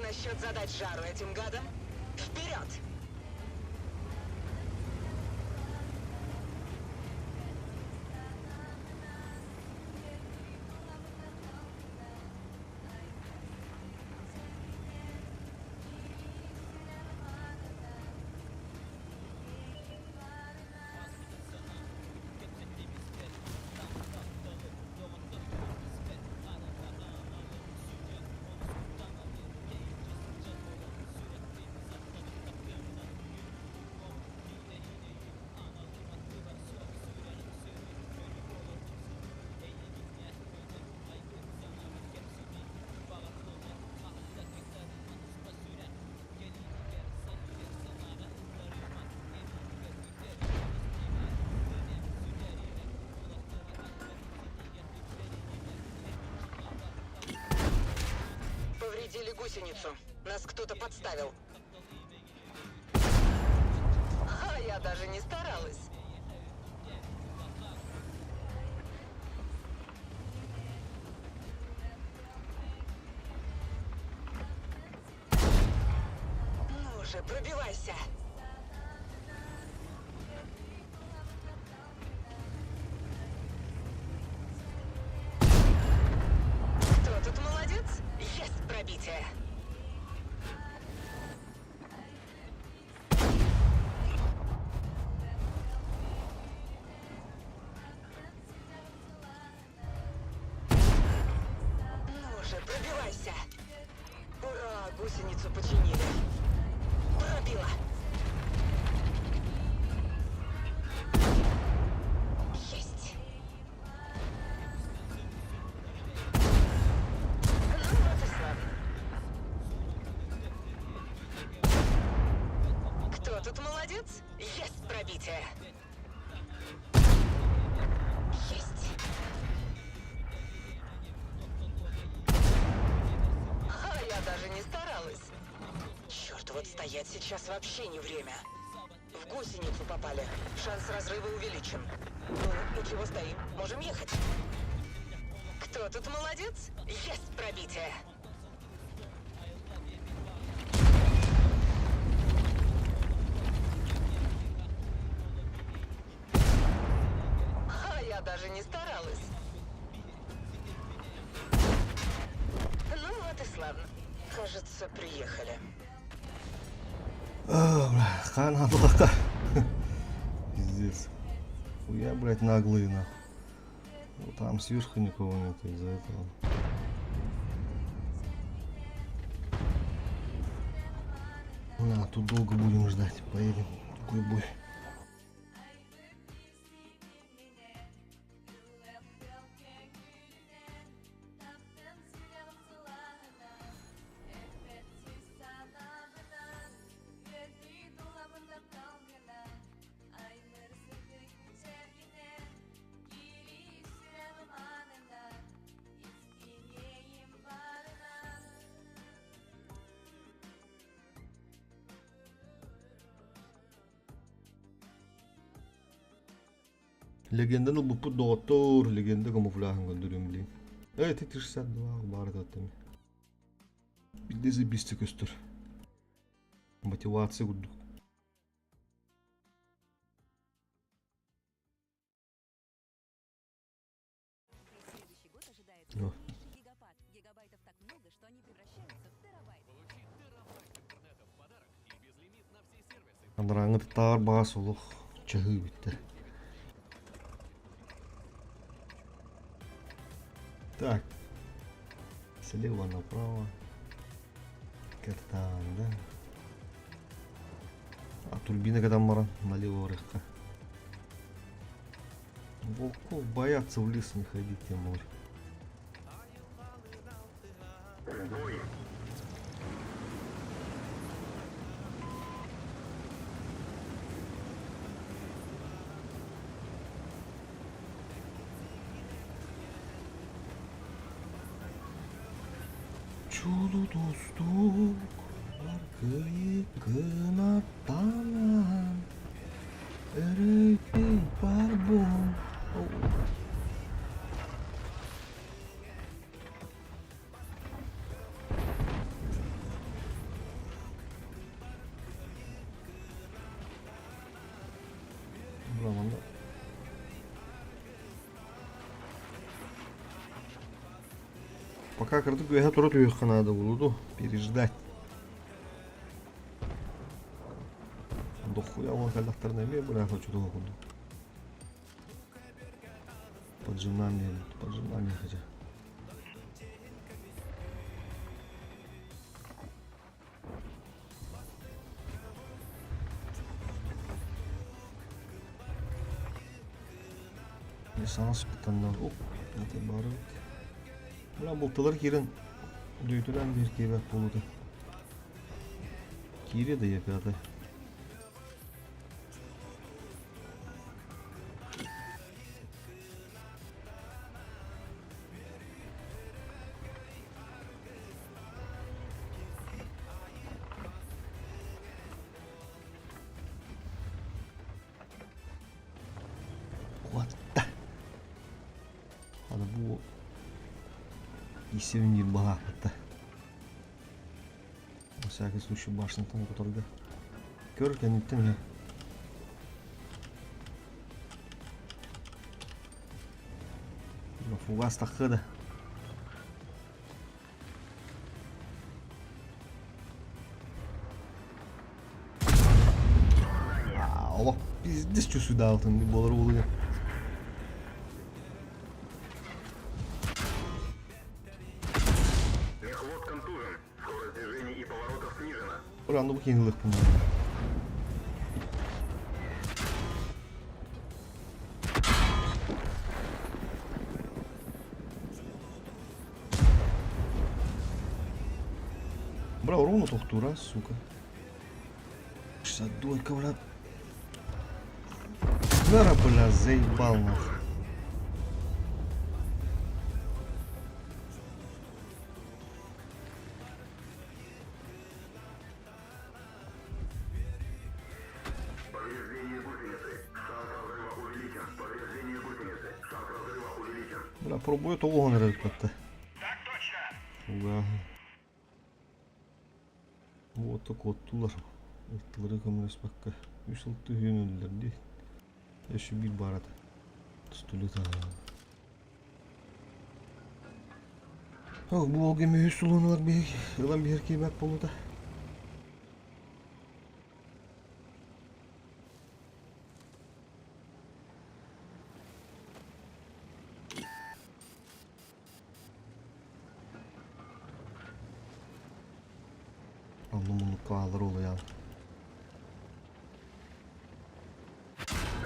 насчет задать жару этим гадам? Вперед! Повредили гусеницу. Нас кто-то подставил. А я даже не старалась. Ну же, пробивайся. Кто тут молодец? Есть пробитие. Ну же, пробивайся. Ура, гусеницу починили. Пробила. Есть. Ну вот и славно. Кто тут молодец? Есть пробитие. Есть. А я даже не старалась. Черт, вот стоять сейчас вообще не время. В гусеницу попали. Шанс разрыва увеличен. Ну, и чего стоим? Можем ехать. Кто тут молодец? Есть пробитие. А я даже не старалась. Ну вот и славно. Кажется, приехали. А, бля, хана дурака. Пиздец. Хуя, блядь, наглые, нахуй. Ну, там сверху никого нет из-за этого. На, тут долго будем ждать. Поедем. Такой бой. Легенданы ылбыппыт доҕоттоор, легенда камуфляһын көрдөрүм билигин. Эй, ити 62 баар этаттым. Билде забисте көстөр. Мотивация курдук. Анарааҥҥы таар баҕас олох чаһыы бүттэ. Так. Слева направо. Картаан, да? А турбина кадан баран налево барыахха. Волков боятся в лес не ходить, тем более. Чулуу тустуук аркыйы кынаттанан өрөйбүн барбын. Быраманда. Пока кырдык үөһэ тура түһүөххэ наада буолуо дуу, переждать. Дохуя ол кэллэхтэринэ эмиэ быраах очутуох курдук. Поджимание, поджимание хотя. Саҥа сыттаннар оп это бары Мына булталар киирэн дөйтүлээн биир киэбэт буолута. Киириэ да епята. Куотта. Аны бу исебин биир баһаахпытта. На всякий случай башнятан которга. Көр кэнниттэн иһэ. Фугас таххы да. Олох пиздец чусудаалтын буолар буолуга. Мехвод контужен. Скорость движений и поворотов снижена. Уранды бу киһилыкпын. Бра, ровно тохтуура, сука. 62, бля. Нара, бля, заебал нахуй. Повреждение гусеницы. Шанс разрыва увеличен. Повреждение гусеницы. Шанс разрыва увеличен. Бля, пробую тоҕуһун эрэ ыппатта. Так точно! Угааһын. Уота куоттулар. Ыттылары көмөлөспөккө. Үс сыл түһүөн өллөр дии. Өссө биир баар этэ. Тустулута. Бу ол кэми үс сулунулар биһик ылан биһэр киэбэт буолута. Онно муннукка аалар уолуйаан.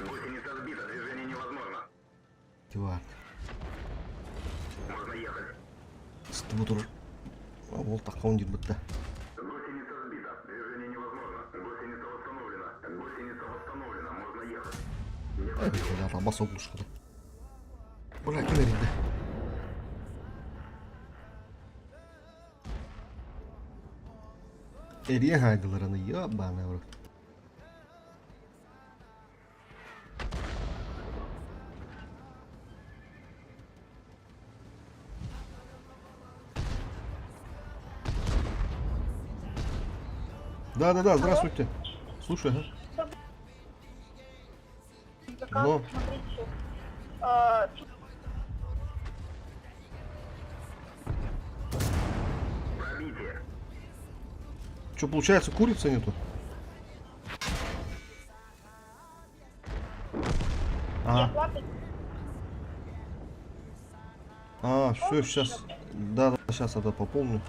Гусеница сбита, движение невозможно. Тивар. Можно ехать. Сытыбы турар. Ол тахха дирбитта. Гусеница сбита, движение невозможно. Гусеница восстановлена. Гусеница восстановлена, можно ехать. Не Бас оглушкада. Бля, ким эрийдэ? Эрийэ хаайдылар аны, ёбаный в рот. Да-да-да, здравствуйте. Слушай, ага. Заказ, Но. смотрите. Пробитие. Что, получается, курицы нету? А, Оплата а, все, сейчас. Да, да, сейчас это пополню.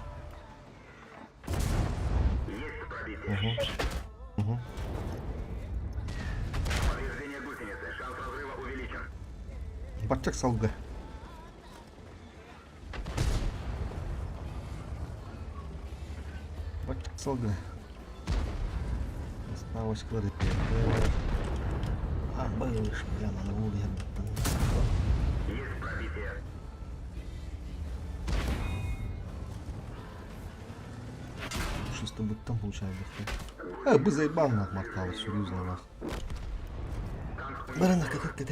Есть пробитие. Угу. Угу. Повреждение гусеницы. Шанс разрыва увеличен. Бачак салга. Бачак салга. Осталось кладет. А, быш, бля, надо было я Есть пробитие. Чисто быть там получается. А, бы заебал нах мартала, серьезно нах. Бара нах как ты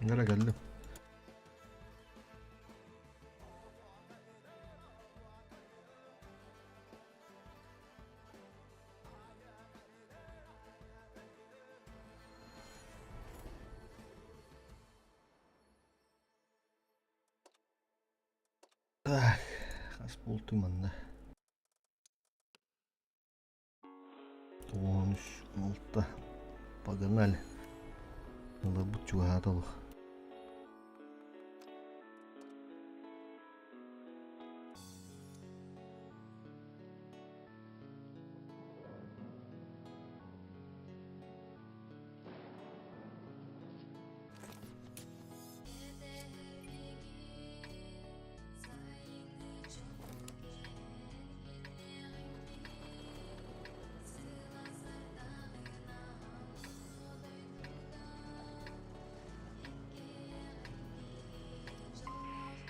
Нere кэллим. Так, хас буолтуй манна? 13, 6. Погнали. Ыларбыт чугаһаата олох.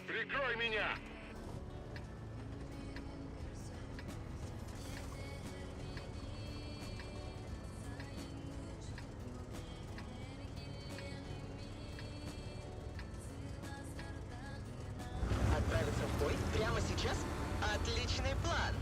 Прикрой меня! Отправиться в бой прямо сейчас? Отличный план!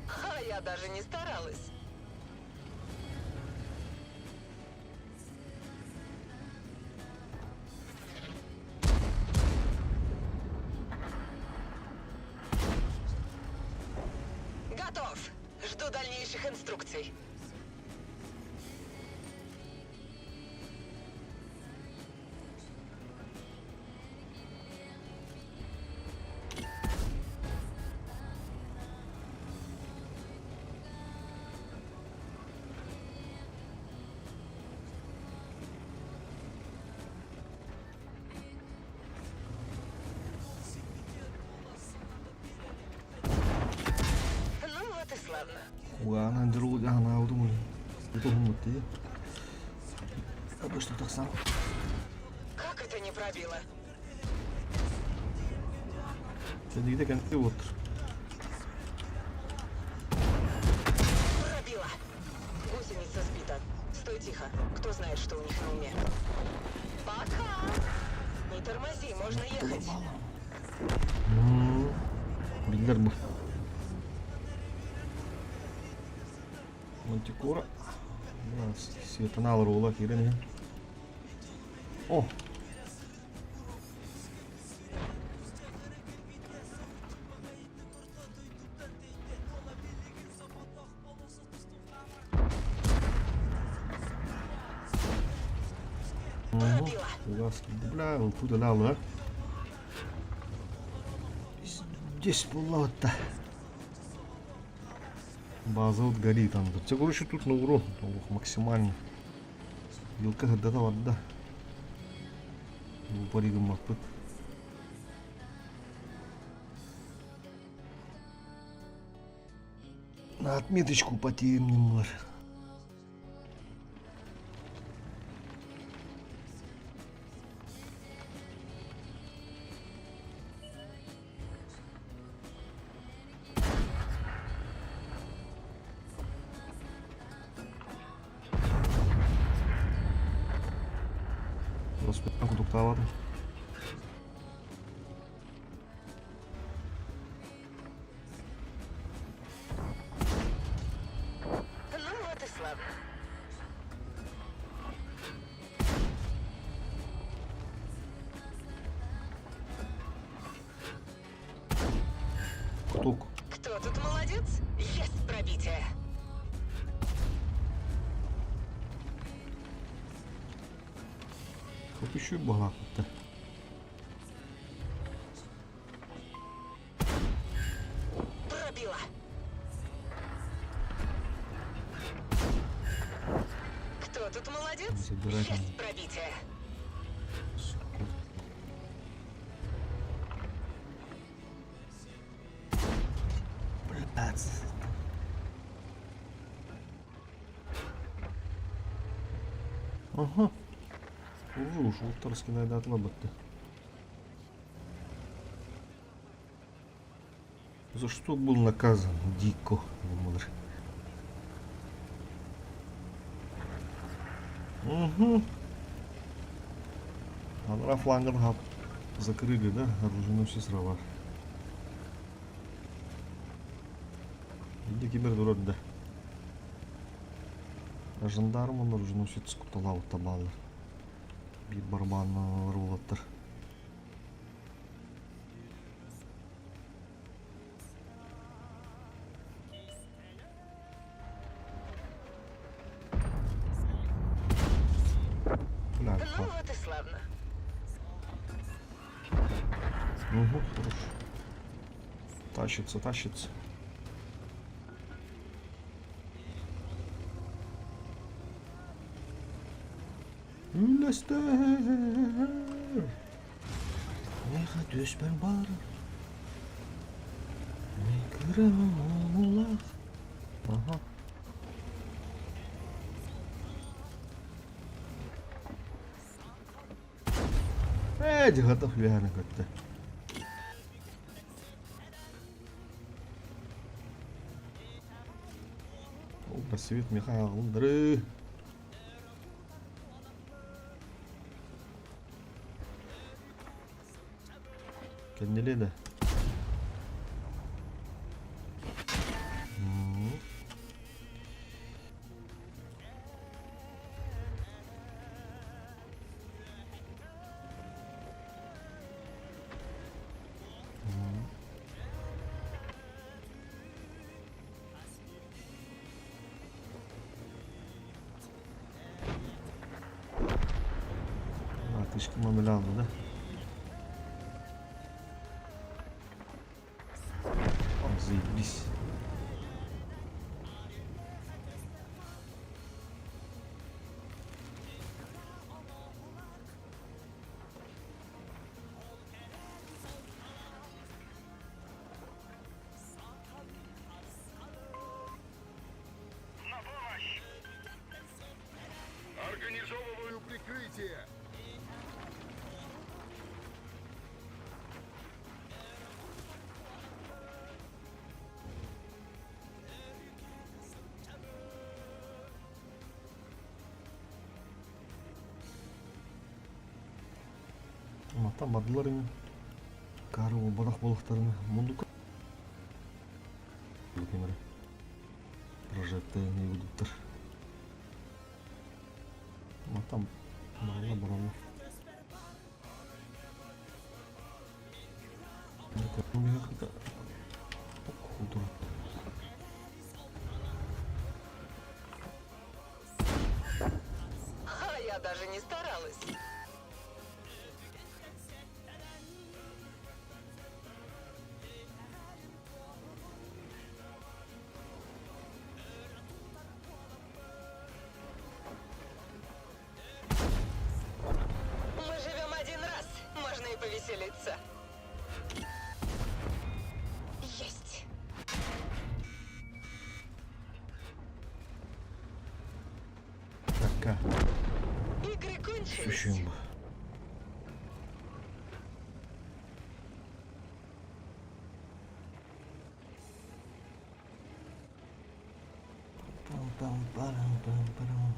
А я даже не старалась. Готов! Жду дальнейших инструкций. Ну вот и славно. Угаанан дьоруолдьаһан аалдым улин. Тутуһуммут дии. Обычно тахсан. Как это не пробило? Сенигде кэнти уоттур. Пробило! Гусеница сбита. Стой тихо. Кто знает, что у них на уме. Пока! Не тормози, можно ехать. Биллэр бу. Мантикора. Светаналар уола киирэн иһэн. О! Пробило! Бля, ылпыт ылаалыга. Здесь буолла База вот горит там. Все, короче, тут на урон олох максимально. Вилка сырдата барда. Бу паригыммаппыт. На отметочку потемнемлар. Велосипедтан кудуктаабатым. Ну вот и славно. Кто тут молодец? Есть пробитие. Хоть баҕалаахпыт. Пробила. Кто тут молодец? Забирать Есть пробитие. Сука. Блядь. Ага. Уже ушел Тарскина отлабот-то. За что был наказан Дико? Думалар. Угу. Анара флангын закрыли, да? Оруженосец срава. Иди кибер да. А жандарм он оруженосец куталау табалар. Бир барбан рулаттар. Бля, Ну вот и славно. Угу, хорошо. Тащится, тащится. Үллэстэр. Меха түспэр бар. Микромулах. Ага. Эдь, готов верно как-то. О, просвет Михаил Андры. Кеннеле да. Атышка мамелянды да. О, заебись. На помощь! Организовываю прикрытие! Мата бардылар Кару барах болуктарына мундук. Прожекты не будуттар. Мата барала барала. А я даже не старалась. Мы живем один раз, можно и повеселиться. Есть. Така. Игры кончились. Сущем. Пам-пам-парам-пам-парам.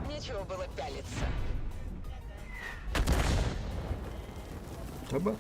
Нечего было пялиться. Таба.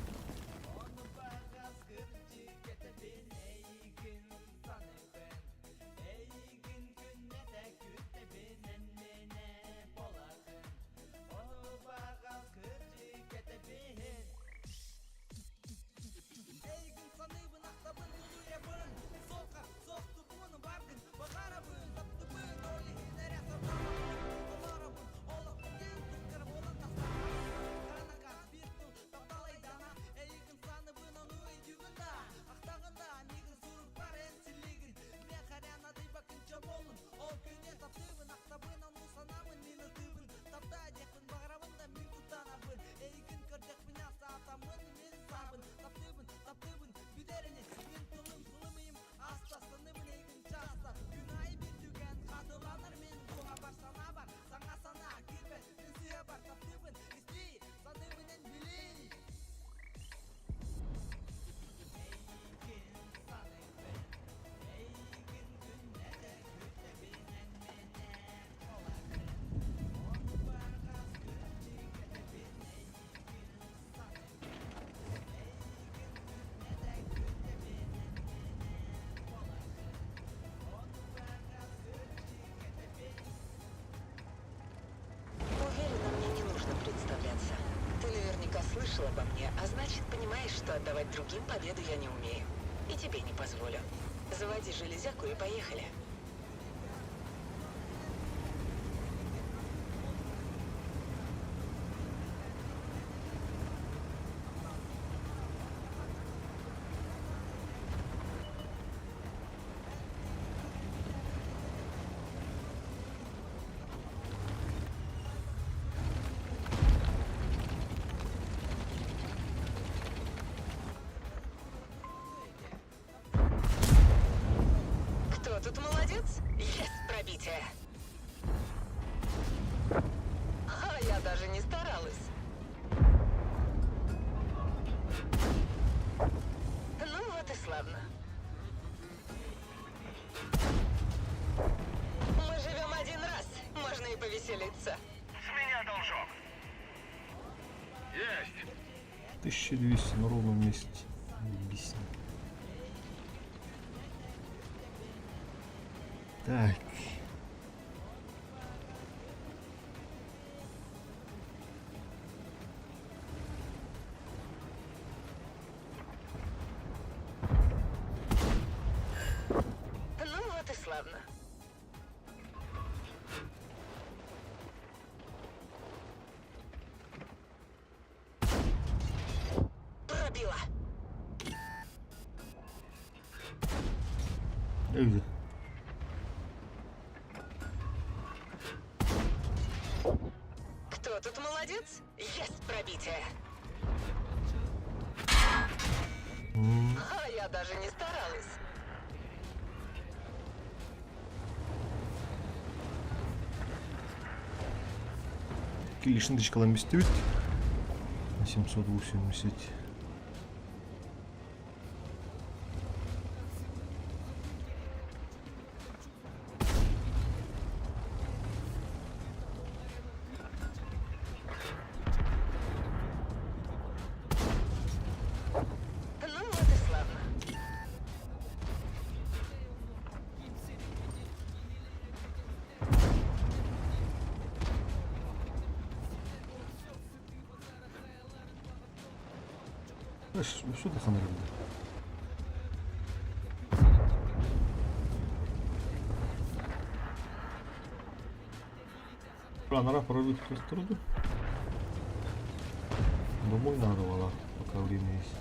мне, а значит, понимаешь, что отдавать другим победу я не умею. И тебе не позволю. Заводи железяку и поехали. Кто тут молодец? Есть пробитие. А я даже не старалась. Ну вот и славно. Мы живем один раз, можно и повеселиться. С меня должок. Есть. 1200 на ровном месте. Ебись. Так. Ну вот и славно. Пробила. Öyle. Кто тут молодец? Есть пробитие. А я даже не старалась. Лишний тысяча бистүбүт. 780. Ну вот и славно. Что ты ханырды? Анара прорыв труду. Домой надо вала, пока время есть.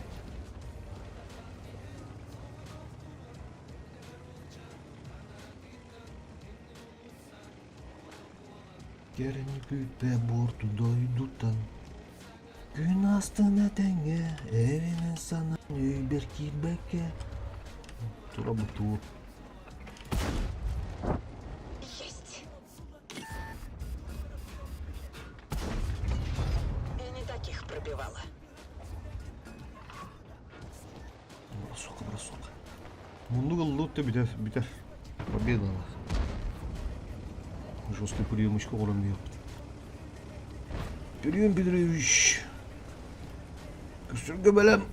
Кэрэни күүппэ буорту дойдуттан Күн астын этэҥҥэ эрэнэн санаан өйбөр киирбэккэ Тура бутуу Есть. И не таких пробивала. Бросок, бросок. Муннук ыллыт да бүтэр, бүтэр. Победа. Жесткий приемочка оҕорон биэхпит. Прием Петрович. Көстөргө бэлэм.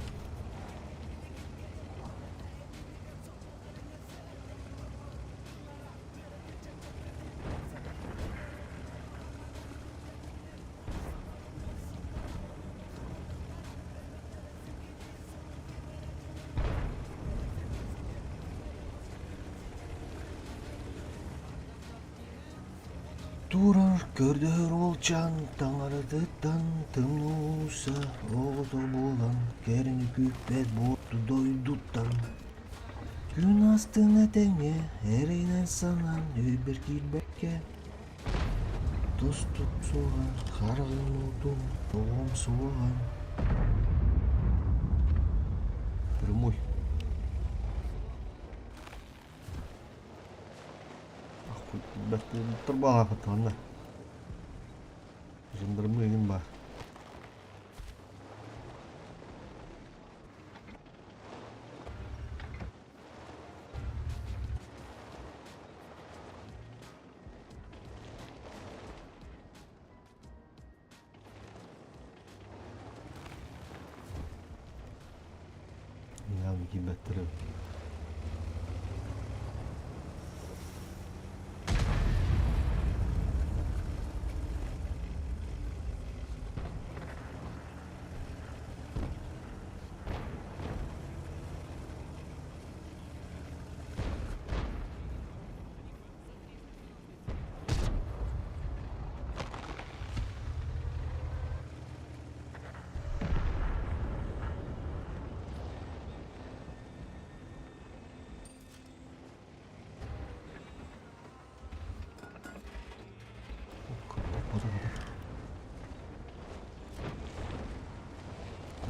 Турар көрдөһөр уолчаан таҥаратыттан тымнууса оҕото буолан кэрэни күүппэт буорту дойдуттан Күн астын этэҥҥэ эрэйинэн санаан өйбөр киирбэккэ Тосту суоҕа хараҕым уутун оҕом суоҕа Прямой. Турбалаахыттаҕына жандармы эҥин баар. Явно киирбэттэр эбит.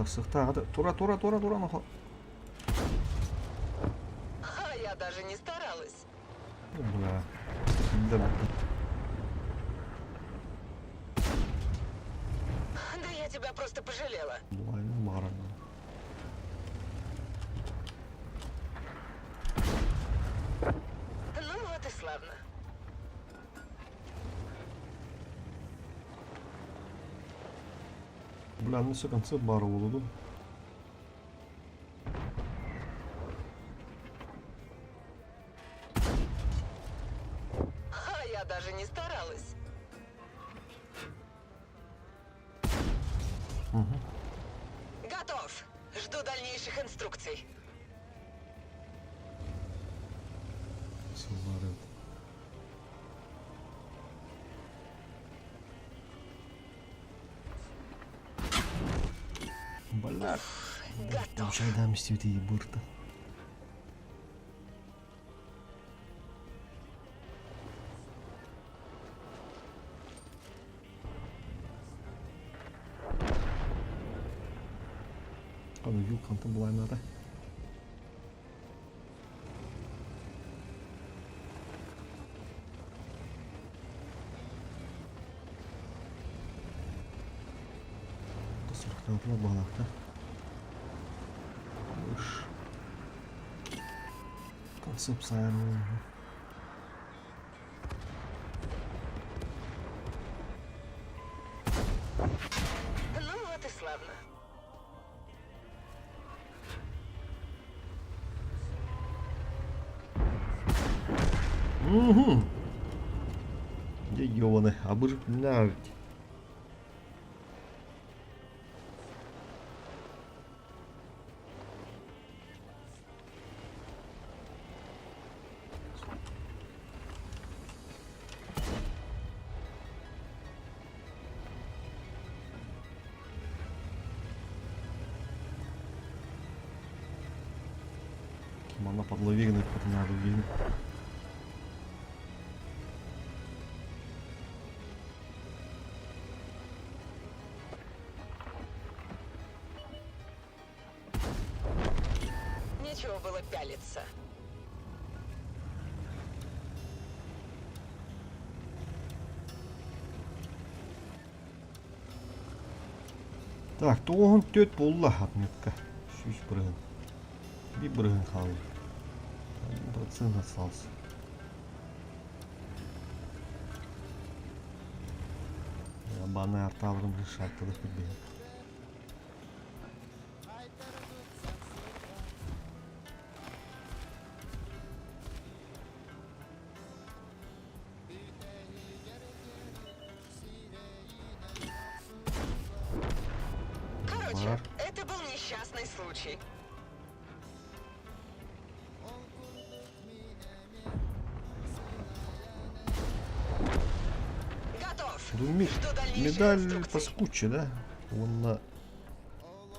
Тахсыахтаах Тура, тура, тура, тура, нохо. А я даже не старалась. Бля. Да, да. Да я тебя просто пожалела. Баарына. Ну вот и славно. Бля, ну все концерт бара буолуду. А я даже не старалась. Угу. Готов. Жду дальнейших инструкций. Сыллары. Бля. Готов. Чайдам истибити бырта. Аны юлкантын булайнада. Сұрақтан балақта. Уш. Концепт сайын. Ну вот и славно. Угу. Дьэ ёбаный, абыр блядь. Манна подловигны надо. Нечего было пялиться. Так, тоҕуһун түөрт буолла отметка. Сүүс бырыһын. Биир бырыһын хаалла. Процент остался. Баны арталырым шартылық бит. Короче, Бар. это был несчастный случай. Готов. Жду Жду дальнейших Медаль инструкций. паскуче, да? Он на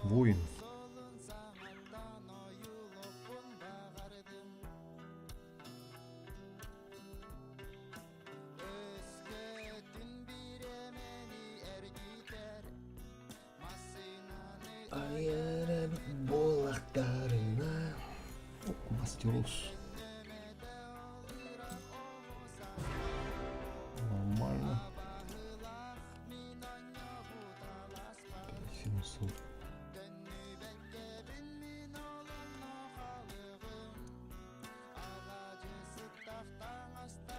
воин. Мастерос. Нормально. 5700.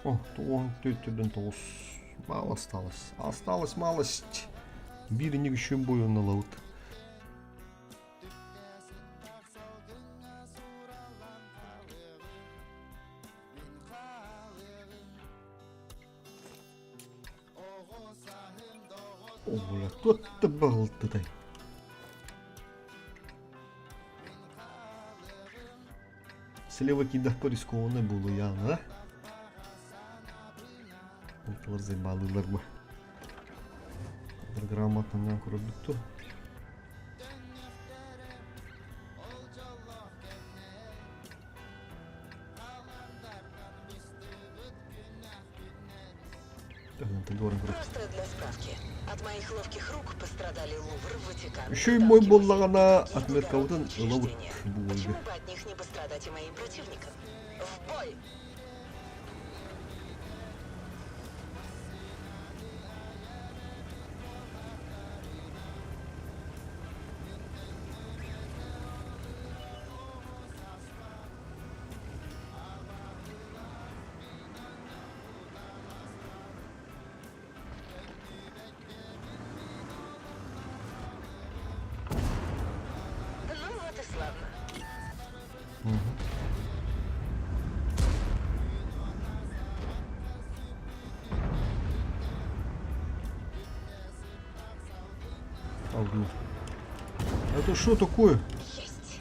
О, он тоғыз. Мало осталось. Осталось малость. Бирник еще бою на лаут. О, бля, тот-то был ты. Слева кидах рискованно было явно, да? Олар заебалылар бы. Грамотно көрбүттү. Просто для справки. От моих ловких рук пострадали Лувр, Ватикан, Үчүгэй мой британский музей и буоллаҕына другие отметкабытын благородные ылабыт учреждения. бу бойга. Почему бы от них не пострадать и моим противникам? В бой! Ну вот и славно. Алгу. Это что такое? Есть!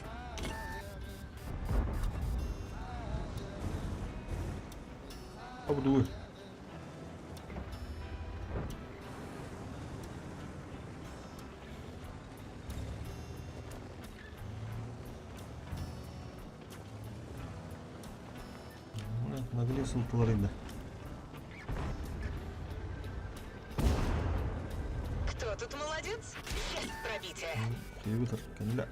Абдуй. Нагле сылтылар Кто тут молодец? Есть пробитие! Телевизор, кэллэ.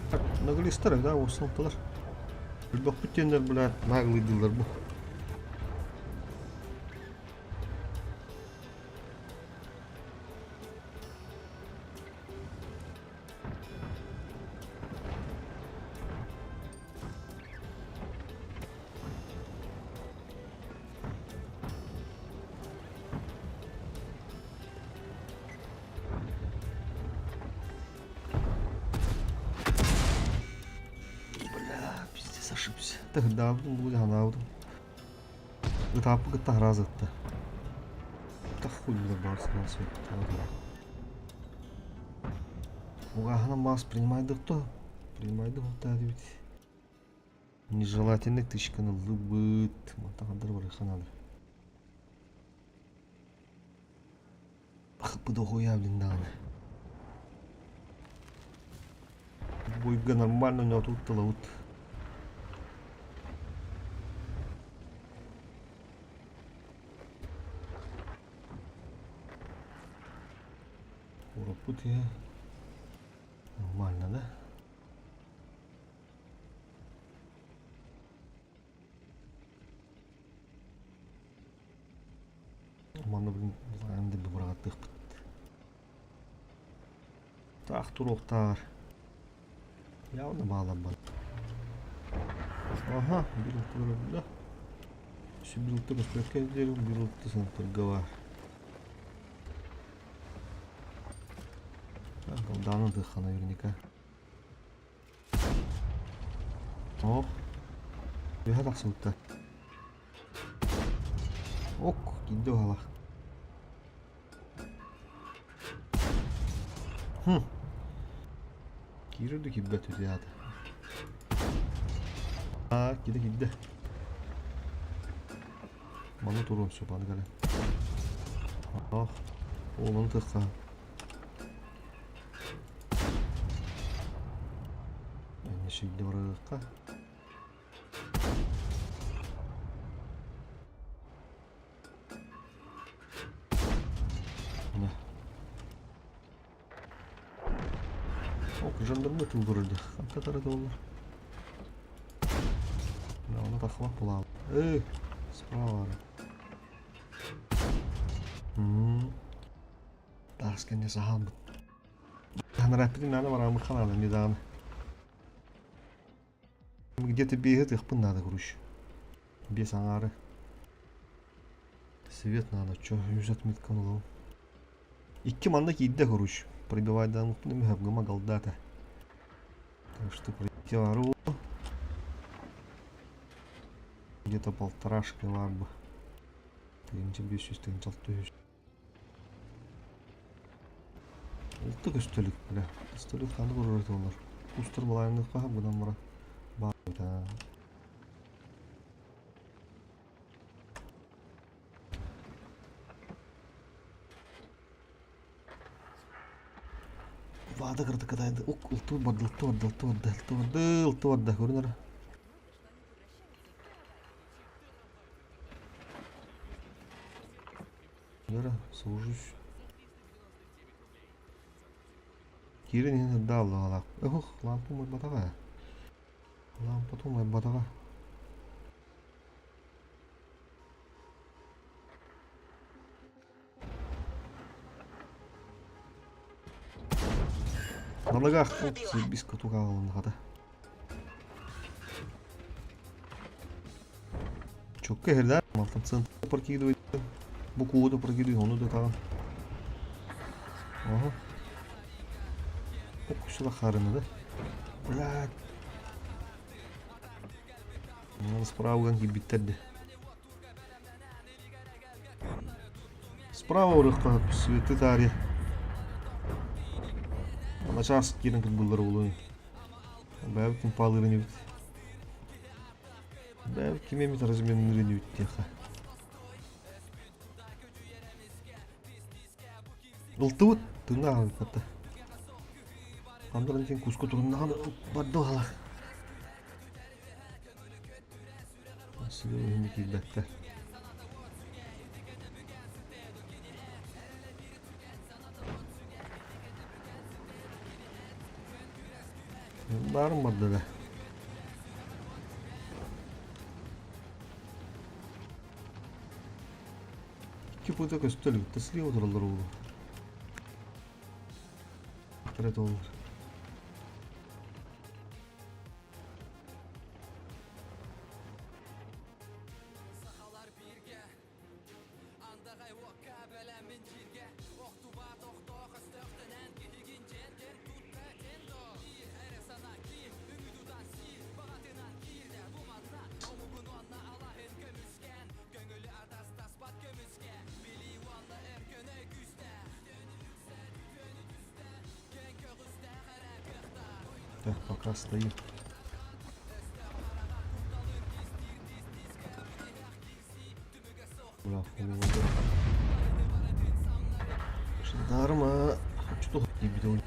Так, наглистар, да, осылтылар. Билбэппит диэннэр, бля, наглыйдыыллар бу. Бля, пиздец, ошибся. Тогда буду ханаабытым. Ытааппы кытта хараазатта. Да хуй бля барсынан Угаһына мас принимайдык то. Принимайдык вот ведь. Нежелательный тычканы лыбыт. Матагандар бар ханады. Хпы блин даҕаны. Бойга нормально у него тут вот. Ураппут я. Нормально, да? Манна блин, лаанды быбырағаттықпыт. Таах туруохтаар. Явно баалан бар. Ага, билылты да. Все билылты көспөккө дерим, билылты торговар. Голданы дыха наверняка. Ох. Үһэ тахсыбытта. Ок, киирдэ уһалах. Хм. Киирэр да киирбэт үтүө А, киирдэ киирдэ. Маны туруон сөп аны кэлэн. Ох, уолун тыкка. Эмне шүйдэ барыахха. Мына. Ок, жандарма тылбырды. Ханта тарата олар. Мына оны тахлап була. Эй, справа. Таас кэннэ саһаалбыт. Ханараппытын надо барамы ханада недавно. Где-то бегает их надо, короче. Без ангары. Свет надо, чё, жүз отметка ылабын. Икки манна киирдэ, короче. Пробивайдан гыма голдата. Так что пройти Где-то полторашка лабы. Тыгынча 500, тыгынча 600. Ултык үстөлүк, бля. Үстөлүк ханы көрөр олар. Устур балайындык каха будан мара. Бар. Баада кырата кытайды. Ук, ылтыбыт барда, ылты барда, ылты барда, ылты барда, ылты барда. Көрүн эрэ. Вера, служусь. Киирэн иһэн ырда аллаҕалаах. Ох, лампа умайбатаҕа. Лампата умайбатаҕа. На ногах заебись катуга Чокка иһэр мантан центр прокидывает. Букву прокидывает, ону да таҕын. Ага. Укусила харына да. Блядь. Надо справа киирбиттэр де. Справа урукка светы таарыйа. Начаас киирэн кырбыллар буолуой. Бэйэбит ким паалыыр инибит. Бэйэбит ким эмит разменныыр инибит диэххэ. Ылтыбыт, тыыннаах ылбатта. Андаран кин куску туруннаҕына барды баҕалар. Силе киирбэттэр. Баарым барда да. Икки пута көстө илик. Слева тураллар уолу. Третоллар. Так, пока стоим. Бля, Жандарма. Что дебил.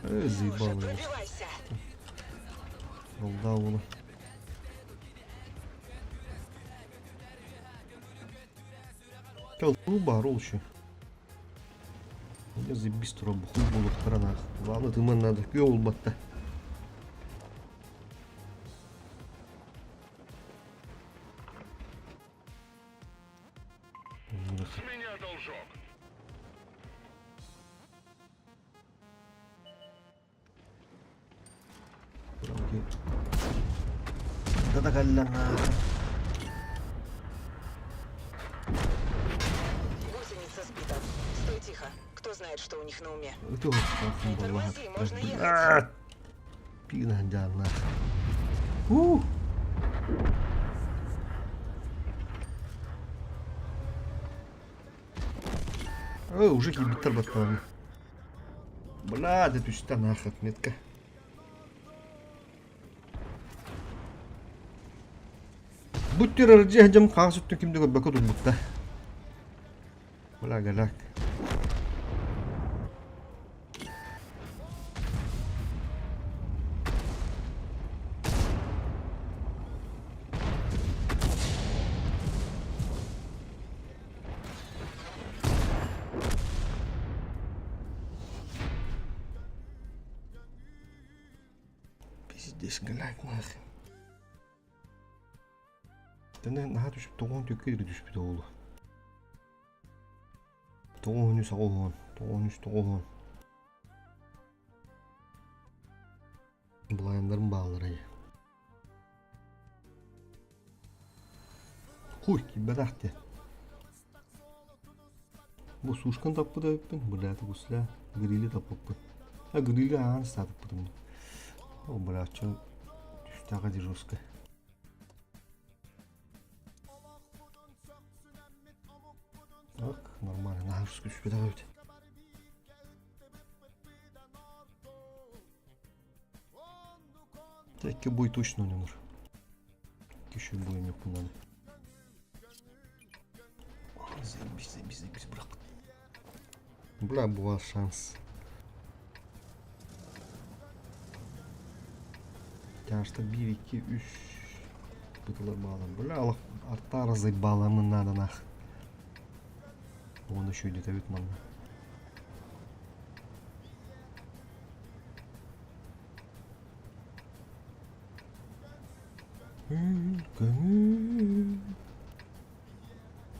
Э, заебал его. Голда Кэл баар ол еще. Я заебись турар хуй буолуохтара наах. Главное тыман надо күө буолбатта. С меня должок. Да кэллэ Гусеница сбита. Стой тихо. Кто знает, что у них на уме. Не тормози, можно ехать. Пина дьааннаах. Уу! Ой, уже киирбиттэр баттаҕым. Бля, да түстэ нах отметка. Бу террордье дьом хаҥас өттүн ким да көрбөккө турбутта. Бля, галяк. Пиздец, галяк нахрен. Тэнэ наһаа түспүт тоҕуон түккэ түспүтэ буолуо. 9 9 9 9 Былааннарым бааллара дии. Хуй, киирбэтэх дии. Бу сушканы таппыт эбиппин, бля, гусля, грили таппыппын. А грили аан саатыппытым. О, бля, чё, түстэҕэ дии жестко. Так, нормально, наһаа түспэтэх эбит. Икки бой точно ойнонор. Икки үчүгэй бой ойнуохпун наада. Заебись, заебись, заебись, бырахпыт. Бля, була шанс. Тяжто 1, 2, 3 бытылар баалар. Бля, алах артара заебаламын надо нах. Оны шүйдетэбит манна. Көҥүл.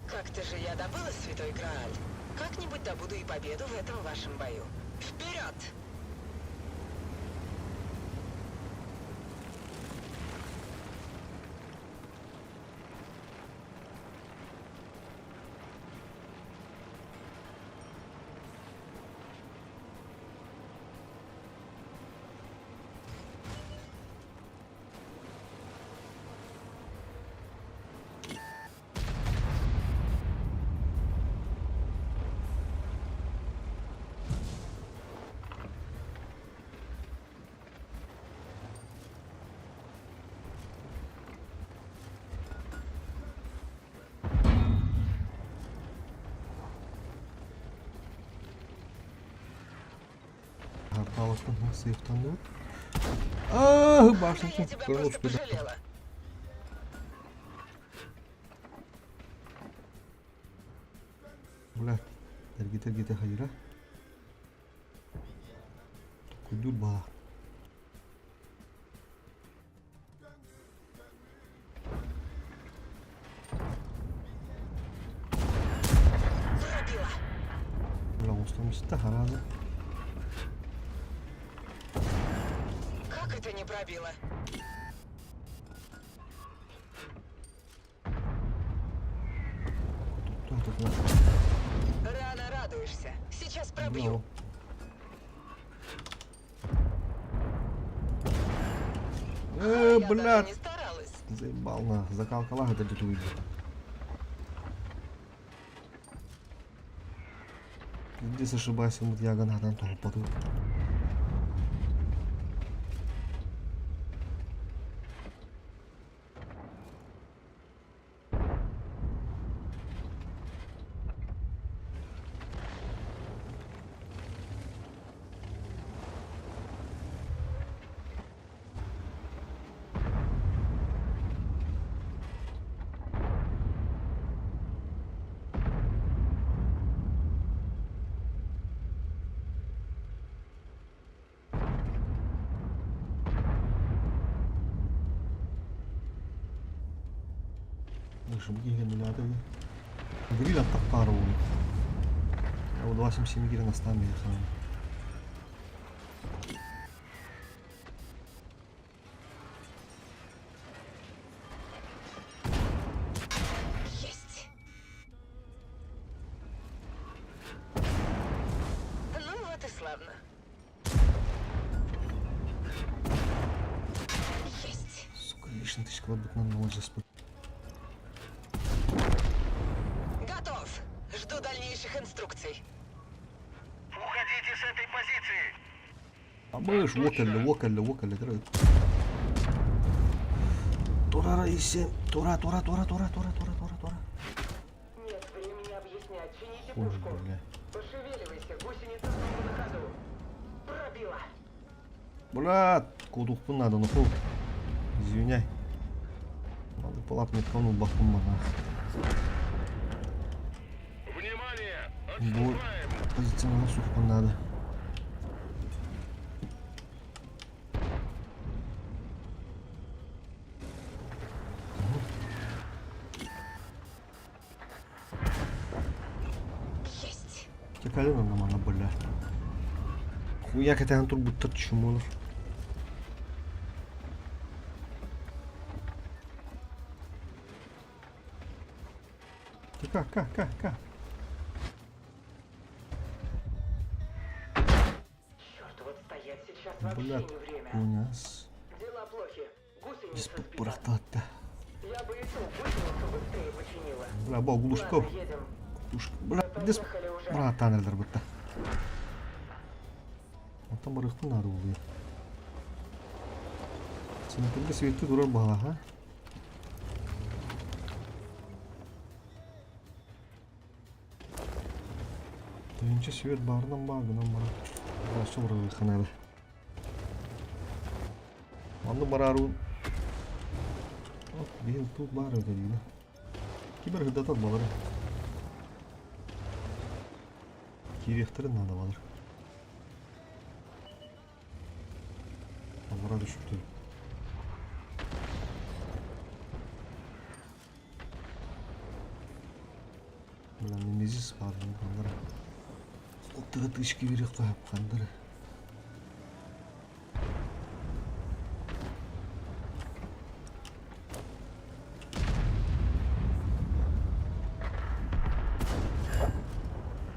Как-то же я добыла святой Грааль. Как-нибудь добуду и победу в этом вашем бою. Вперед! Арталастан сыйфтанды. А, Да я башня. тебя просто пожалела. Бля, эргитэ-эргитэ хайыра. Куйдур баа. Пробила. Бля, оҥостон истэ хараана. Как это не пробила? Рано радуешься. Сейчас пробью. Э, Я блядь. даже не старалась. Заебал на. Закалкалах это тут выйдет. Пиздец, ошибайся, вот я ганадан тоже паду. Гриль аттак баар буолуо. 277 киирэн астаан биһиэхэ. Есть. Ну вот и славно. Есть. Сука, лишний тысяч кладут на ноль за Готов. Жду дальнейших инструкций. Уходите с этой позиции! А мы ж уокалли, уокалли, уокалли. Тура исе, тура, тура, тура, тура, тура, тура, тура, тура. Нет времени объяснять. Чините Ой, пушку. бля. Пошевеливайся, гусеница снова на ходу. Пробила. Бля, кудухпун надо, ну хуй. Извиняй. Надо палап меткану бахпун мана. Внимание! Бу Отступаем! позиционно сухпун надо. Есть. Чекали на мана, бля. Хуяк это антур будто чумонов. Ка, ка, ка, ка. Черт, вот стоять сейчас вообще Бля, не время. куняс. Дела плохи. Гусеница Здесь сбита. пырахталатта. Я бы и ту гусеницу быстрее починила. Бля, бо глушко. Ладно, едем. Глушка. Бля, здесь Поехали уже. братан элдер бутта. Онтон барыхпын надо буолуо. Центрга светти турар баҕалаах, а? Тыһыынча свет баарынан баар гынан баран өссө быраҕыахха наада. Маннык бараарыбын биһин тут баар эбитэ диинэ. Ким эрэ сырдатар балары. Киириэхтэрин наада балар. Аллара түспүтүм. Бля, немезис баар ханнара. Оттыга тыычки бириэх хаһап хандара.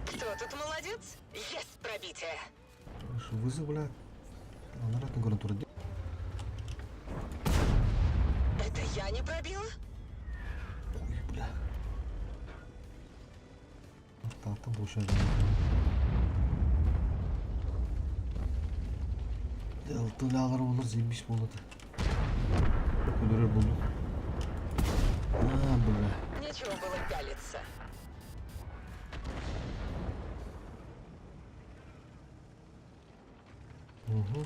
Кто тут молодец? Есть пробитие! Вызов, бля. Анаратын көрөн турар. Это я не пробила? Ой, бля. Артааттан получается. Алтылаалар болар, заебись болады. Көдөрөр булдум. А, бля. Нечего было пялиться. Угу.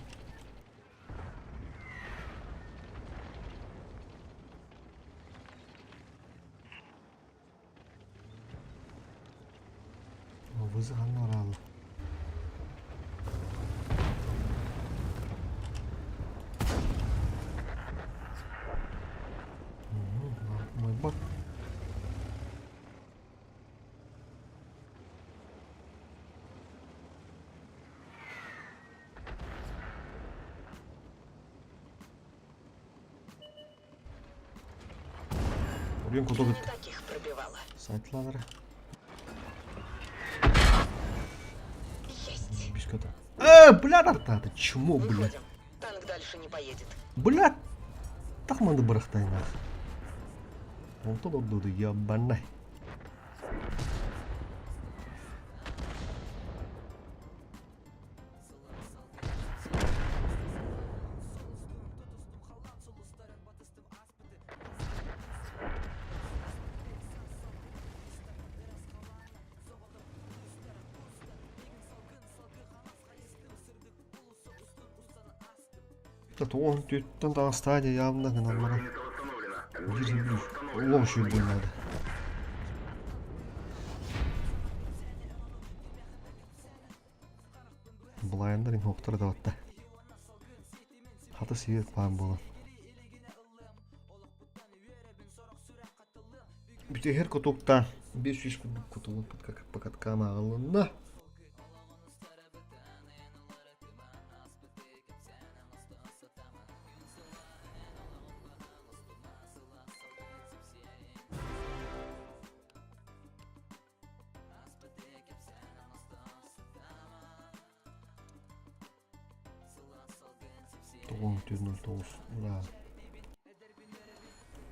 Вызов оралы. Угу, мой бак. Урен кудо Не кытта. таких пробивала. Сайтланара. Есть. Бишката. Э, бля, артаты, чмо, бля. Выходим. Танк дальше не поедет. Бля, тахманды бырахтай нах. Онтон ордуду ябанай. Тоҕуһун түөттэн таҕыстаа дии явно гынан баран Гусеница восстановлена. биир Гусеница биир восстановлена. олох үчүгэй Можно буолла. Былайандар иҥоохторо да батта. Хата свет баар буолан. Бүтэһэр кутуктаан 500 курдук кутулун покаткаан ааҕылынна. 9.09 да.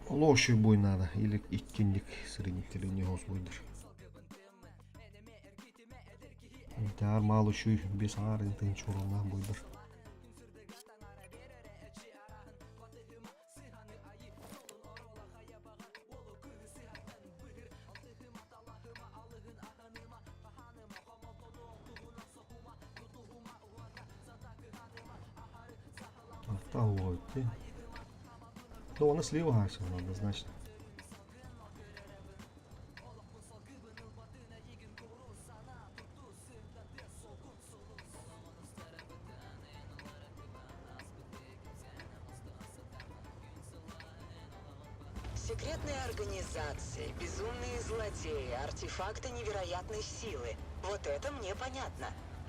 Лошадь бой надо или иккинник средний хоус бойдыр. Таар мал үчүй бес аар тыынч уруулаах бойдыр. Автоуотти. Ну, он и слива однозначно. Секретные организации, безумные злодеи, артефакты невероятной силы. Вот это мне понятно.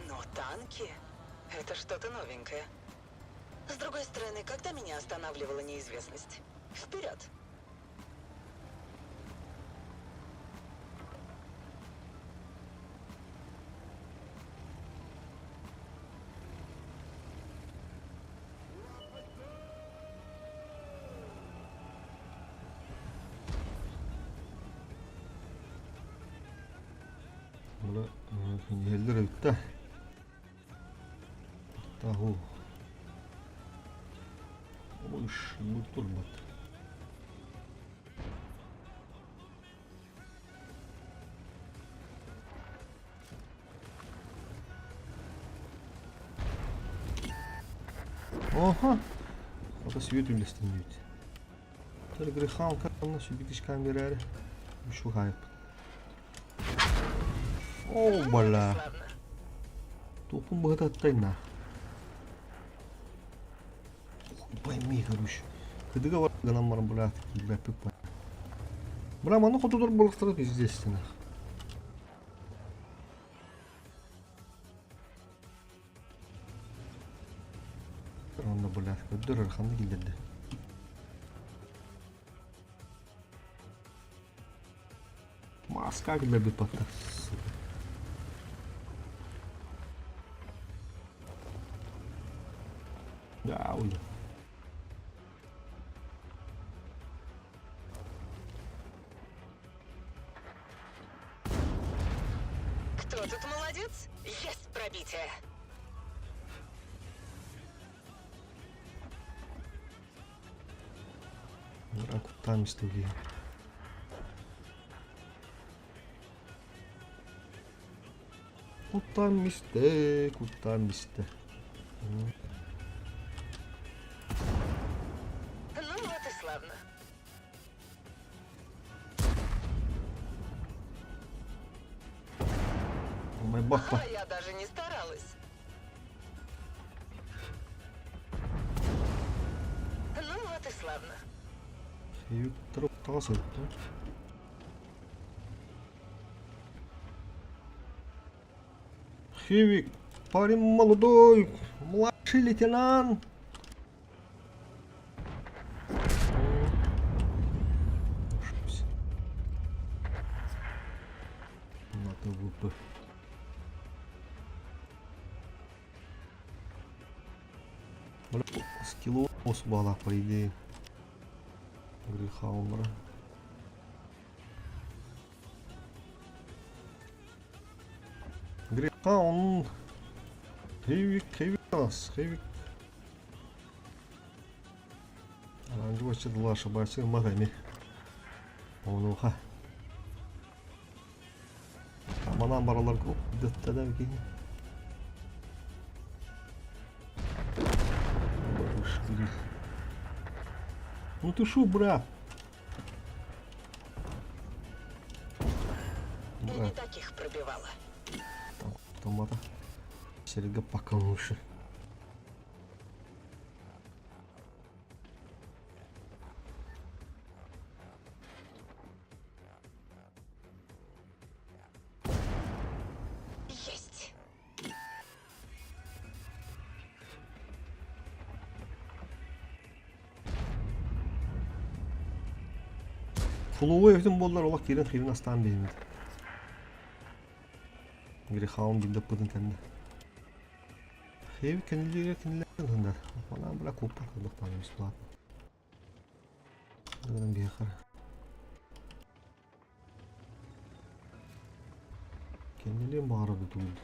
Но танки — это что-то новенькое. С другой стороны, когда меня останавливала неизвестность? Вперед! Бу иһэллэр эбит да. Таһу. Уш, турбат. Оха! Ото свет үллэстиннибит. Грейхаунд канна сүбүтүскаан биэрээри үчүгэй хаайыппыт. О, бала. Туохпун быһыта аттайна. Пойми, короче. Кыдыга бар гынан баран бля, киирбэппит ба. Бля, маны хотудор буолуохтара пиздец нах. Онно бля, көрдөр ханна киллэрдэ. Маска киллэрбит батта. Да, уй. Кто тут молодец? Есть пробитие. Куттаан истэбии. Куттаан истэ, куттаан истэ. Ну вот и славно. Майбах А я даже не старалась. Ну вот и славно. Таҕас эбит Хивик, парень молодой, младший лейтенант. Ошибся. На ТВП. Скилло осубала, по идее. Грейхаундра. Грейхаунд. Хивик, хивик нас, хивик. Оранжевый дала ошибается магами. Онуха. Манан баралар дөттәдә кини. Ну ты шо, брат? Я не таких пробивала. Там автомата. Серега пока лучше. Есть. Фулуой өтін боллар олақ кирен хирин астан беймеді. Грейхаунд билде пыдын кәнді. Хев кенилерге кинилерген хындар. Мана бля куппар кылдыктан бесплатно. Даган бехар. Кенилер бары бутулду.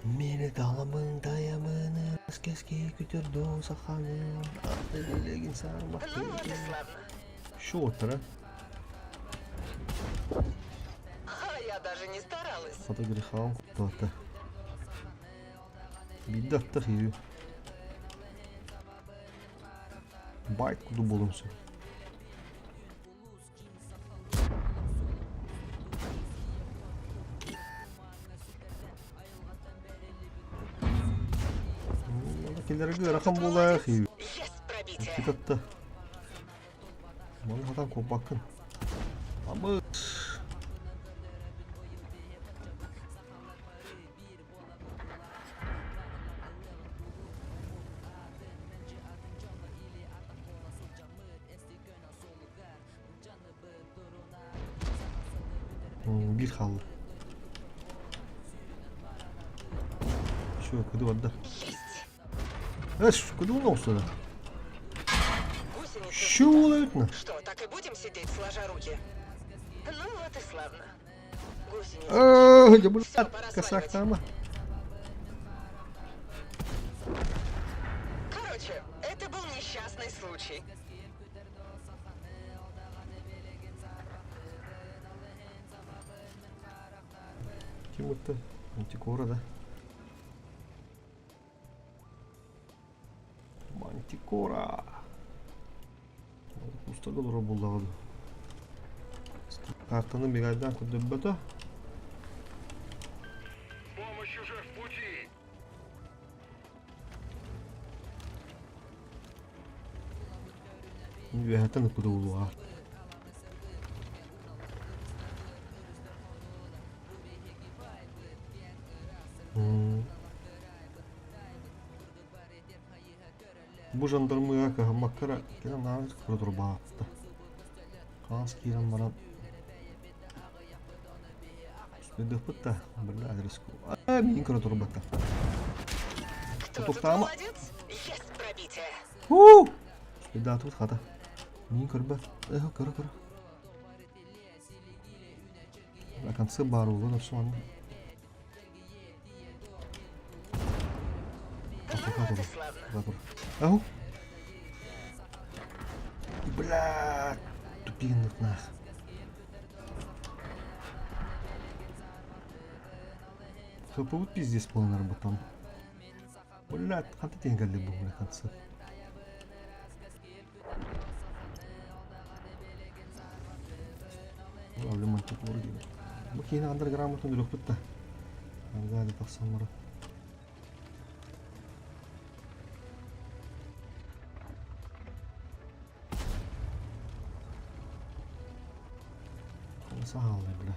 Мени таламын таямын кеске күтөрдү саханы аты Ну вот и славно. Шо оттара? А я даже не старалась. Хата Грейхаунд куттаата. Бидде атта хири. Байт куду болумсу. Келерге рақам болайық. Есть пробитие. Китатта. Маны хатан копаккын. Абы. Bir қалды. Şu куды барда. Есть. Эш, куды он olsa Гусеница Şu сбита. olayıtны. Что, так и будем сидеть, сложа руки? Ну вот и славно. Гусеница. Aa, ya bu Всё, пора косак сваливать. тама. Короче, это был несчастный случай. Ким ытта? Мантикора, да? Мантикора! Кустарга олорор буоллаҕа дуу? Картаны мигайдаан көрдөрбөтө. Помощь уже в пути! Үөһэттэн ыкпыта буолуоҕа. Бу жандармыга кыһаммакка эрэ кэлэн аан көрө турбаатта. Хаас киирэн баран Ыдыппыт да, бля, адреску. А, миин көрө турбатта. Кто тут Тутуктаама. молодец? Есть пробитие. Хуу! Ыдаатыбыт хата. Миин көрбөт. Эх, көрө көрө. До конца баар буолуон өссө манна. Вот и славно. Ау! Бля, тупинных нах. ХПУ пиздец полный работан. Бля, ханта тиһин кэлли бу бля конце. Өлүм мантикор диэн. Бу киһини андер грамотно өлүөхпүт да. Ангали тахсан баран. Сааллай бля.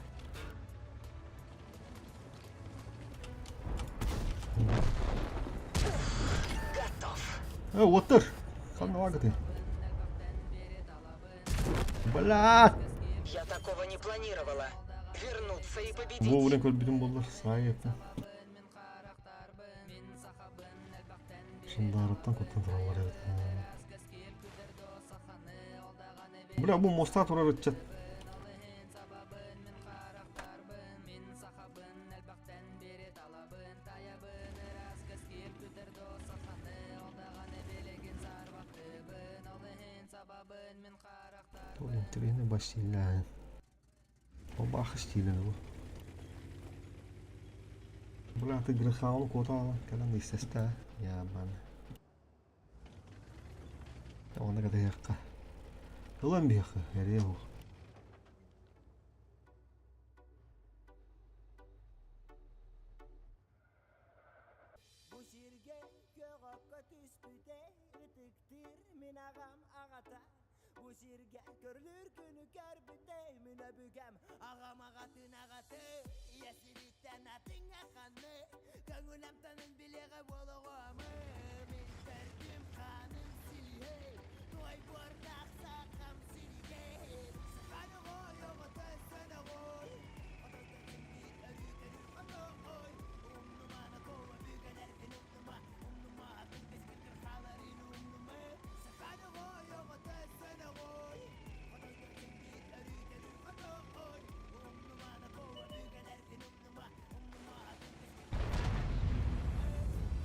Готов. Э, уоттар! Ханна ты? Бля! Я такого не планировала. Вернуться и победить. Вовремя көрбүтүм буоллар, саай этим. Шындарыттан куттан тураллар эбит. Бля, бу моста турар ыччат. Интэриэһинэй бас стиллээһин. Обаахы стилин бу. Бля, ты грехаун куотаала кэлэн истэстэ. Ябан. Онно катыһыахха. Ылан биһиэхэ, эриэ буол. Бу сиргэ көҕөккө түспүтэ ытыктыыр мин аҕам аҕата Бу сиргэ көрүлүүр күнү көрбүтэ мин өбүгэм аҕам аҕатын аҕаты Ийэ сириттэн атын аханы көҥүл амтанын билиэҕэ буолоҕомы Мин төрдүм хааным силиһэ той буордаах сахам сиригэ Саханы ой оҕото сөнөҕөй Отойдон симдиир өрүү көрүр отой Умнумана кола бүгэлэргин умнума Умнума атын кэскилгин хааларын умнума Саханы ой оҕото сөнөҕөй Отойдон симдиир өрүү көрүр отой Умнумана кола бүгэлэргин умнума Умнума атын кэскилгин хааларын умнума.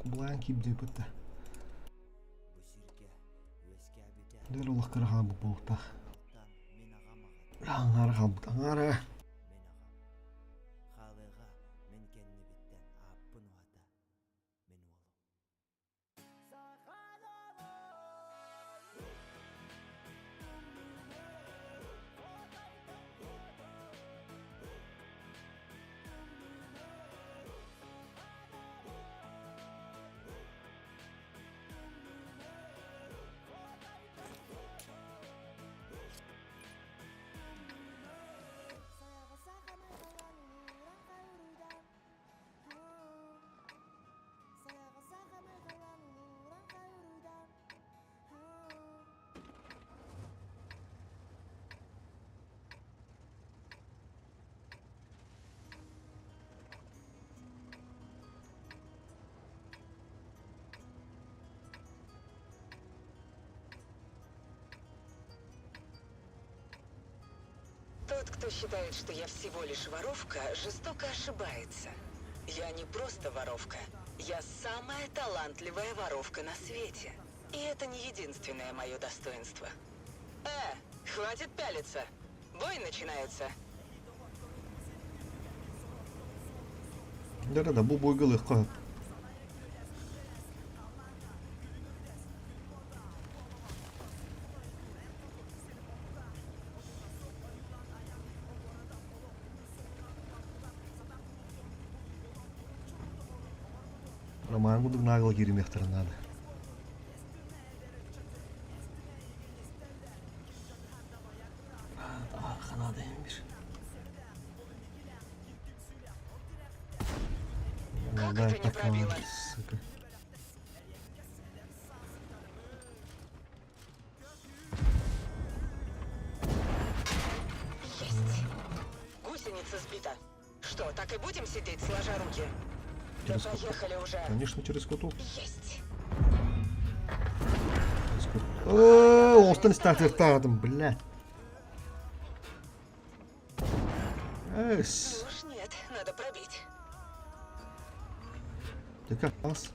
Былаан киирдибит да. Дэр олох кыра хаалбыт буолуохтаах. Аҥаара хаалбыт, аҥаара. Тот, кто считает, что я всего лишь воровка, жестоко ошибается. Я не просто воровка. Я самая талантливая воровка на свете. И это не единственное мое достоинство. Э, хватит пялиться. Бой начинается. Да-да-да, бу бойга легко. Роман курдук нагло кииримиэхтэрин наада. Наада бир. Как это не пробило? Сука. Есть. Гусеница сбита. Что, так и будем сидеть, сложа руки? Через да поехали уже. Конечно, через каток. Есть. О, Остан стартертадым, бля. Эс. Ну уж нет, надо пробить. Ты как нас?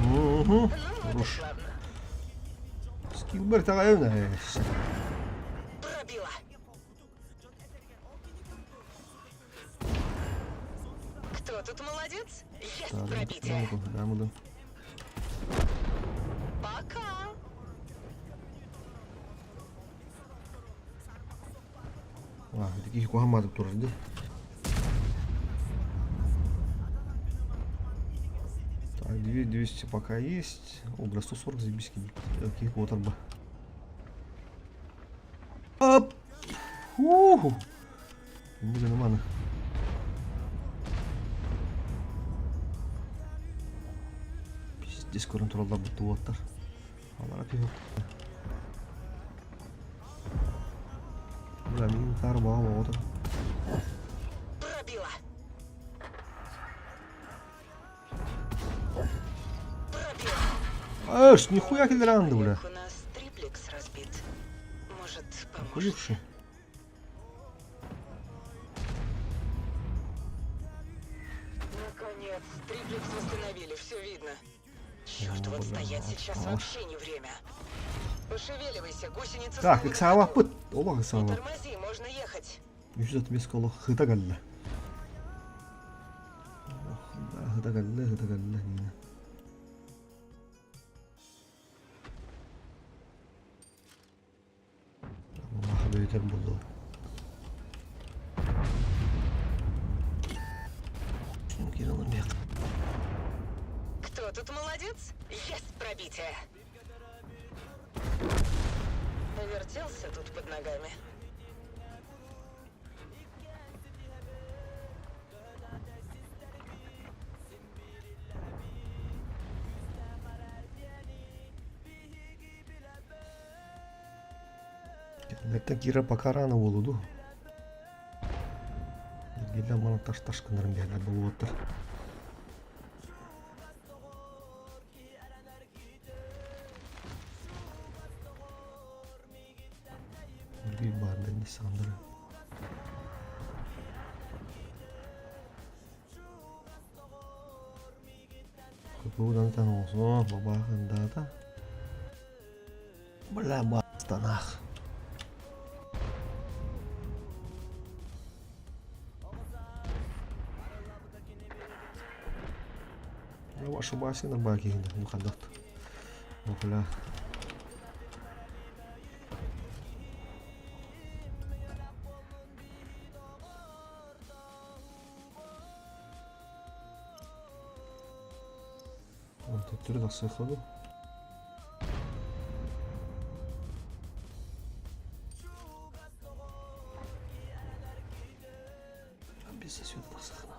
Угу. Ну, Хорош. вот и Скилбер таҕайына. Пробила. Кто тут молодец? Есть пробитие. Пока. Ити киһи куһаҕан турар дии. Так, 200 пока есть. О, бля, 140 заебись киһи куотарба. Оп! Уху! Не маны. Пиздец көрөн тураллар бутты уоттар. Алара түһүк. Бля, мин тар баа оҕото. Пробила. Пробила. Эш, нихуя киллеранды, бля. У нас триплекс разбит. Может, поможешь? Охуевший. Наконец, триплекс восстановили, все видно. Черт, вот Бля, стоять сейчас аж. вообще не время. Пошевеливайся, гусеница Так, снова на ыксаабаппыт. ходу. Олох Не ыксаабап. тормози, можно ехать. 165 олох хыта кэллэ. Ох, да, хыта кэллэ, хыта кэллэ. Нина. Аллах бөйтөр булду. Кто тут молодец? Есть пробитие. Повертелся тут под ногами. Это Кира пока рано буолуду. Геле маны таш-таш гыннаран биэрэр буолуоттар. Өлүү баар да Александра. Тугунан оҥосуо, бабаахындаата. Бля, бастанах. Я ошибаюсь, на баги, ну хадат. Бля. Төттөрү тахсыахха дуу? Без сюда тахсыахына.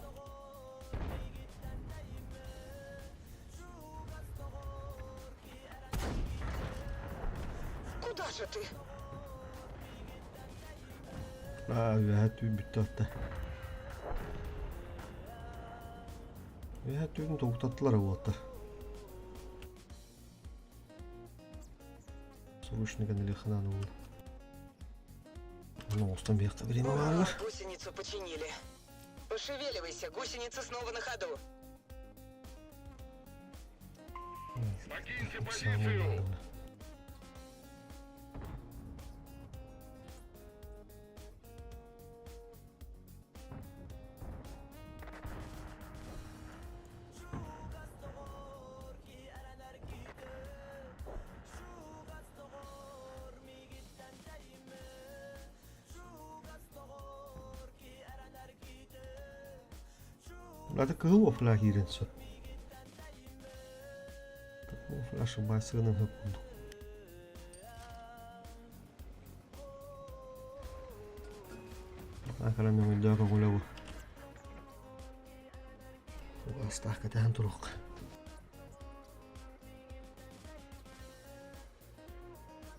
Куда же ты? Аа, үөһэ түүн бүттэ атта. Үөһэ түүн тоҕутаттылар уолаттар. Срочно генелиханан уол. Ону оҥостон биэххэ время Ура, бааллар. гусеницу починили. Пошевеливайся, гусеница снова на ходу. Покиньте позицию! Ата кыһыл офла киирэн сөп. Офла шыбайсыгынан хөп курдук. Акара мөҥүллээх көҥүлэ бу. Астаах кэтэһэн туруохха.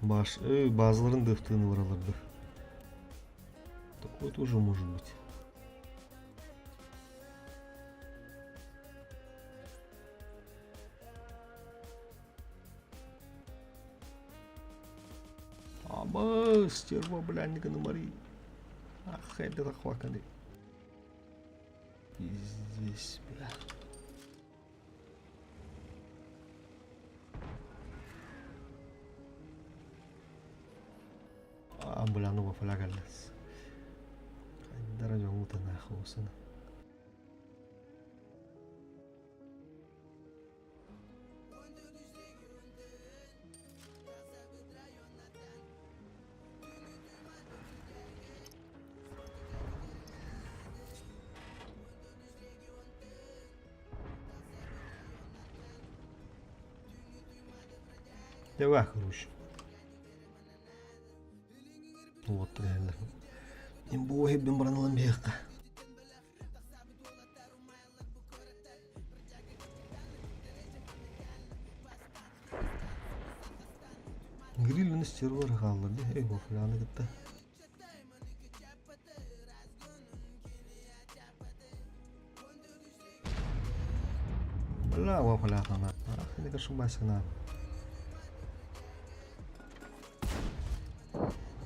Баш, базаларын дыхтыын бараларды. Такое тоже может быть. Аба, стерва, бля, не гономари. Ах, это хваканы. Пиздец, бля. А, бля, ну флягалес. Дорогой, нахуй, Давай, короче. Вот реально. Имбоги бимбраналам беха. Гриль стервер хааллар дии. Эй, фляны кытта. Бля, вафляхана. Ах, не шубасина.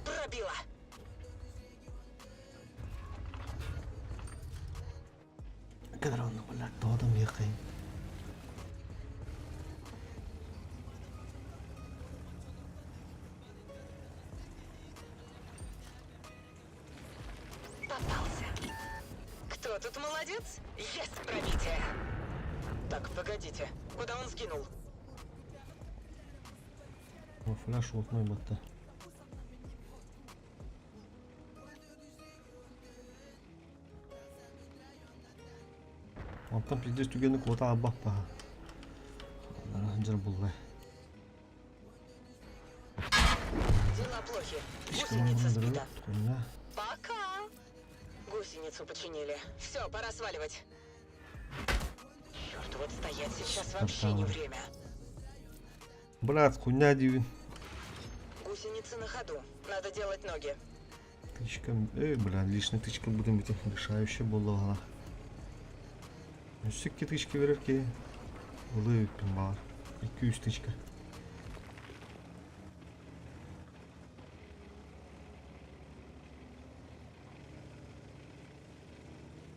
Пробила. Кадранна, бля, тоодом ехай. Попался. Кто тут молодец? Есть пробитие. Так, погодите. Куда он сгинул? Фляж отной батта. Онтон пиздец түгэни куота албаппа. Дьэр булла. Дела плохи. Гусеница сбита. Пока. Гусеницу починили. Все, пора сваливать. Черт, вот стоять сейчас вообще не время. Брат, хуйня диибин. Гусеница на ходу. Надо делать ноги. Тычка, эй, бля, лишний тычка будем быть решающая буолла. Өссө икки тычка берер ки. Ылыы үппүн баар. Икки үс тычка.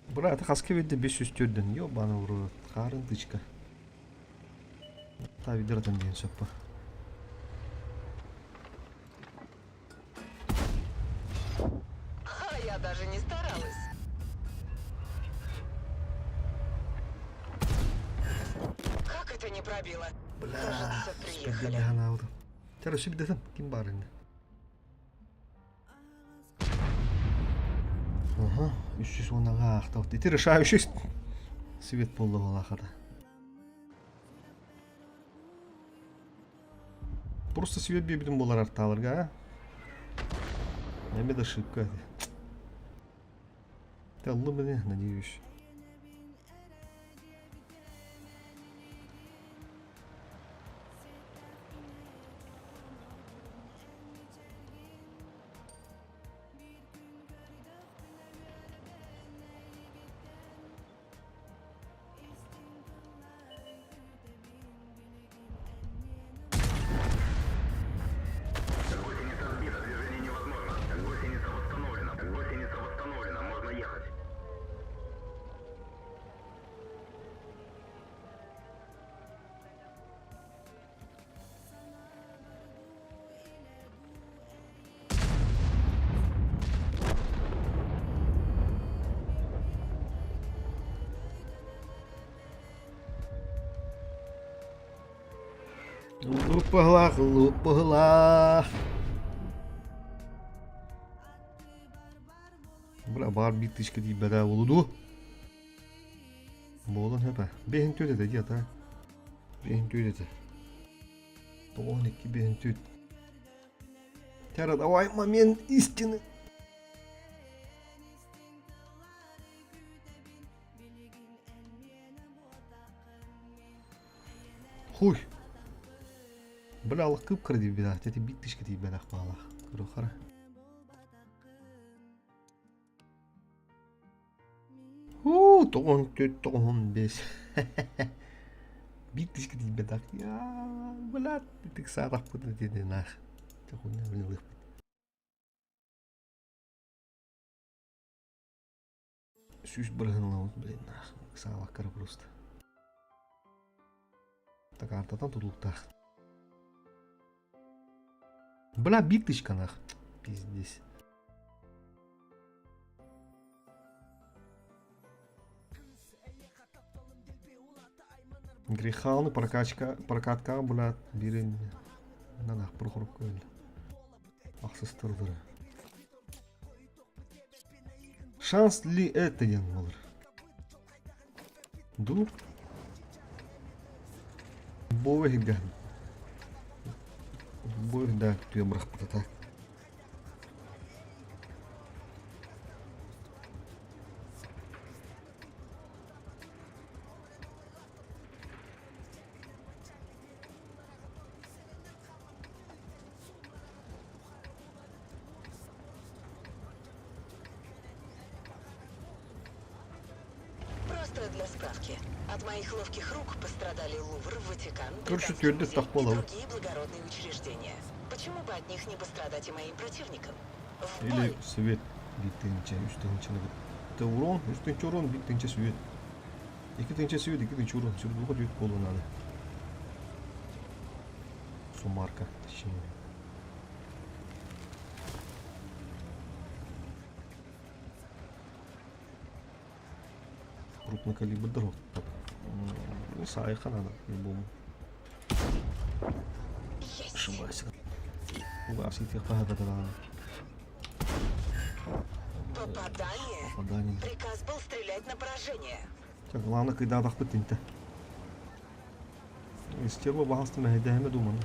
Брат, хаска видде 504 Ёбаный в рот. Харын тычка. Тавидыратан диэн сөп А я даже не старалась. Как это не пробило? Бля, Кажется, приехали. Короче, бідетен ким бар инде. Ага, 310 аахтабыт. Ити решающий свет буолла буолаахата. Просто свет биэбитин буолар артааларга, а? Эми да ошибка. Таллы мне, надеюсь. Гусеница сбита, движение невозможно. Гусеница восстановлена. Гусеница восстановлена, можно ехать. Лупаглах, лупаглах. Бра бар биир тысячка тиийбэтэ буолуо дуу? Буолан сөп ээ. Биэһин түөрт этэ дии ата. Биэһин түөрт этэ. Тоҕуһун икки биэһин түөрт. Тара, давай момент истины. Хуй. Бля, алых кып-кыра диэбит эти биир тысячка тиийбэтэх баалаах. Көрүөххэ Уу, тоҕон түөрт тоҕуһун биэс. Биир тысячка тиийбэтэх. Я, блядь, итик саатахпыт итини наах. Чохуна блин ылыахпыт. Сүүс бырыһын ылабыт, блин, наах. Саалаккара просто. Так, артатан тутулуктаах. Бля, биир тысячка нах. Пиздец. Грехауны прокачка, прокатка, бля, бирин нанах прохорупка Ахсыстырдыры. Шанс ли это диэн буолар? Ду? Бу иһиргэ. Бу да түө бырахпыта Просто для справки. От моих ловких рук пострадали Лувр, Ватикан, Короче, Британский твердый музей и тахпол. другие благородные учреждения. Почему бы от них не пострадать и моим противникам? В Или бой! свет биир тыһыынча, үс тыһыынчаны Это урон, үс тыһыынча урон, биир тыһыынча свет. Икки тыһыынча свет, икки тыһыынча урон. Сүрдүкү түөрт буолуон надо. Сумарка, точнее. Крупнокалибр так. Ну, сайха надо, по-любому. Есть! Ошибайся. Угас, Попадание? Попадание. Приказ был стрелять на поражение. Так, главное, когда тахпыт инте. Стерва баһаста мэһэйдэһэмэ думаны.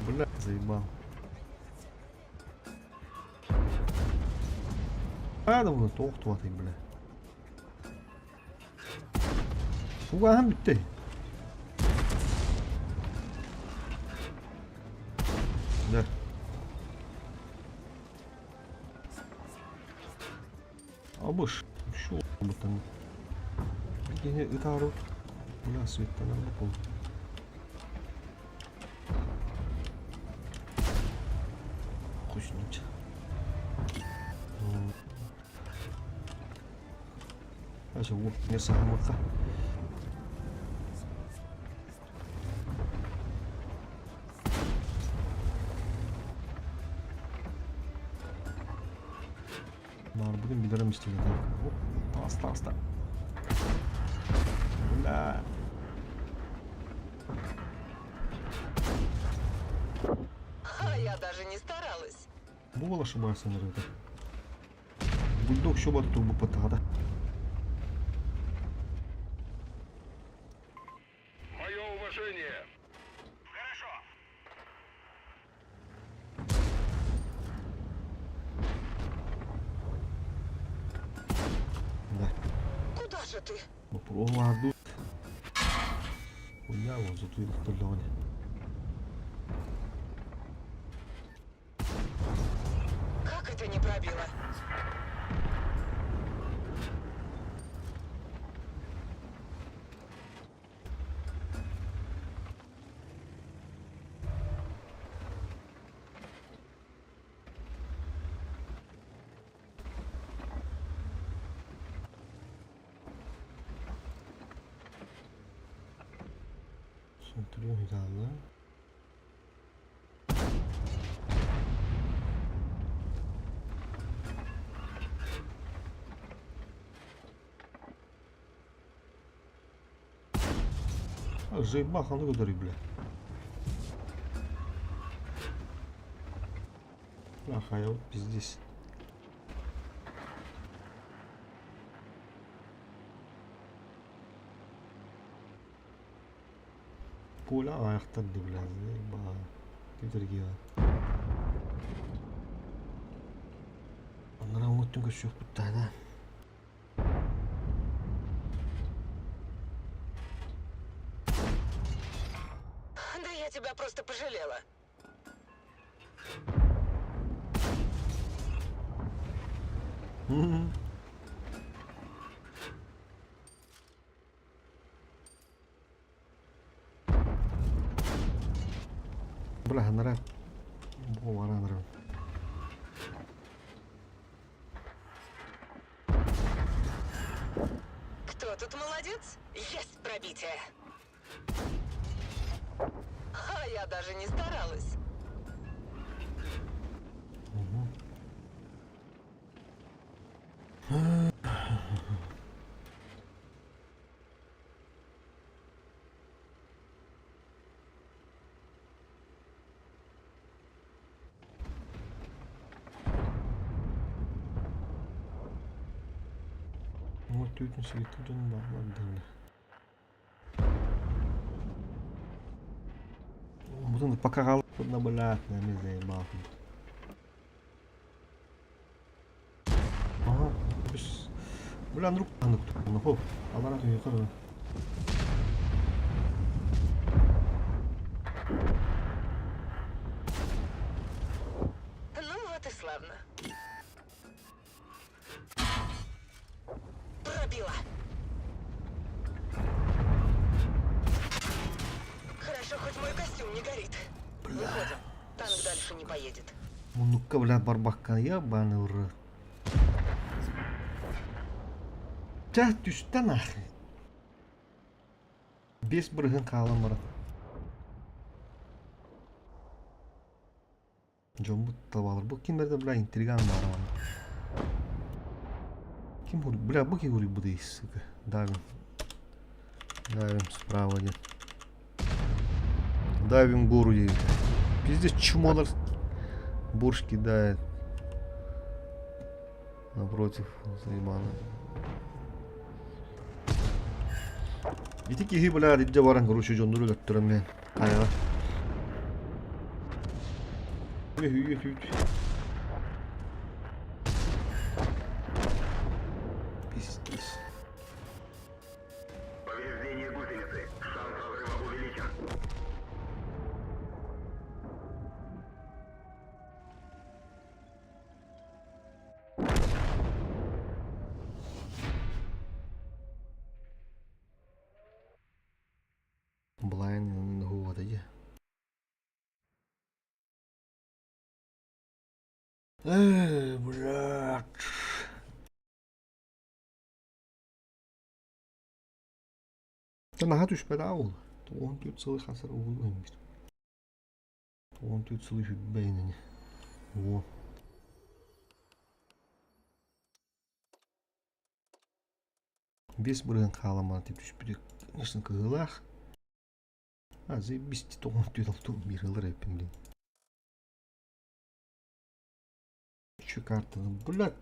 Бля, заебал. А, да буну тоох туатай, бля. Угаһан бүттэй. Да. Абыш, şu бутан. Кини ытаару. Бля, светтанар бу Кузнечик. Не саһамыкка. Баар бүгүн билэрим истигэ так. Аста аста. Бля. А я даже не старалась. Бу ошибайся это. Бульдог еще бар турбу патада. Мое уважение. Хорошо. Да. Куда же ты? Попробую. Хуйня, вот зато и Как это не пробило? Смотрю, да. Заебах, а ну говори, бля. Ага, я вот пиздец. Пуля аяқтарды, бля, заеба. Күйдірге. Аннара оңыттың көші жоқ бұтта, да? Да я тебя просто пожалела. Бля, анара. Бу анара. Кто тут молодец? Есть пробитие. А я даже не старалась. Вот тут не тут он бля. Бутын пока на блядь, не заебал. Ага, без... Бля, ну, ну, ну, хоп, алара yukarı. Ну вот и славно. Пробила. Хорошо, хоть мой костюм не горит. Выходим. Танк дальше не поедет. Ну-ка, бля, барбакка, ебаный в рот. Ча, түстэ нахуй. Бес бырыһын хаалан баран. Дьоммут табалар. Бу ким эрдэ, бля, интриган баар Ким бля, бу ким буду сука. Давим. Давим справа один. Давим гору ей. Пиздец, чмолар борщ кидает. Напротив, заебано. Ити киһи, бля, илдьэ баран, короче, дьоннору өлөттөрөн мен. Хайаҕа. Үһүйэ түүт. Пиздец. Повреждение гусеницы. Шанс разрыва увеличен. Блайн года є. Эй, блядь. Наһаа түспэтэх уол. 14 сылы хасар уол өлбүт. 14 сылы сүрбэ инини. Уол. 5% хаалан баран түспүтэ, конечно, кыһыылаах. А, заебись, 94 61 ылар эбиппин блин. Еще картаны, блядь,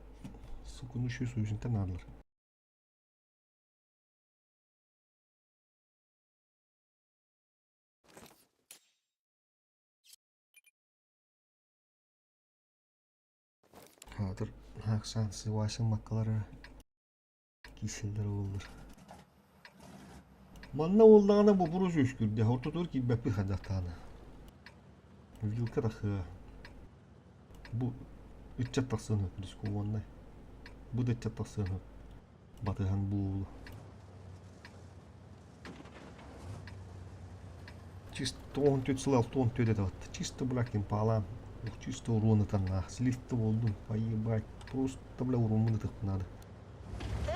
сука, ну еще союзниктар наадалар. Хаатыр Хаксан Сывасин маккалара киселлэр уоллар. Манна уоллаҕына боппуруос үөскүүрдэ, ортотугар киирбэппит хайдахтаана. Вилка тахыа. Бу ыччат тахсыан сөп дискуоннай. Бу да ыччат тахсыан сөп. Батыһан буолу. Чисто 14 сыл 64 это вот. Чисто, бля, кимпалаан. Ух, чисто урон ытаннаах. Слив-то болдум. Поебать. Просто, бля, уроммун ытык надо. Да,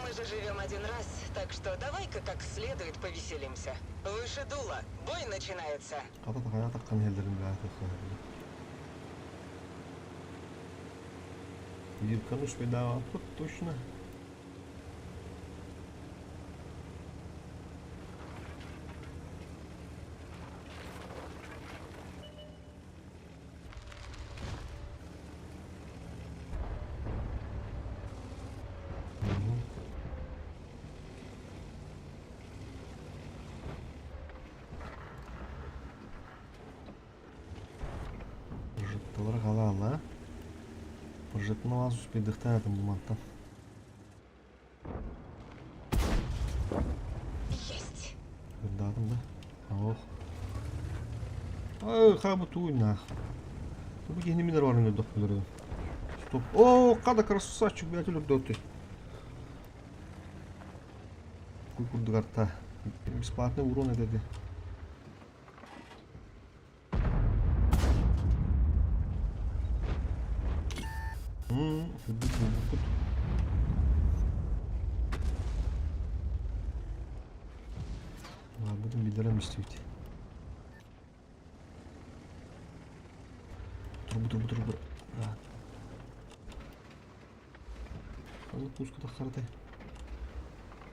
мы же живем один раз, так что давай-ка как следует повеселимся. Выше дула, бой начинается. Хата хайа таххан иһэллэрин бля Вилканы успейдаабаппыт точно. Прожекторлара халаала. Прожекторын аз успейдыхтаан этим бу мантан. Есть. Ырдаатым да? Ох. Ай, хабы туйна. Бу киһини мин баран өлдөх өлөрөбүн. Стоп. О, када красавчик, блядь, өлөрдөтү. Куй курдук арта. Бесплатный урон этеди. Үрдүк буолбуппут. Баарбытын биллэрэн истибит. Турбу турбу турбу. Ханнык пуска тахсардай.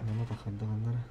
Манна тахсардаҕаннара.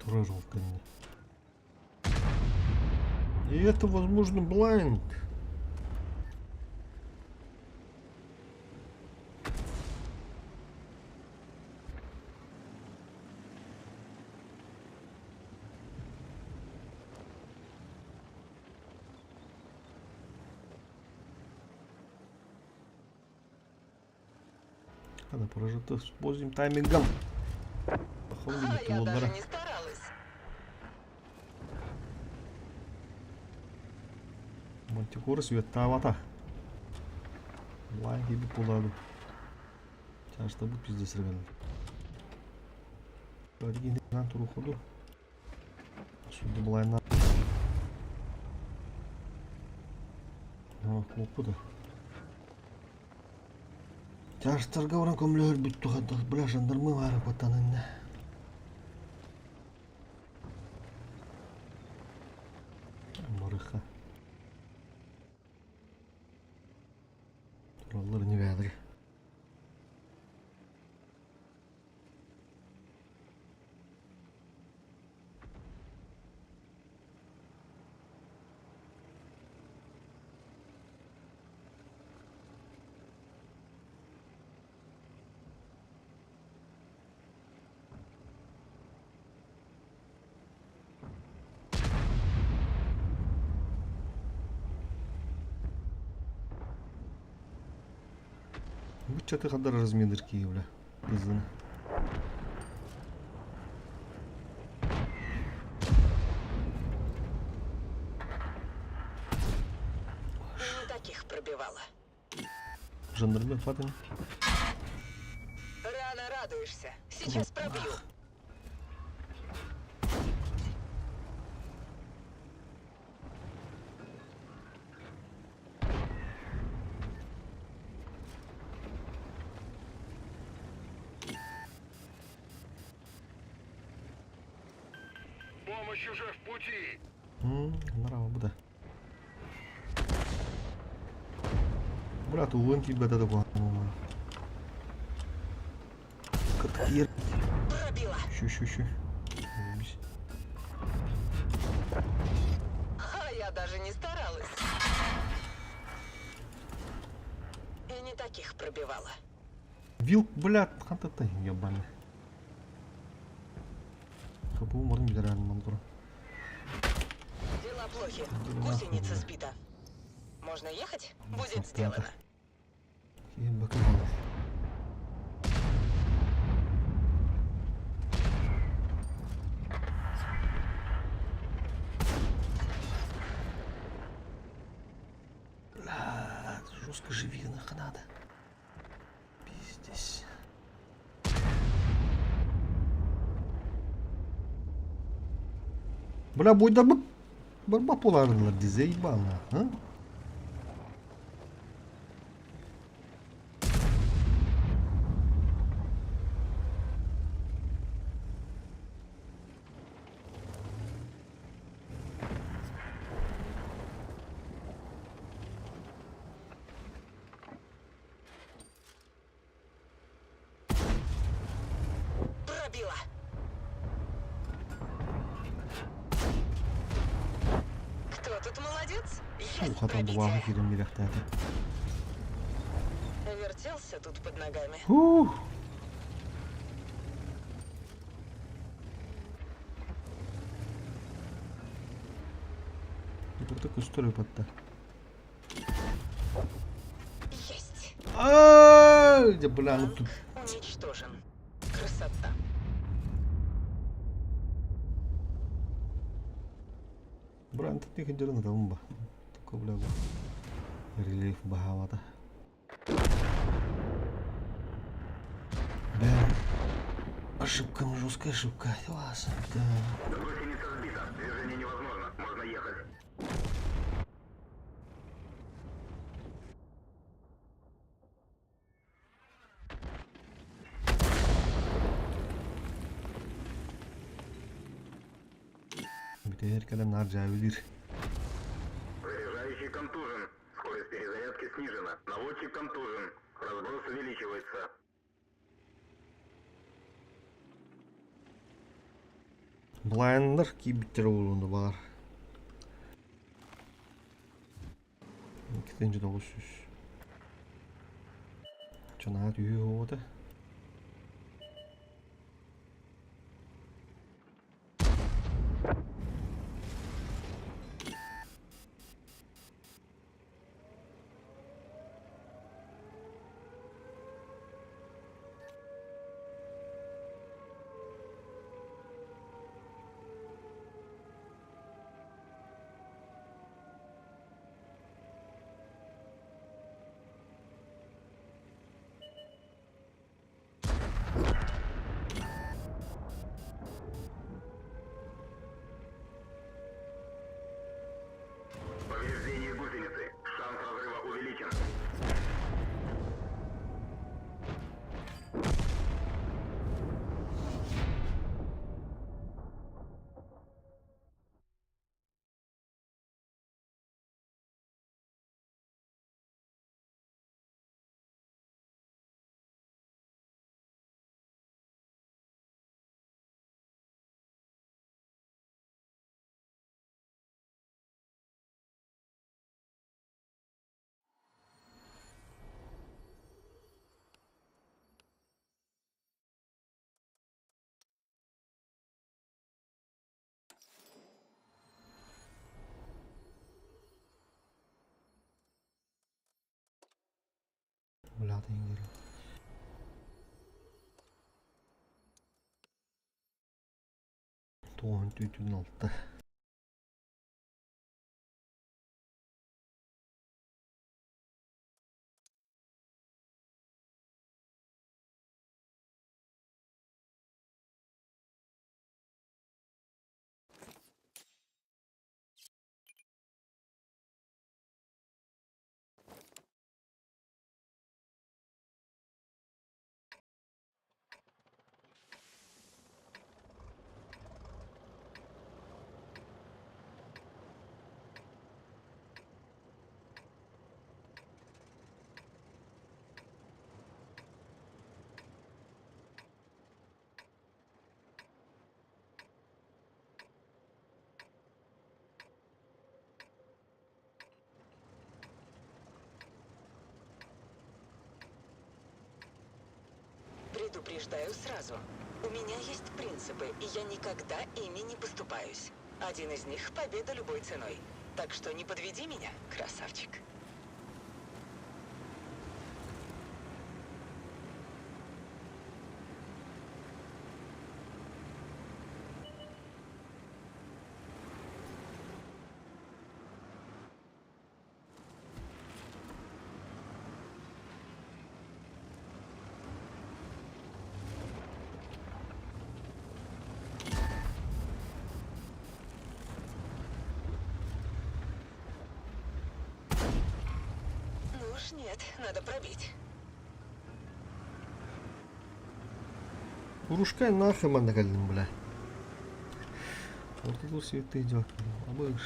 Турар ол кэннэ. И это, возможно, блайнд. Она прожита с поздним таймингом. Походу, А я не даже не старалась. Мантикора светтаавата. Лайн киирбит буолаады. Чаастарбыт пиздец рыгалар. Туруходу. Судья былайна. Куоппута. Чаастарга баран көмөлөһөр бүттү хайдах бля жандармы баара куттанынна. Барыха. Тураллар ини бэйэлэрэ. Ыччаты хандар разменыр киһи, бля. Пизданы. Не таких пробивала. Жандармер Фатин. Рано радуешься. Сейчас пробью. Помощь уже в пути. Нрава буде. Бля, тулун килбәтә дә була. Кыткир. Пробила. Щу, щу, щу. Заебись. А я даже не старалась. И не таких пробивала. Вилк, бля, хантата ебаный. Кабу морын билер мантура. Дела плохи. Нахуй, Гусеница бля. сбита. Можно ехать? Будет Вот сделано. это. Ебака. Бля, жестко живи нахуй надо. Пиздец. Бля, бойда б... Барба поларнылар ди заебал нахуй, а? Пробила. Кто тут молодец? Есть Ухатан була пробитие. кирим миряхтаты. Вертелся тут под ногами. Ух. Burada көстөр өпөттө. Есть. Ай, да бля, ну тут Танк уничтожен. Красота. Бра, ты хинжерин да ба. Только бля бу. Рельеф бахавата. Бля. Ошибка, жесткая ошибка. Класс. Да. Гусеница сбита. Движение невозможно. Можно ехать. Битер кэлэн нар жабилир. Заряжающий контужен. Скорость перезарядки снижена. Наводчик контужен. Разброс увеличивается. Блайндар кийбиттер болуунда бар. 2900. Чанаа түйүү ота. Повреждение гусеницы. Шанс разрыва увеличен. Бля, теңгер. Тоҕуһун түүтүн алта. Предупреждаю сразу. У меня есть принципы, и я никогда ими не поступаюсь. Один из них – победа любой ценой. Так что не подведи меня, красавчик. Ну уж нет, надо пробить. Урушкай нахуй манна кэллим бля. Ортолуур святые дьон. Абыш.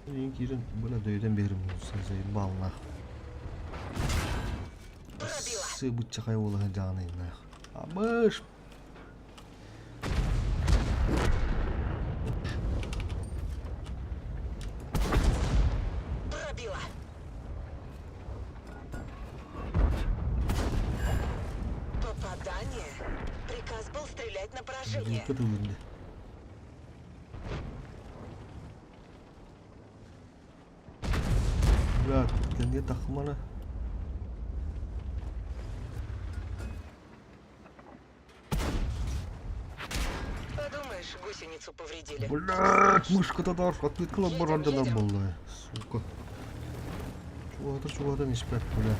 Ийин киирэн бля дөйүтэн биэрим заебал нах. Пробила. Сыбыччахай уола сылдьаҕын нах. Абыш. Пробила. Попадание. Приказ был стрелять на поражение. Вилка тылынды. Бля, кэнниэ тахмана. Подумаешь, гусеницу повредили. Блядь, мышка да открыткала Едем, барандан едем. буолла. Сука. Чугатыр чугатан испэт, бля.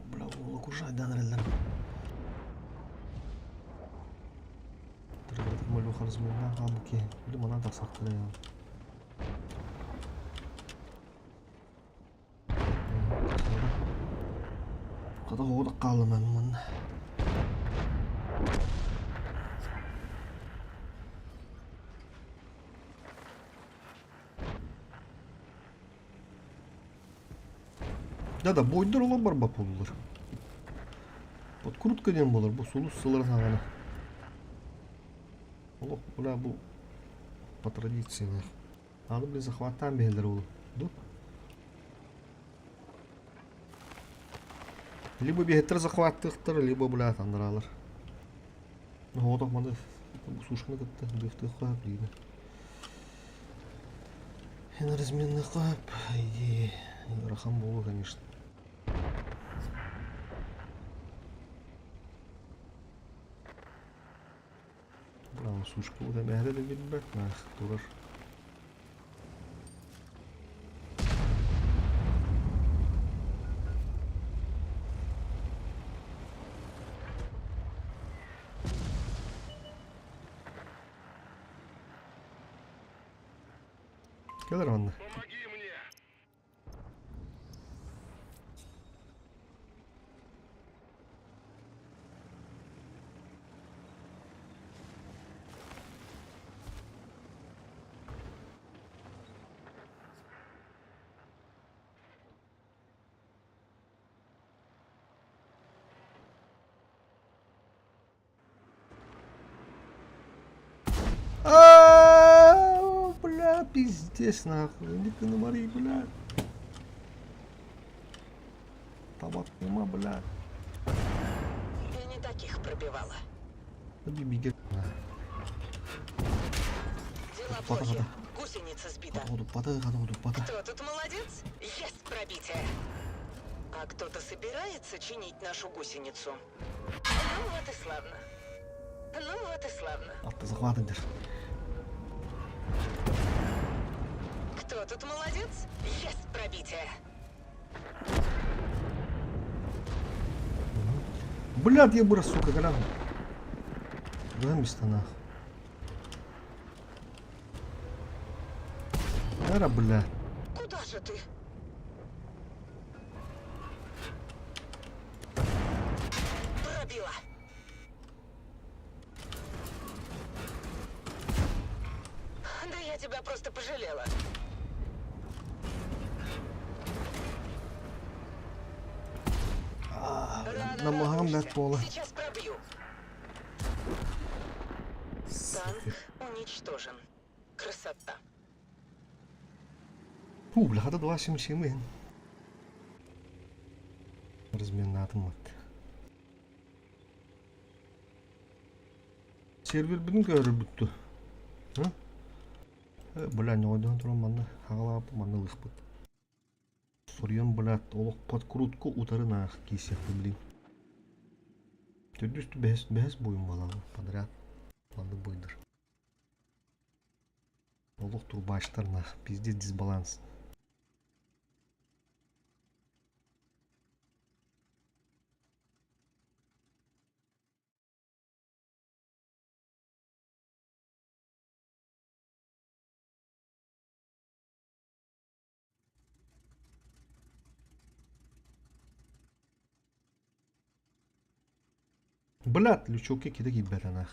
Бля, уолу куржайдан эрэллэр. Манан тахсахтара Хата оҕо хаалыман манна. Да-да, бойдор олон барбат буоллулар. Подкрутка диэн буолар, бу сулус сылар саҕана. Олох, бля, бу по традиции нах. Аны блин захваттаан биһэллэр ол. Ду? Либо биһэттэр захваттыахтар, либо, бля, тандараалар. Оҕотох маны сушканы кытта дыахтыахха блин. Разменныхха, по идее, ыарахан буолуо, конечно. Браво, сушка бу бэһэрэ да билбэт, наах турар. Кэлэр манна. Помоги мне! А, бля, пиздец, нахуй. Иди ты на Мари, бля. Табак нема, бля. Я не таких пробивала. Бигэ. Дела плохи. Гусеница сбита. Кто тут молодец? Есть пробитие. А кто-то собирается чинить нашу гусеницу? Ну вот и славно. Ну вот и славно. Атта захватыңдар. Кто тут молодец? Есть пробитие. Блядь, я быра, сука, гля. Да, места нах. Ара, бля. Куда же ты? Пробила. Да я тебя просто пожалела. Рано Намагам радуешься. бэрт буола. Сейчас пробью. Танк уничтожен. Красота. Фу, бля, хата 277 иһин. Разминаатым вот. Сервербин көрөрбүттү. Бля, ньоҕойдоһон туран манна хаҕалаабыт манна ылыахпыт. Соруйан, блядь, олох подкрутку утарын аах киирсиэхпин билин. Төрдүс бэһис, бэһис буйун буолаҕын подряд. Маннык буйдар. Олох турбачтар нах, пиздец дисбаланс. Блядь, лючокка кида киирбэтэ нах.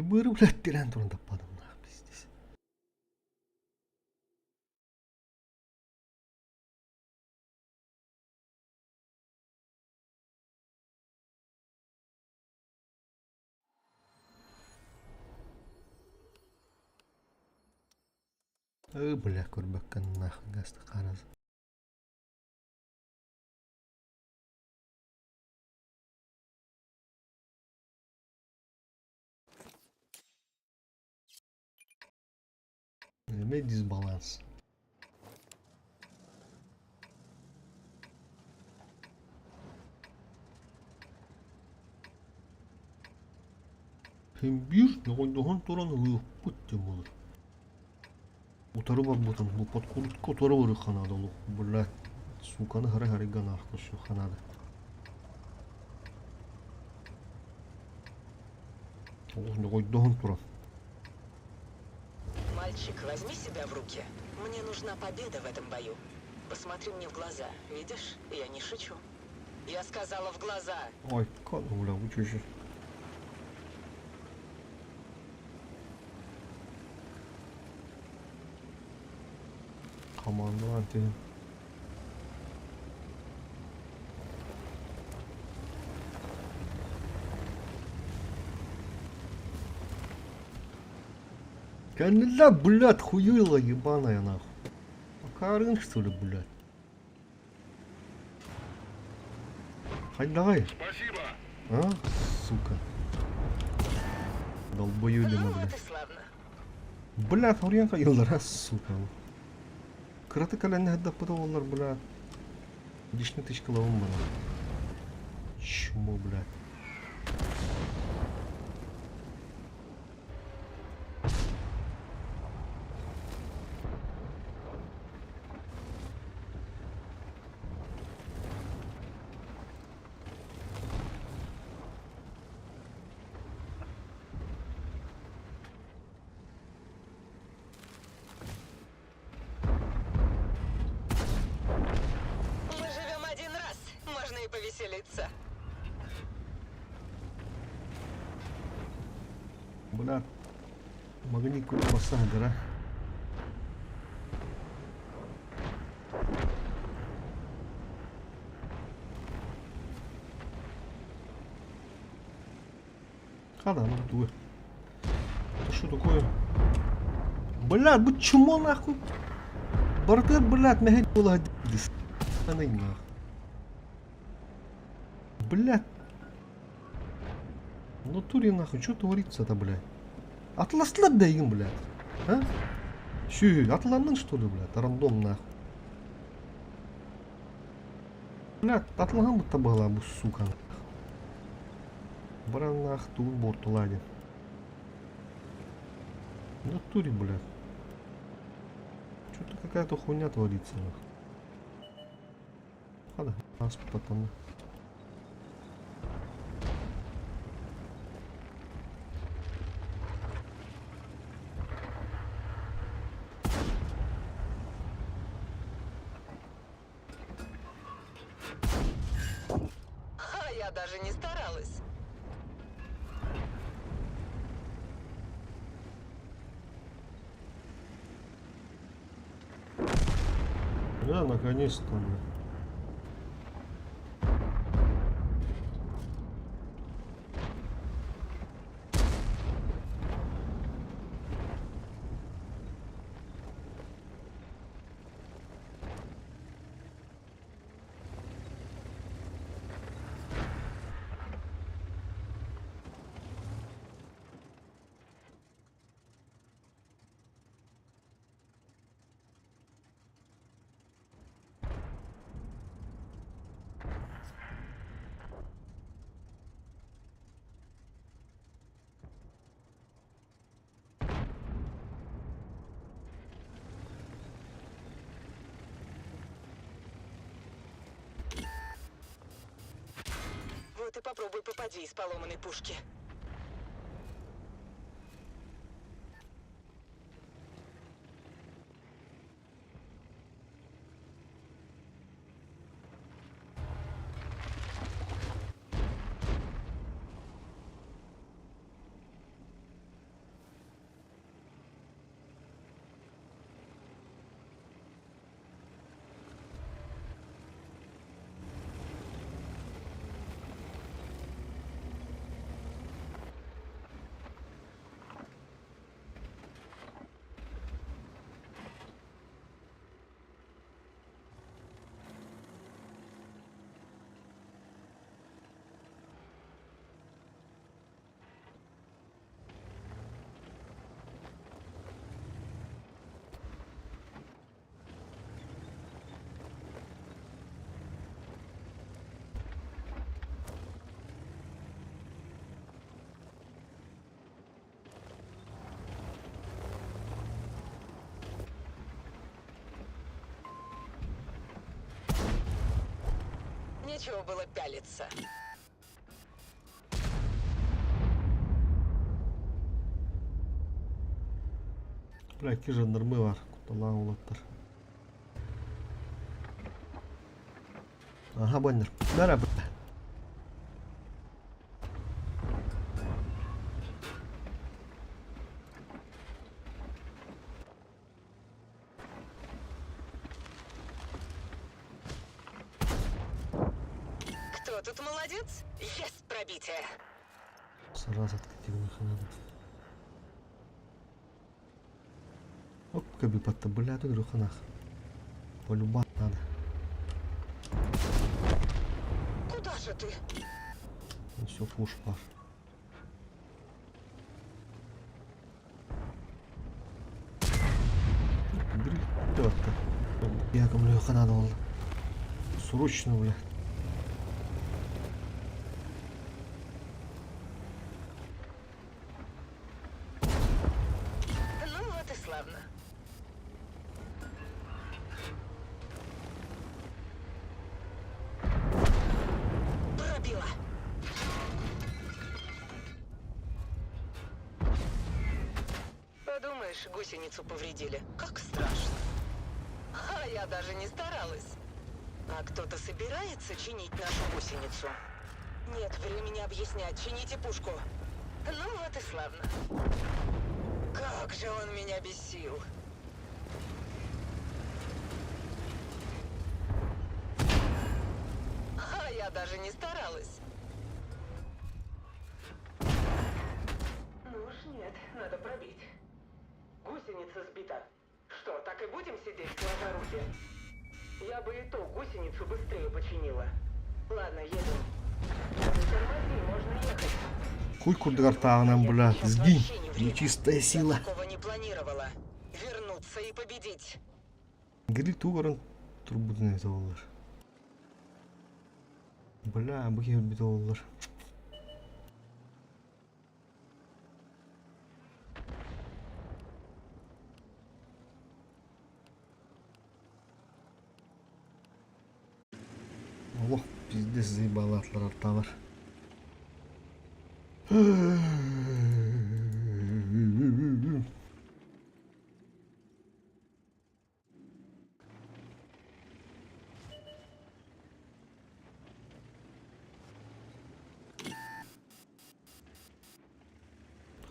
Ебыры, блядь, тирэн туран таппадым нах, пиздец. Ы, бля, көрбөккө нахуй гасты хараз. Эмиэ дисбаланс. Син биир доҕойдоһон туран ылыахпыт диэн буолар. Утары барбытым, бу подкрутка утары барыахха наада олох, блядь, сууканы хары-харыга наах көрсүөххэ наада. Олох доҕойдоһон туран. Мальчик, возьми себя в руки. Мне нужна победа в этом бою. Посмотри мне в глаза. Видишь, я не шучу. Я сказала в глаза. Ой, как, бля, учишь. Командалаан түһэн. Кэннилэ, блядь, хуила ебаная нахуй. Акаарыҥ что ли, блядь? Хайдаҕай? Спасибо. А, сука. Долбоюбина, Ну вот блядь. и славно. Бля, соруйан хайыллара, сука. Кыратык кэлэн иһэрдэхпит оҕолор, бля. Лишний тычкалабын бана. Чмо, блядь. Мы живем один раз. Умница. Бля, магнит курбаса гора. Хана, ну дуй. Это что такое? Блядь, бу чмо нахуй? Бартер, блядь, мэһэй буола нахуй. Блядь. В натуре нахуй, что творится-то, блядь? Атласлар да им, блядь. А? Чё, атланның что ли, блядь? Рандом нахуй. Блядь, атлаһан будто была бу сука. Баран нах туун буортулади. В натуре, блядь. Что-то какая-то хуйня творится, нахуй. Ладно, нас потом. А я даже не старалась. Да, наконец-то, блядь. Вот и попробуй попади из поломанной пушки. Нечего было пялиться. Бля, икки жандармы баар, кутталаах уолаттар. Аха, баннер. Бара, бля. Кто тут молодец? Есть пробитие. Сразу откативных надо. Оп, каби подтабуля тут руханах. Полюба надо. Куда же ты? Ну все, пуш пар. Я кому надо было. Срочно, бля. Ну вот и славно. Пробила. Подумаешь, гусеницу повредили. Как страшно. А я даже не старалась. А кто-то собирается чинить нашу гусеницу? Нет времени объяснять. Чините пушку. Ну вот и славно. Как же он меня бесил. А я даже не старалась. Ну уж нет, надо пробить. Гусеница сбита. Что, так и будем сидеть, сложа руки? Я бы и ту гусеницу быстрее починила. Ладно, едем. Затормози, можно ехать. Хуй курдугар тааҕынан бля, Сейчас сгинь, вообще не время. нечистая сила. Я такого не планировала. Вернуться и победить. Гриль тугарын турбутун эбитэ буоллар. Бля, бу киһи өлбүтэ буоллар. Олох пиздец заебалаатылар артаалар.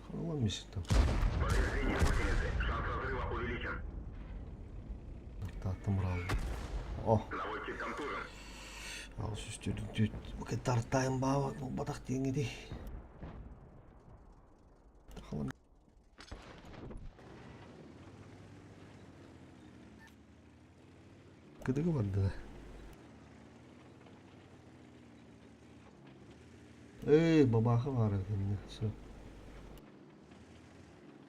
Хараламмис там. Повреждение гусеницы. Шанс разрыва увеличен. Артааттан быраалла. О, Наводчик контужен. аҕыс үс төрүн түөрт. Бу тартаайын баабат буолбатах диэҥҥитий. Халам Кыдыгы барда да. Эй, бабаха баар этиннэ. Все.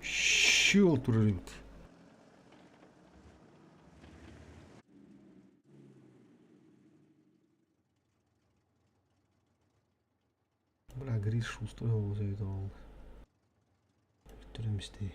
Щел турар эбит. Бля, Гриш устроил уже это ол. Бүттеремистей.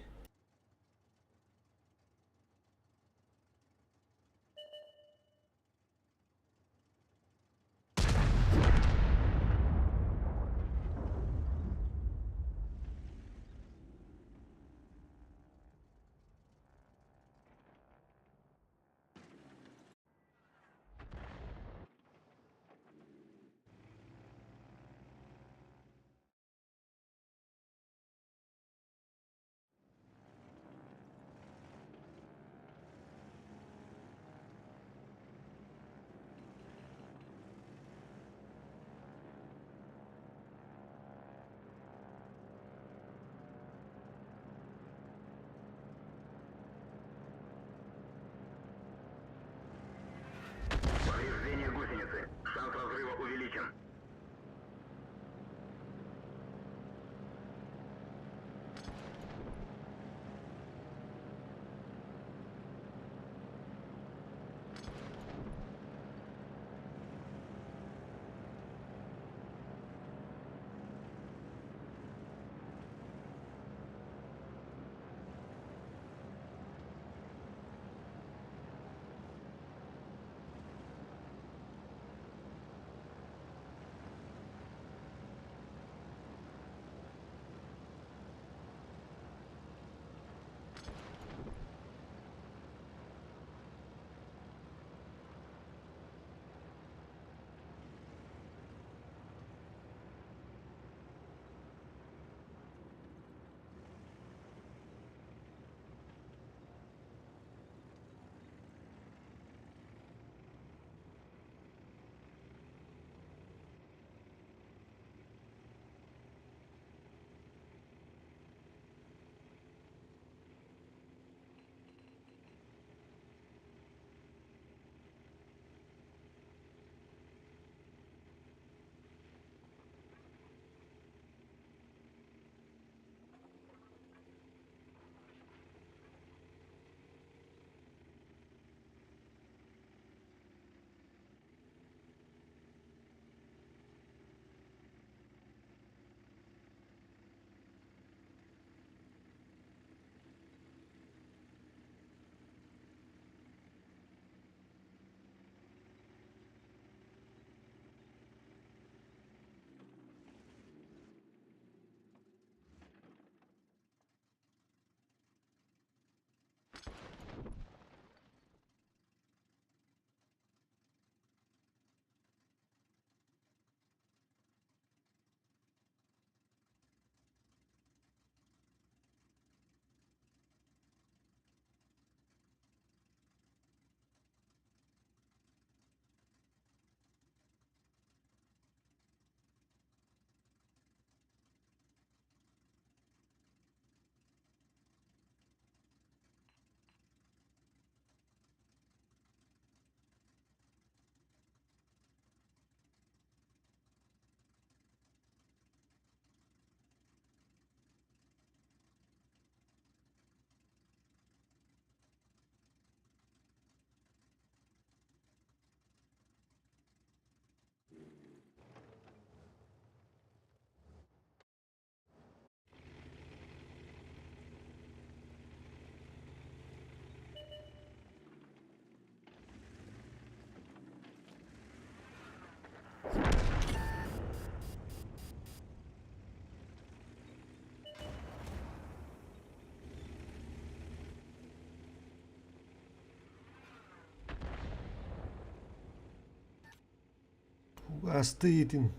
Тугасты итин.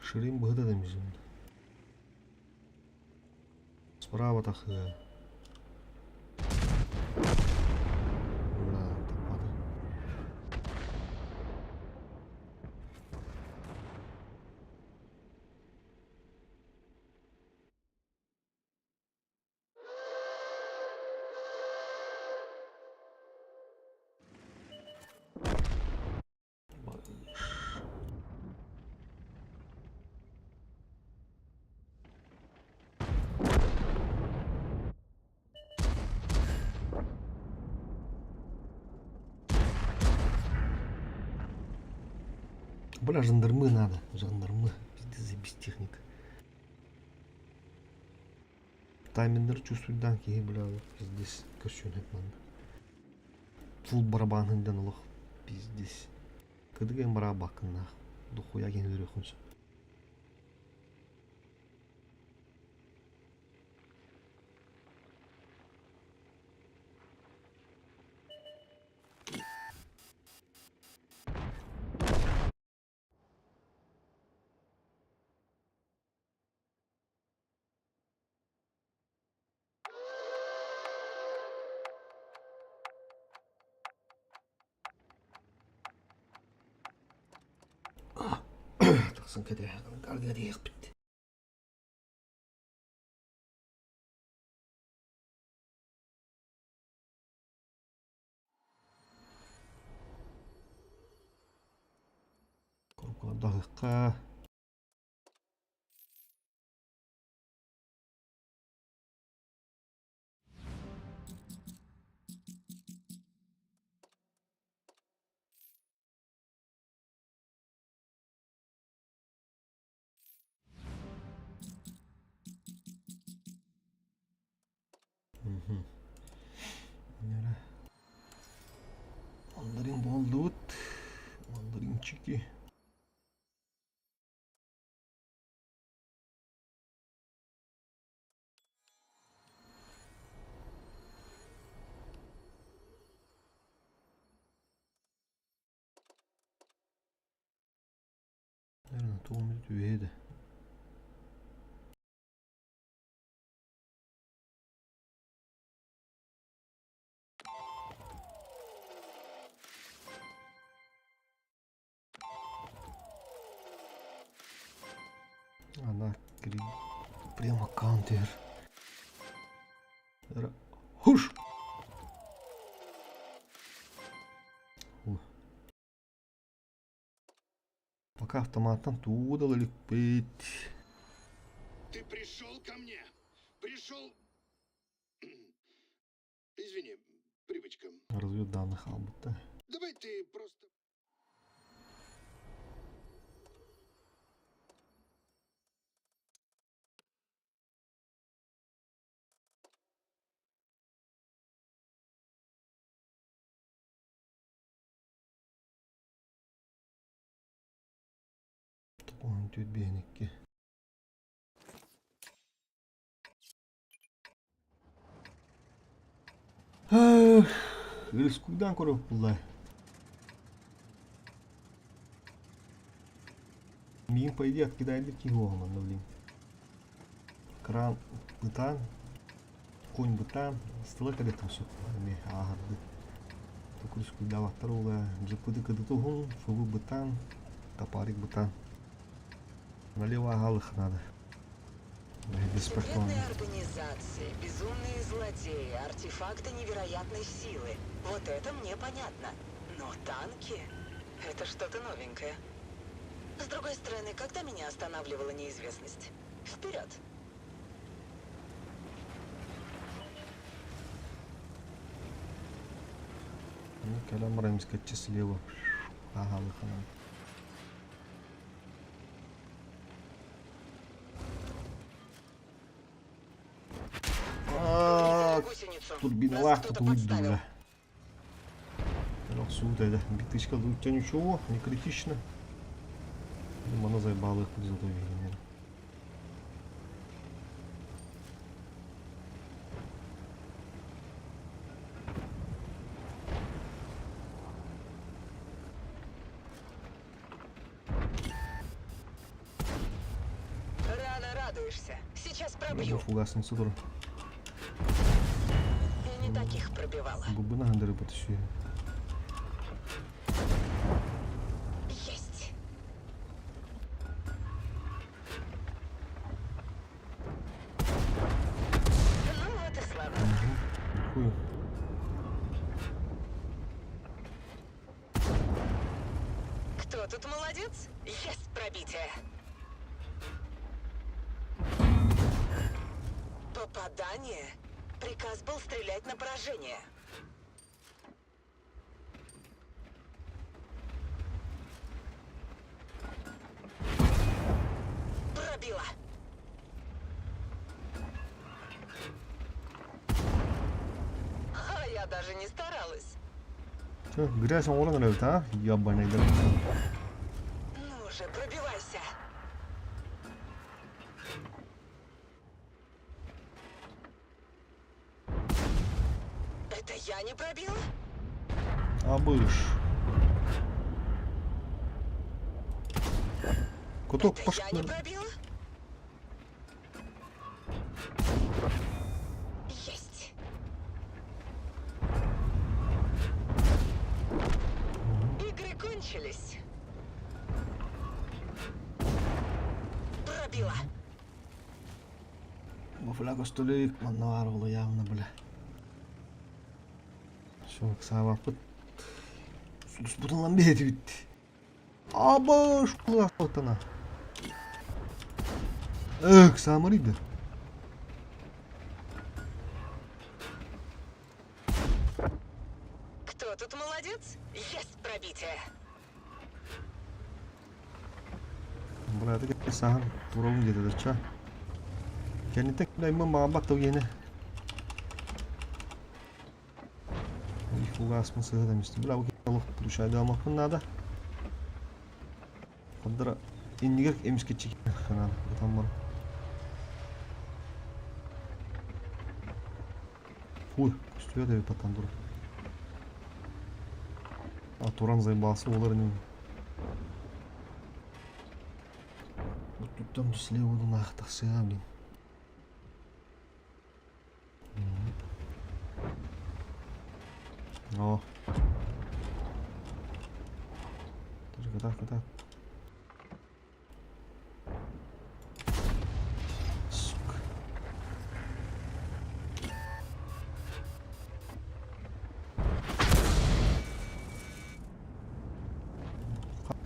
Ширин быһыта да мизин. Справа тахыа. Бля, таппата. Бля, жандармы надо, жандармы. Пиздец, заебись техника. Тайминдер чувствуйдан киһи, бля, пиздец, көрсүөн сөп манна. Фул барабан сылдьан олох пиздец. Кыдык эн бараабаккыннаах дохуя киһини өлөрүөххүн сөп. Тахсан кэтэһэ диэхпит. Куркуордаһыахха. Мандарин буоллубут. Мандаринчики. Тугум үһү да. Она прямо каунтер. Хуш! Пока автоматтан туудал иликпит. Ты пришел ко мне. Пришел... Извини, привычка. Разведданных хаалбыта. Давай ты просто... Тоҕуһун түүт биэһин икки. Рискуйдаан көрөппуллай. Миин по идее откидайдыр киһи уоһуманна блин. Кран бытаан, конь бытаан, стыла кэлэтим сөп эмиэ ааһарды. Тукрускуйдаабаттар уола дьыппыты кыдытуһун, фыбы бытаан, топарик бытаан. Налево аҕалых надо. Секретные организации, безумные злодеи, артефакты невероятной силы. Вот это мне понятно. Но танки — это что-то новенькое. С другой стороны, когда меня останавливала неизвестность? Вперед! Ну, кэлэн баран эмискэччи слева ааһалыханан. Турбиналаах тутулуйдура. Охсуут это. Битычка лучше ничего, не критично. Мана заебала их золотой вегенер. Прикалываешься? Сейчас пробью. Фугасница тур. Я не таких пробивала. Губына хандыры потащи. Есть. Ну вот и славно. Хуй. Кто тут молодец? Есть пробитие. Попадание? Приказ был стрелять на поражение. Пробила. А я даже не старалась. Чё, грязь оҥорон эрэбит, а? Ебаный Ну же, пробивайся. Это я не пробила? Абыш. Куток Это я не пошли. пробила? Есть. Игры кончились. Пробила. Фляга столик, манна баар буолуо явно бля. Все, ыксаабаппыт. Сулуспутун ылан биһэтибит. Абыш кулаахтана. Ыксаамарыйда. Кто тут молодец? Есть пробитие. Бырааты саһан туругум диэтэ дача. Кэнниттэн кэлэймин баҕарбат да гиэнэ. Их сыһа дэмистим. Бля, бу олох получайдаамаппын наада. Хаддара иннигэр эмискэччи ханаан ытан баран. Фуй, көстүбэт эбит паттан турар. А туран заебался олар ини. Вот тут там слева нах тахсыа, блин. О. Так, так, так. Сука.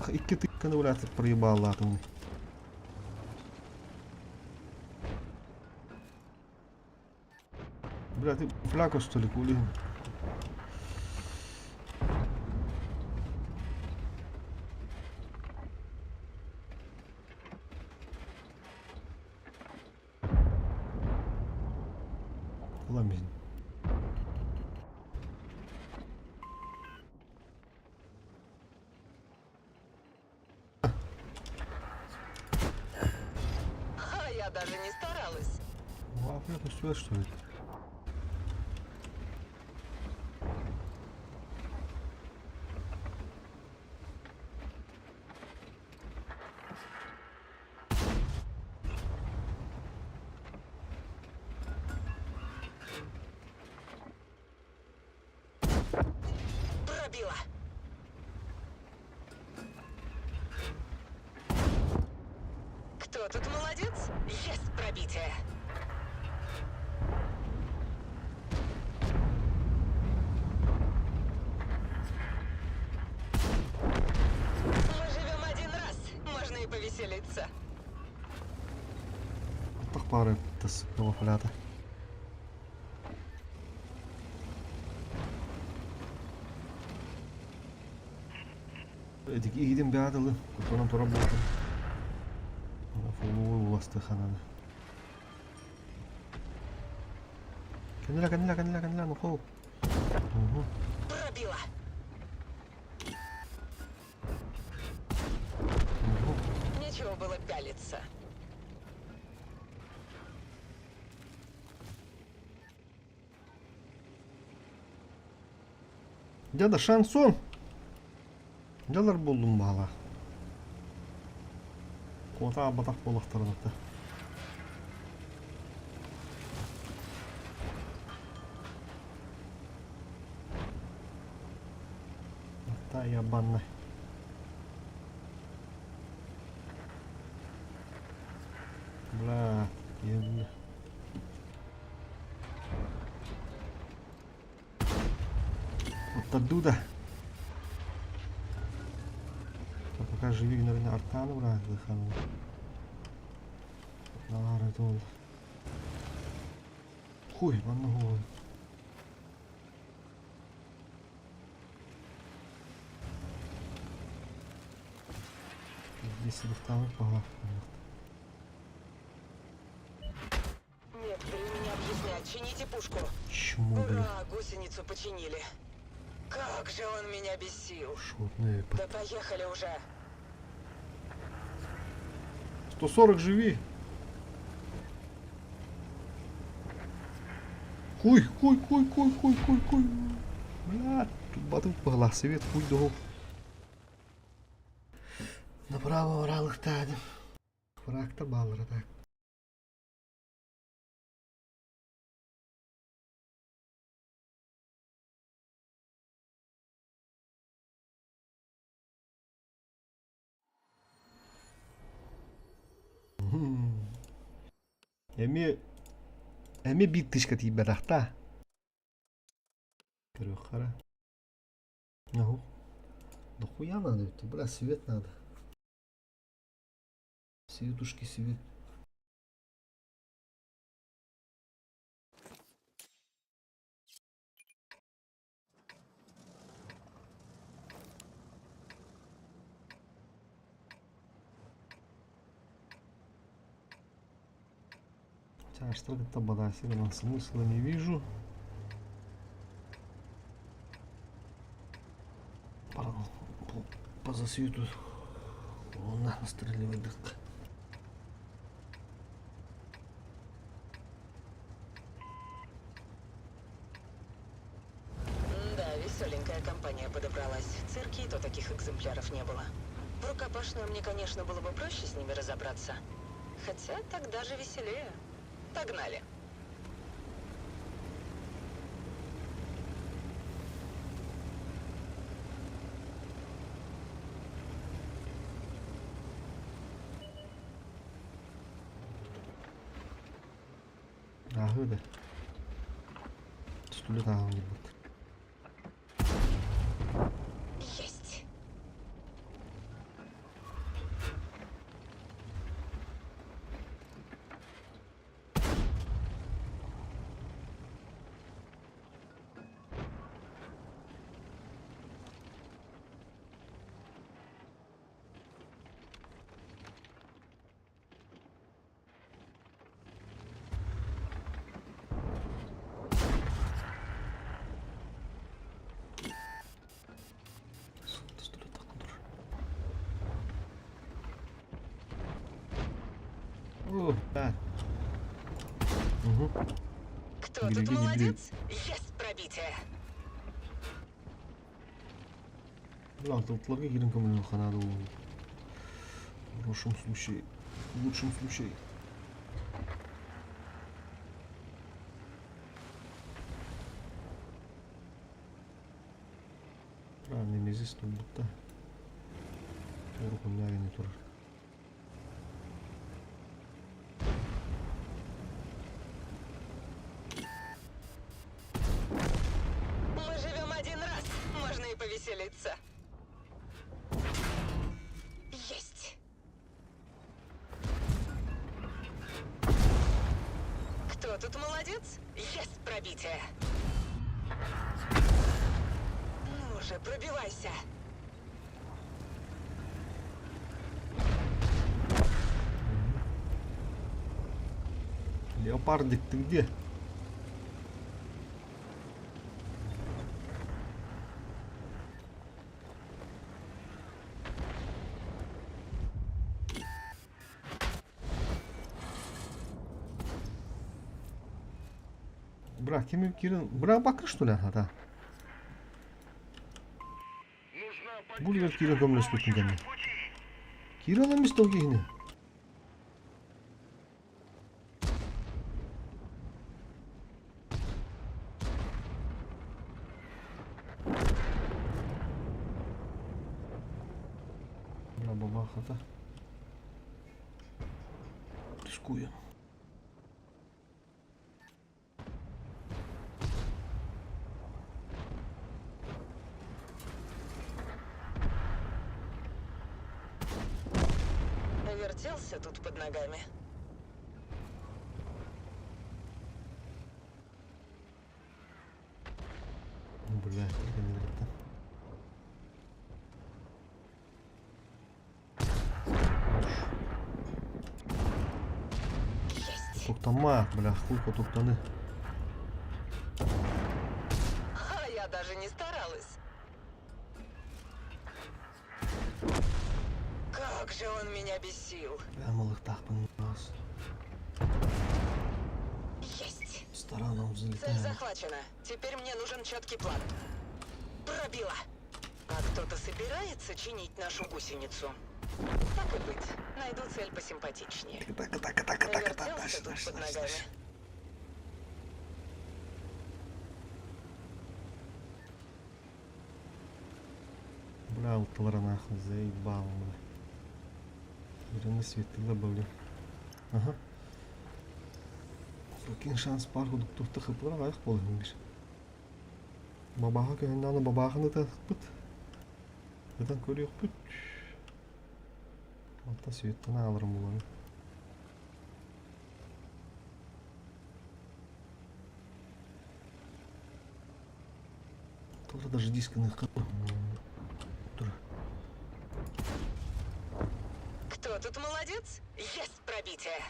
Икки тыкканы блядь, проебал атомный. Бля, ты фляку что ли, кули? Ламень. А я даже не старалась. А, бля, сюда что ли? Пробила. Кто тут молодец? Есть пробитие. Мы живем один раз, можно и повеселиться. Аттах пары тас флята. Эдик игидин баадылы, кутонан тура болтун. Фулуы уласты хананы. Кэннилэ, кэннилэ, кэннилэ, кэннилэ, ну хоу. Угу. Пробила. Угу. Нечего было пялиться. Дяда шансон. Дялар булдум баала. Куота батах буолахтарына. Бля, я банна. Бля, ебля. Оттардуу да. Пока живи, наверное, артаны бра, Наар это ол. Хуй, манна хуй. Здесь лифтовый пала. Нет времени объяснять. Чините пушку. Чмо, блин. Ура, гусеницу починили. Как же он меня бесил. Шотные. Да поехали уже. 140 живи. Хуй, хуй, хуй, хуй, хуй, хуй, хуй. Бля, тут батыл погла, свет, хуй догол. Направо оралықтадым. Фракта баллара так. Эми эми биир тышка тиийбэтэхтаа. Көрүөххэ. Наху. Дохуя надо это, бля, свет надо. Светушки, свет. Чаштар кытта бадаси смысла не вижу. По, по засвету. Он настреливает. Да, веселенькая компания подобралась. В цирке и то таких экземпляров не было. В рукопашную мне, конечно, было бы проще с ними разобраться. Хотя так даже веселее. Погнали. Ага, да. Стуле не будет. Есть. О, да. Угу. Кто Бери, тут бери, бери. молодец? Есть пробитие. Бля, толтларга кирен көмөлөн ханады ол. В лучшем случае. В лучшем случае. А, немезис тут будто. Урухуннягини турар. Мы живем один раз, можно и повеселиться. Есть. Кто тут молодец? Есть пробитие. Ну же, пробивайся. Леопардик, ты где? Бра, ким кирин? Бра, бакыр что ли? Ата. Бул кирин көмөлөспөтүн кәне. Кирин эмес да кихини. Бабахата. Рискуем. Вертелся тут под ногами. Бля, кэннилэриттэн. Есть. Тоқтама, бля, хуй тоқтаны. А я даже не старалась. Как же он меня бесил. Бля, малыктаахпын нас. Есть. Стороном Цель взлетаем. захвачена. Теперь мне нужен четкий план. Пробила. А кто-то собирается чинить нашу гусеницу? Так и быть. Найду цель посимпатичнее. Так, так, так, так, так, так, Навертелся дальше, тут дальше, под дальше, ногами. дальше. Бля, алтылара нахуй заебало, бля. Беремі светила, бля. Ага. Сокин шанс бар худуктухта хыпылар аяқ болын bir. Бабаха көһүннәне бабаханы та быт. Бытан көрүөх бүт. Алта сүйеттен алырым буланы. Тоже даже дисканы Тур. Кто тут молодец? Есть пробитие.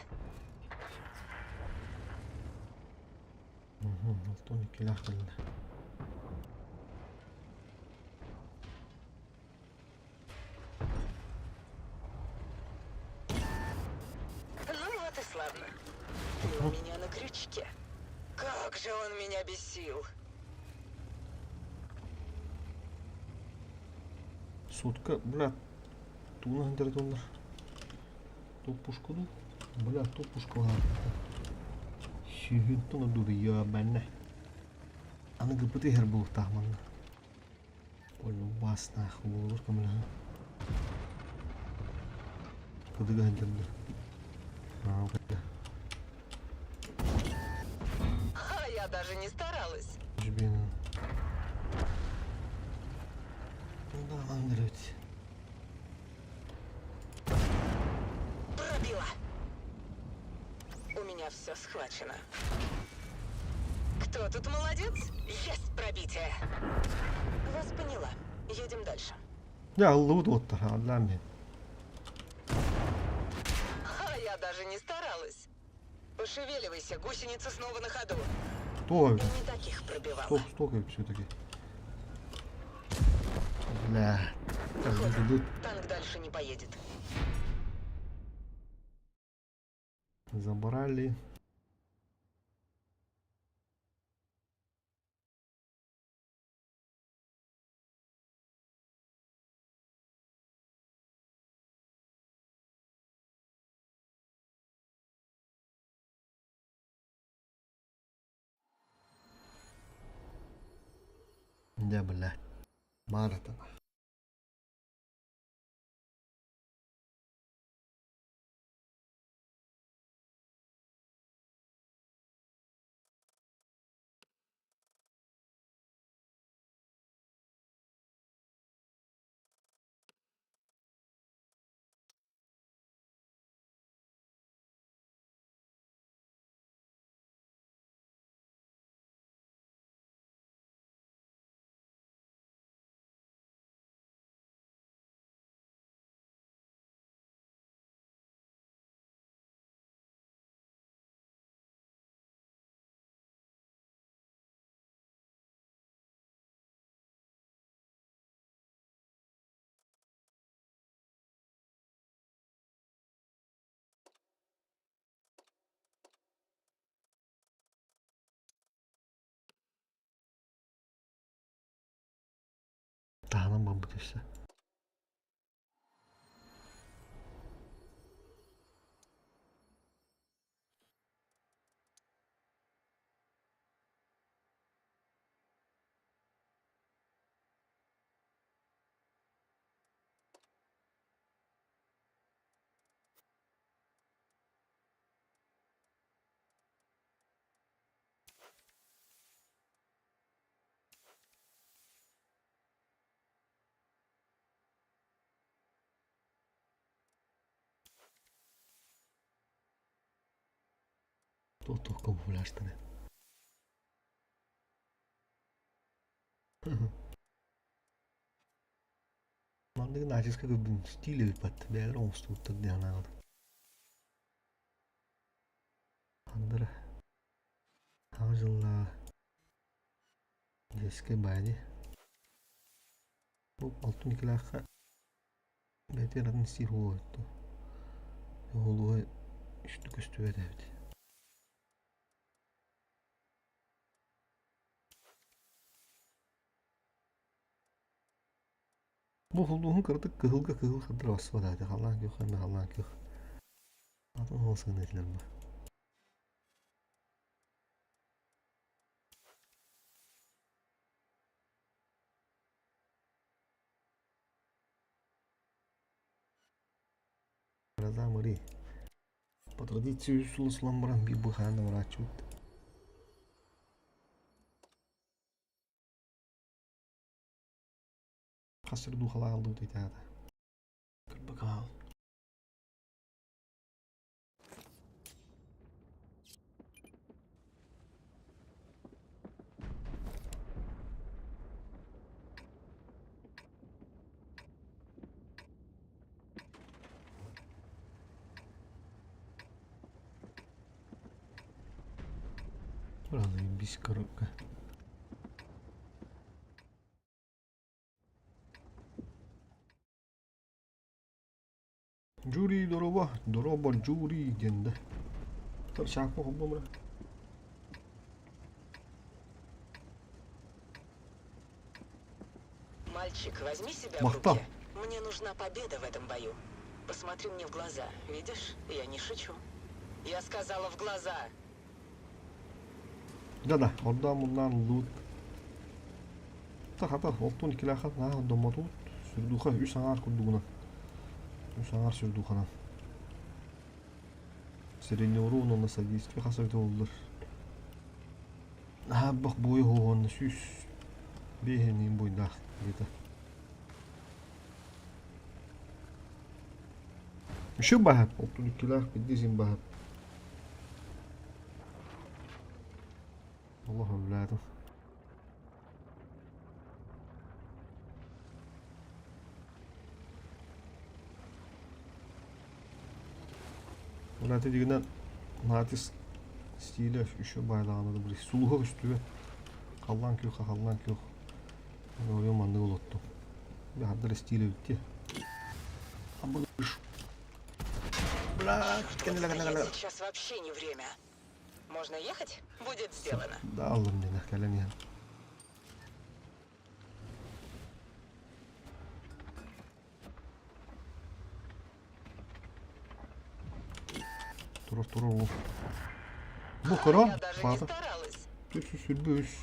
Угу, алтоник келях билде. Ну вот и славно. Ты у меня на крючке. Как же он меня бесил. Сутка, бля, туна хендер Топ пушку ду. Бля, топ пушку ха. Сүйін туна дуды я бәнне. Аны гыпыты хер булук тахманна. Полу бас нахуй болur кымла. Кыдыга хендер. А, бля. А я даже не старалась. Жбин. Ну да, андерет. Пробила. У меня все схвачено. Кто тут молодец? Есть пробитие. Вас поняла. Едем дальше. Я луд оттар, аллами. А я даже не старалась. Пошевеливайся, гусеница снова на ходу. Кто? И не таких пробивала. Стоп, стоп, все-таки. Бля. Так, буду Танк дальше не поедет. Забрали. Да, бля. Маратон. Таһынан барбыт өссө. Туох-туох камуфляжтана. Манныгы наческа көрбүн стиль эбиппат бэйэлэр оҥостубуттар дии санаабытым. Андыра хаҥа дьыллааҕы детскай бади бу алтын икилээххэ бэйэтигэр атын стиль буолуо Оһолуга үстү көстүбэт эбит. Бу холуоһун кыратык кыһылга кыһыл хардара баспат аата халлаан күөх эмэ халлаан күөх. Атын ол сыана этилэр бу. Гроза Мари. По традиции үс сыл сылан баран биир быхаан да барааччыбыт. Хас сир духалаах ылдыбыт итаата. Кырбакаал. Бис коробка. Жюри дороба, дороба жюри диэн да. Саакка холбомура. Мальчик, возьми себя в Махтал. руки. Мне нужна победа в этом бою. Посмотри мне в глаза. Видишь, я не шучу. Я сказала в глаза. Да-да, ордоон муннаан ыллыбыт. Хата, олтон иккилээххэ наһаа ордоммотубут. Сүрдуха үс аҥаар курдугунан. Үс аҥаар сүрдуханан. Среднеуру уонна содействие хас эбитэ буоллар. Наһаа элбэх буойу уонна сүүс биэһин буйдаах где-то. Еще баһап, олтон иккилээх бидди син баһап. Олох өвләдім. Мына дигинен натис стиле еще байлағаны бір сулуға үстүбе халлан күөх халлан күөх ойон маннык олоттум баһардар стиле бүтти Бля, Стоять сейчас вообще не время. Можно ехать? Будет сделано. Да, аллым дена кэлэн иһэн. Турар турар ол. Бу кыра Я даже не баата. старалась. Түсү сүрбэ үс.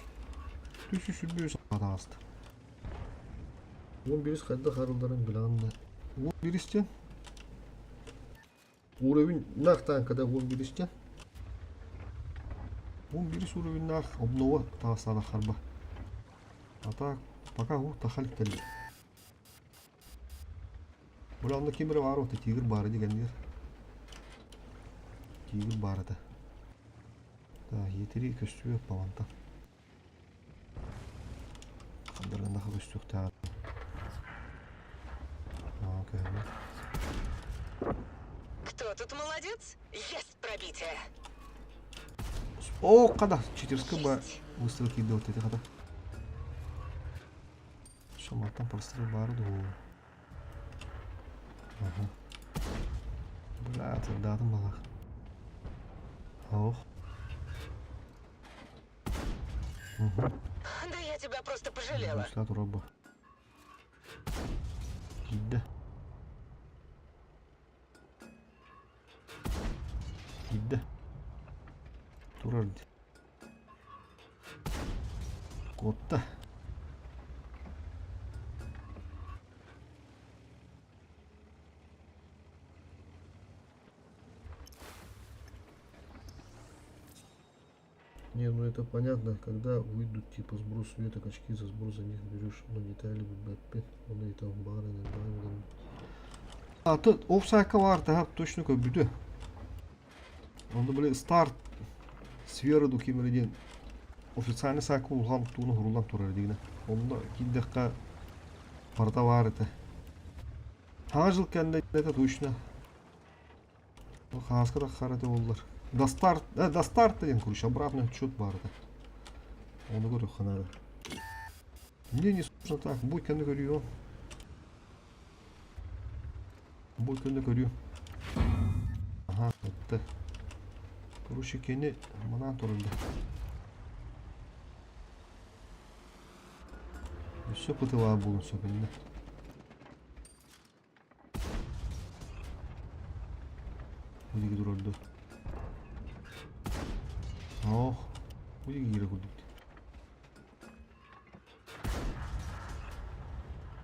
Түсү сүрбэ үс атаҕаста. Уон бирис хайдах арылларын билэҕин да. Уон биристен Уровень танкада уон биристен. Уон бирис уровеннаах обнова таҕыстаах харба. А так, пока уу тахал кэлли. Бу онно ким эрэ баар ота тигр баара дигэннир. Тигр баар этэ. Да, етери көстүбэт баланта. Хандарганнаха көстүөхтээх. Аа, көһүнэ. Кто тут молодец? Есть пробитие. О, қада, читерска ба выстрел киирдэ вот эти хата. Шаматтан прострел баар дуу. Ага. Бля, даатым балах. Ох. Угу. Да я тебя просто пожалела. Ушла туруба. Киирдэ. Киирдэ. Турар дии. Куотта. Не, ну это понятно, когда выйдут типа сброс веток, очки за сброс за них берешь, но детали бэппет, он и там бары, бары. А тут офсайка бар, да, точно как бүдө. Онда были старт. Сфера дуу ким эрэ диэн официальный саакка улахан тууну уһуруллан турар дигинэ. Онно киирдэххэ барыта баар этэ. Саҥа жыл кэннэ это точно. Хааска тахсар этэ буоллар. До старт, до старта диэн короче, обратный отсчет баар этэ. Ону көрүөххэ наада. Мне не скучно так, бу кэннэ көрүөм. Бу кэннэ көрүөм. Ага, это. Короче, кини манаан турарда. Өссө пытылаа буолун сөп иннэ. Билиги турарда. Ох, билиги киирэ курдук.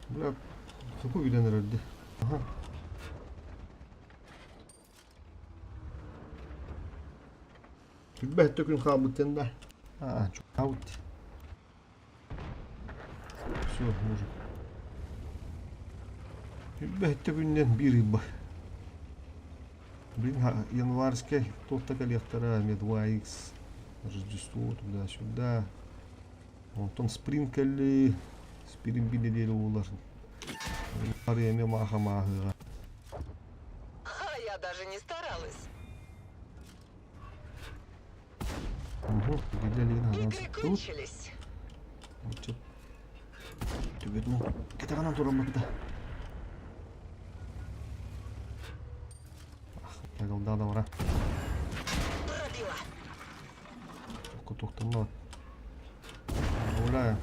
Бля, хапы билэн эрэрди. Аха. Билбэт күн хаалбыт да. Аа, чугаабыт. Все, мужик. Билбэт күннэн биир ый Блин, январскай туохта кэлиэхтэрэ, Медвайкс, Рождество туда-сюда. Онтон спринт кэлли, спринт биир нэдиэлэ буолар. Эмиэ мааха мааһыаҕа. А я даже не старалась. Угу, Игры кончились. Төбөтүн кэтэҕинэн тураммыта. Ах, да бара. Пробила. Кутуктанна. Гуляю.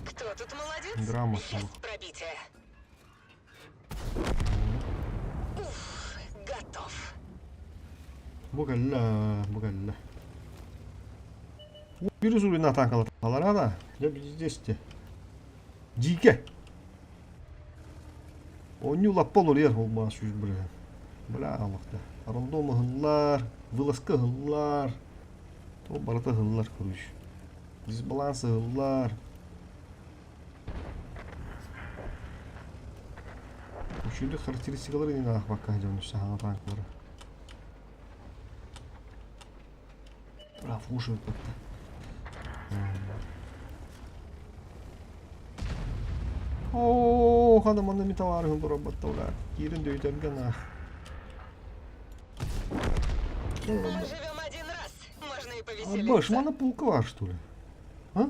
Кто тут молодец? Грамотно. Есть пробитие. Уф, готов. Бу кэллэ, бу кэллэ. Бир уруйна атаакалаталара да. Дьэ здесь Дьиикэ. Оонньуу лаппа олоруйар олбаа 100%. Бля алахта. Рандом ыһыллар, вылазка ыһыллар. Ол барыта ыһыллар, короче. Дисбаланс ыһыллар. Үчүгэй характеристикалары иҥин аахпакка дьон саҥа танклары. Профушивать как-то. Оо, хана манна ми товарыһын туруорбатталар. Киирин дөйтөргө наах. Мы живем один раз, можно и А повеселиться. баш, мана полка бар, что ли? А?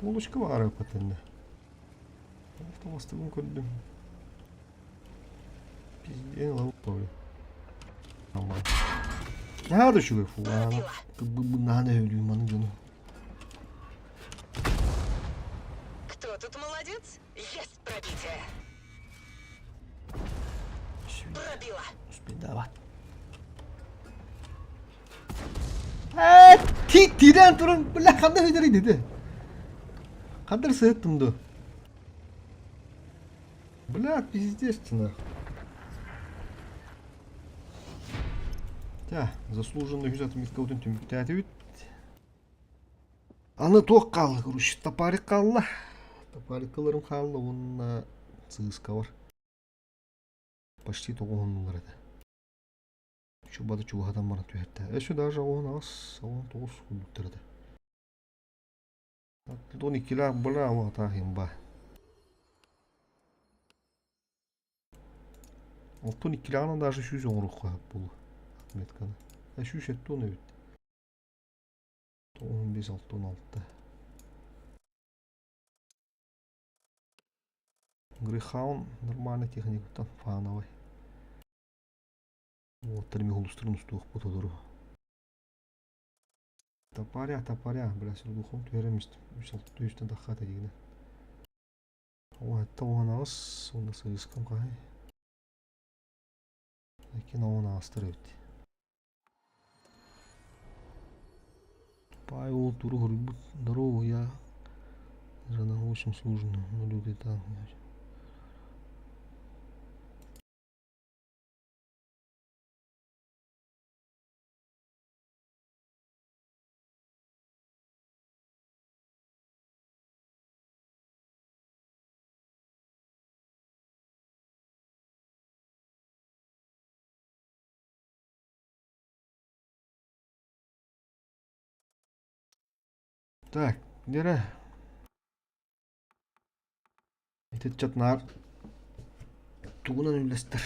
Полочка бар патенде. Автомастыгын көрдүм. Пиздец, лауп Нормально. Наһаа үчүгэй фулаана. Наһаа өлүү маны дьону. Кто тут молодец? Есть пробитие. Пробила. Успедават. Тирэн туран, бля, ханна өйдөрүй dedi. Хандар сыттым ду. Бля, пиздец ты нахуй. Тя, заслуженно үс отметкабытын түмүктээтибит. Аны туох хаалла, короче, топарик хаалла. Топарикаларым хаалла уонна сыыска бар. Почти тоҕуһуннулар этэ. Чубата чугаһатан баран түһэртэ. Өссө даже 18, 19 курдуктар этэ. 12-лээх бля, атаах имба. 62-лээҕинэн даже 100 оҥоруохха сөп буолуо отметканы. 170 эбит. 15 66. Грейхаунд нормальный техникаттан фановый. Уоттар эми холустарын устуохпут толору. Топаря, топаря, бля, сургухом түһэрем истим. Үс алты үстэн таххата дигинэ. 18 уонна сыыскам хаһай? Икки 18 эбит. Павел туру хоруйбут здорово, я жена очень сложно, но люди там. Так, нэрэ. Ити ыччат наар тугунан үллэстэр?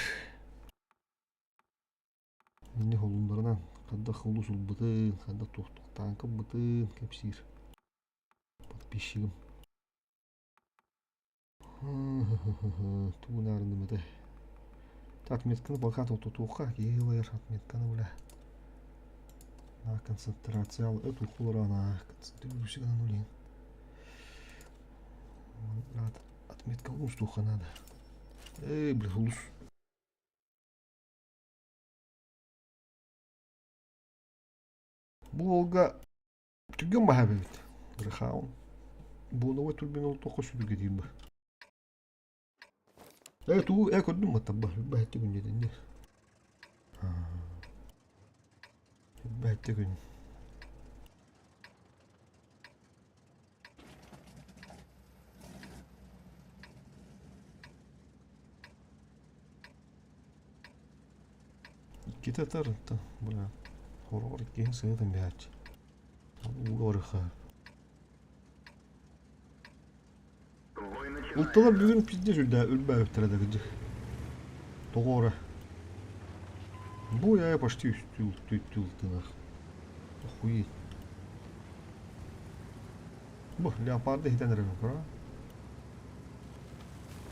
Инни холуннарынан хайдах улус ылбытын, хайдах туохтуохтаан кылбытын кэпсиир подписчигым. Тугун аарынным этэй? Отметканы пока тутуохха, киһи ылайар отметканы бля. На концентрация это ухулара на концентрируйся на нуле. Отметка устуха надо. Эй, бля, улус. Бу уолга түргэн баһа эбит. Рыхаун. Буоновой турбина олтоххо сүрүгэтиир ба. Э тугу э көрдүм матабба бэһэтти күн диэтинни. Бэһэтти күн. Иккитэ ытар бля. Хороҕор иккиһин сыһыатан биһээччи. Ууга барыха. Бой начинается. Улталар бүгүн пиздец үрдэ үрбээбиттэрэ да кыдьык. Тоҕо ора. Бу я почти үстүү үстүү ылтынар. Охуеть. Бу леопарды хитэн эрэр кура.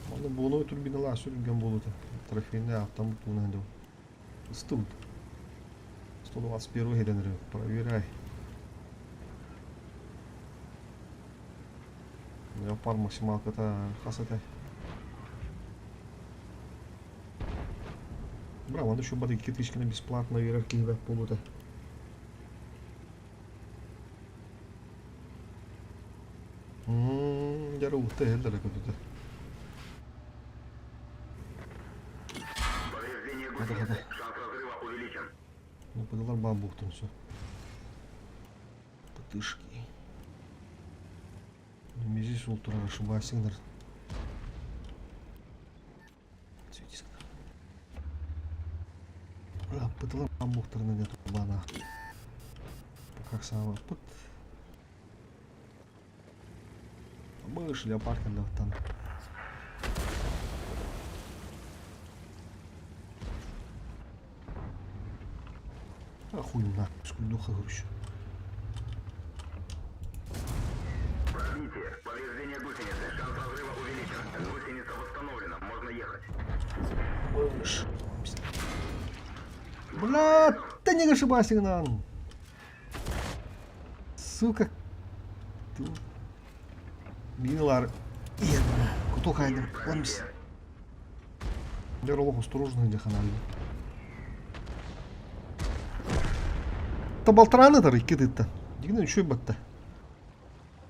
Манна буоновой турбиналаах сүрүлгэн буолута. Трофейный ааттан бутууна дыл. Ыстыбыт. 121 хитэн эрэр. Проверяй. Леопард максималката хас этэй? Браво, аны еще бат 2000 бесплатно берер киһи буолута. Дьэ уутта иһэллэрэ көтүтэ. Повреждение Хата гусеницы. хата. Шанс разрыва увеличен. Ну подалар баар буохтун все. Потышки. Немезис ол турар ошибайсыңдар. Пыталар баан буохтарына диэн турбаана. Как саамаппыт. Мыш леопард кэллэҕиттэн. Охуй на, скульдуха короче. Пробитие. Повреждение гусеницы. Шанс разрыва увеличен. Гусеница восстановлена. Можно ехать. Мыш. Бля, ты не ошибайся, нам. Сука. Ты... Милар. Куту хайдым. Он бис. Дер олох осторожно иде ханали. Табалтыраны тар икки тытта. Дигинен үчүй батта.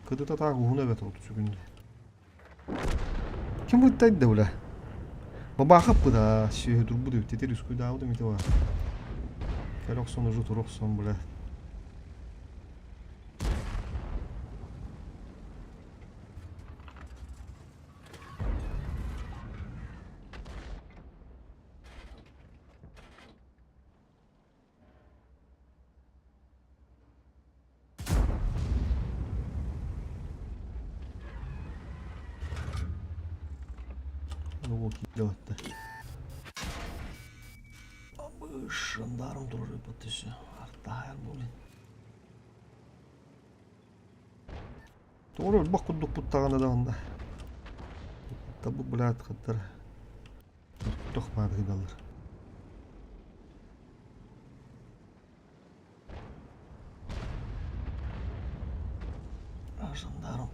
Кыдыта таак уһун эбет оту сүгүндө. Ким быттайд да бля. Бабахап быда сүөһү турбут эбит тетер үскүйдаабыт эмите ба. Кэл охсон уже тур охсон бля. Ну киирдэ Жандарм турар түсү. Артаайар буолин. Тоҕо өлбөх курдук буттаҕына да онно. Табы блядь хаттар. Тох маадыгыналар. Жандарм.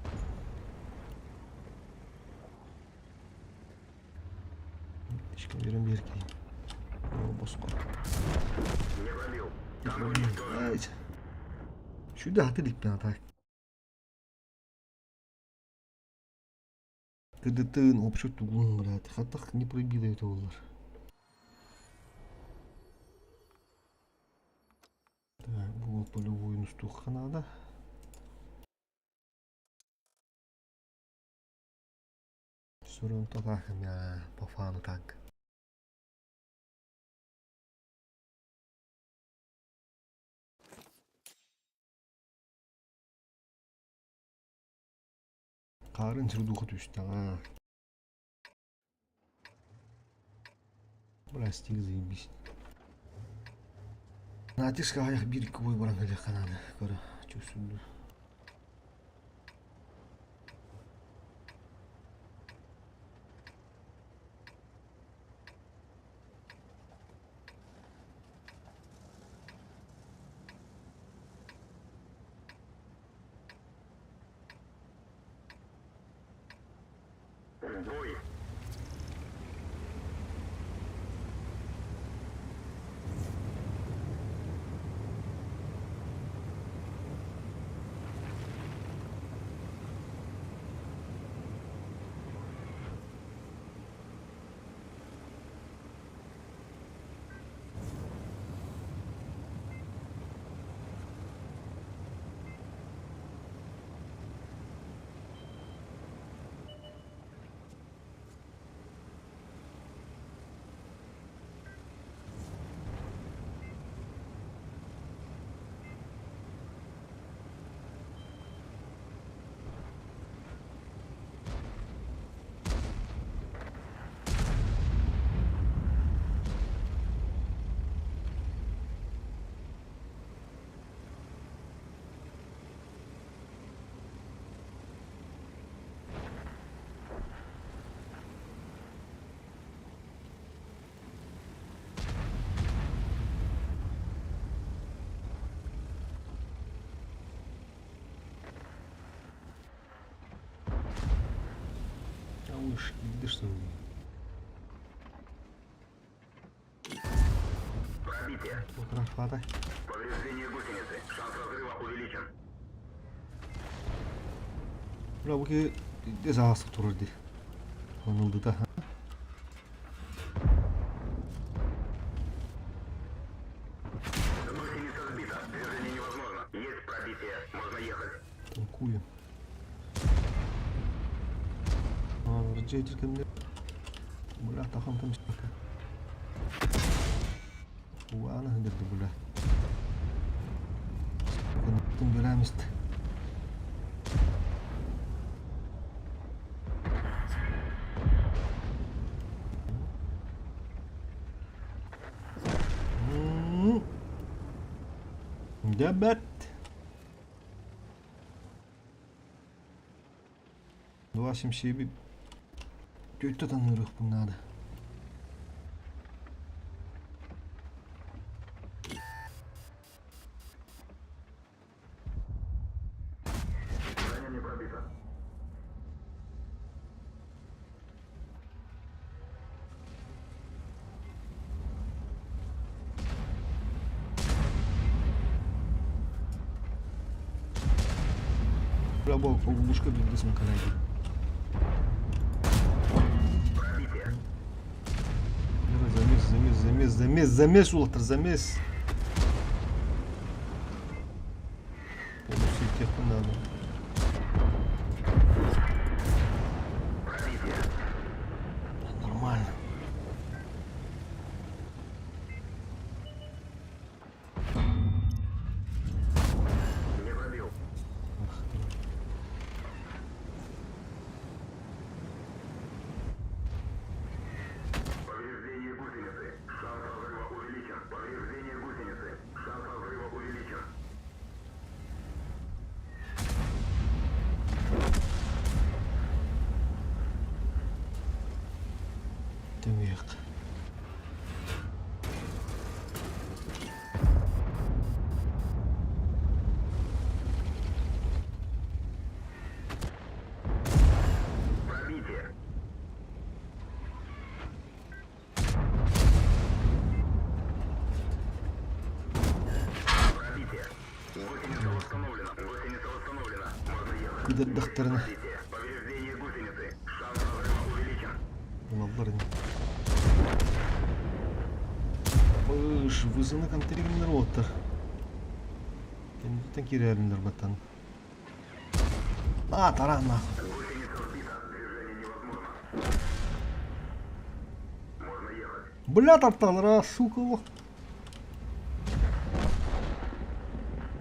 Ешкім берем берки. Босқо. Не пробил. Танк уничтожен. Сюда ты липпен так. Кыдытын общий тугун, блядь. Хатах не пробили это олар. Так, бу полевую нустуха надо. Сурун татахым я по фану так. Хаарын сирдууха түстэҕэ. Бля, стиль заебись. Натиск аҕыйах биир-икки бой баран кэлиэххэ наада. Көрө, чувствую. Бой. А уж видишь, что Пробитие. Хватай. Повреждение гусеницы. Шанс разрыва увеличен. Бля, бу киһи саҕастык турар дии. Онулдута. Гусеница сбита. Движение невозможно. Есть пробитие. Можно ехать. Танкуем. Рджейтер Бля, тахам там сака. Уана хындырды бля. Тым билэмист. Дэ бэрт. 277 түөртэ таныырыахпын наада. Броня не пробита. Бля, бу огубушка билдис макарайды. Пробитие. Замес, замес, замес, замес, замес улаттар, замес. Полностью техника надо. Пробитие. Нормально. Не пробил. Ах ты. Повреждение гусеницы. Шанс разрыва увеличен. Повреждение гусеницы. Шанс разрыва увеличен. Түмүөх. Пробитие. Пробитие. Гусеница восстановлена. Гусеница восстановлена. Можно ехать. Кыдырдахтарына Пробитие. Повреждение гусеницы. Шанс разрыва увеличен. ылаллар ини. Быш, вызыны контейнер уоттар. Кэнниттэн киирээриннэр баттан. А, таран нахуй. Гусеница сбита. Движение невозможно. Можно ехать. Бля, тарталара, сука, лох.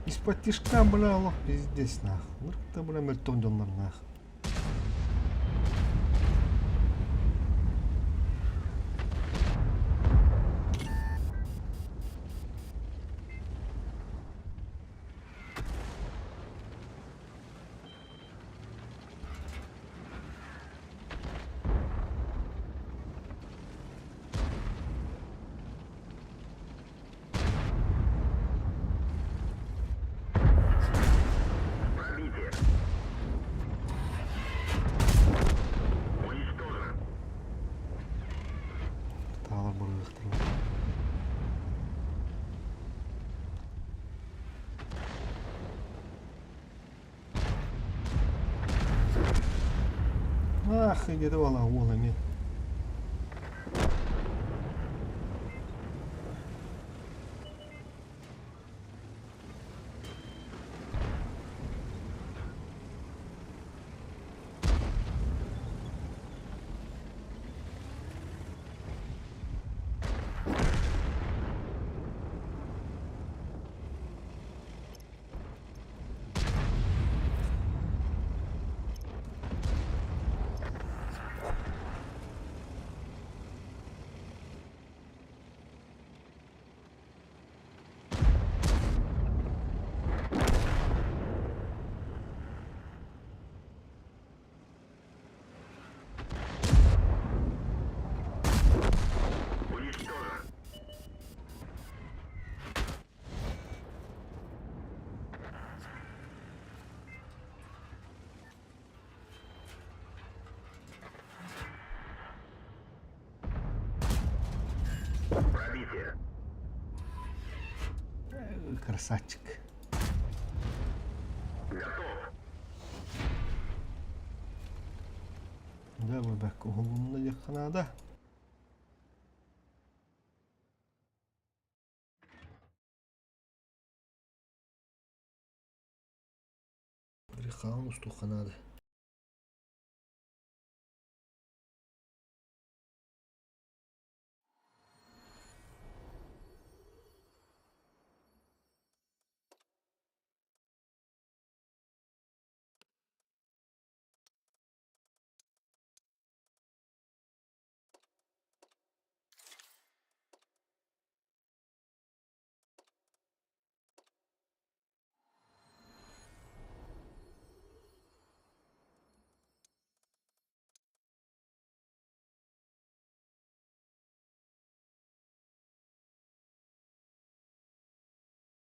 Из-под тишка, бля, лох, пиздец, нахуй. Нырк-то, бля, мөлтөн дьоннор, нах. Саалар барыахтара. Ах, иди вала уол эмиэ. Уничтожен. Пробитие. Красавчик. Готов. Да, бэбэк уһулунна диэххэ наада. Хаан устуохха наада.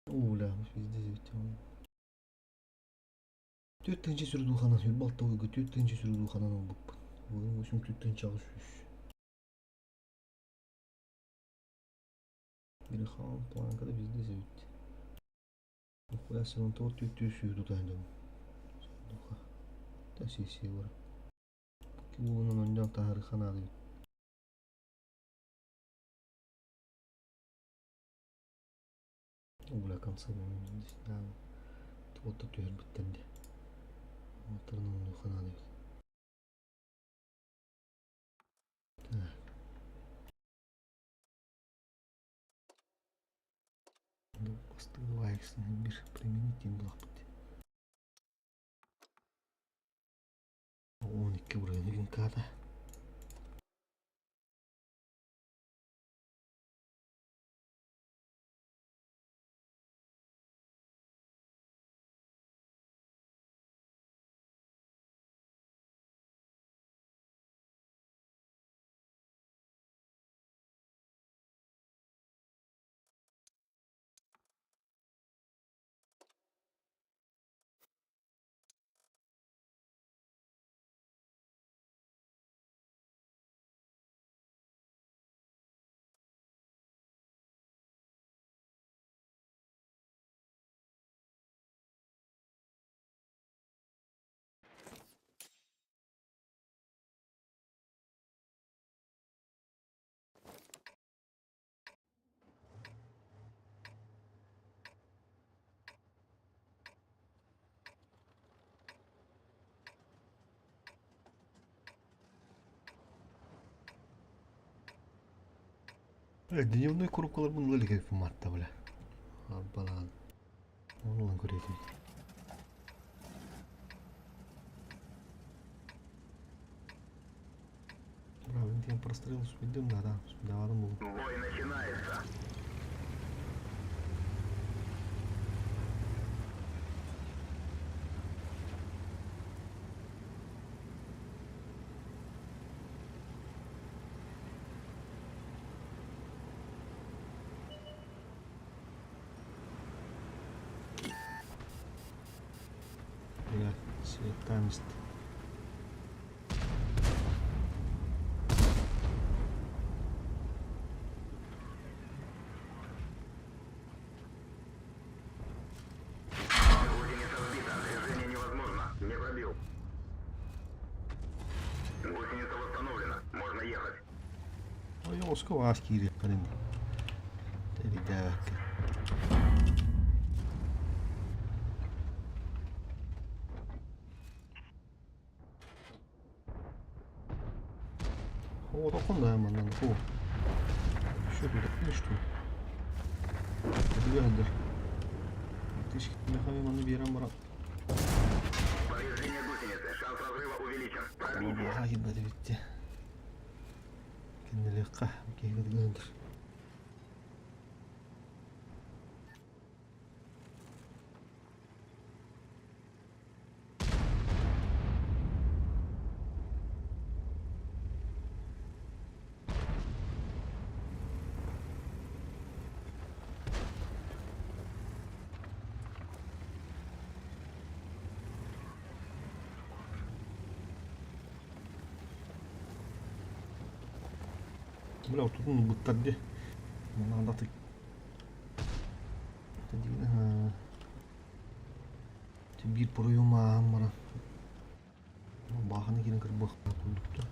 Уу, бля, везде Түөрт тыһыынча сүрдууханан сүрбалта уйга түөрт тыһыынча сүрдууханан ылбыппын. Бүгүн восемь түөрт тыһыынча аҕыс сүүс. Грехаун планкада везде эбит. Нихуя себе, он того түөрт сүүс тутан дьон. Духа. Та сессия бар. Кулунан онньоон таһаарыха наада эбит. Бля, конца Туотта түһэрбиттэр дии. Уоттарын оҥнуохха наада эбит. Так. Бастыгы применить диэн булахпыт. 12 уровень карта. Дневной курупкаларбын ыла илик эбиппин матта бля. Арбалаан. Ону ылан көрүөтүм. Браво, диэн прострел успейдем да, да, успейдавадым булу. Бой начинается. Бля, цветамист. Ойоҕоско баас киириэххин ини. Тэрийдээбэккэ. О, тоххон да манан ху. Что тут такое, что? Тыгыһындар. Тышки мехами маны биэрэн баран. Повреждение гусеницы. Шанс разрыва увеличен. Пробитие. Баҕа киирбэт эбит Кинилиэххэ киһи тыгыһындар. Бля, ортотун ылбыттар дии. Манна Биир проем ааһан баран бааханы киирэн кырбыахтаах курдук да.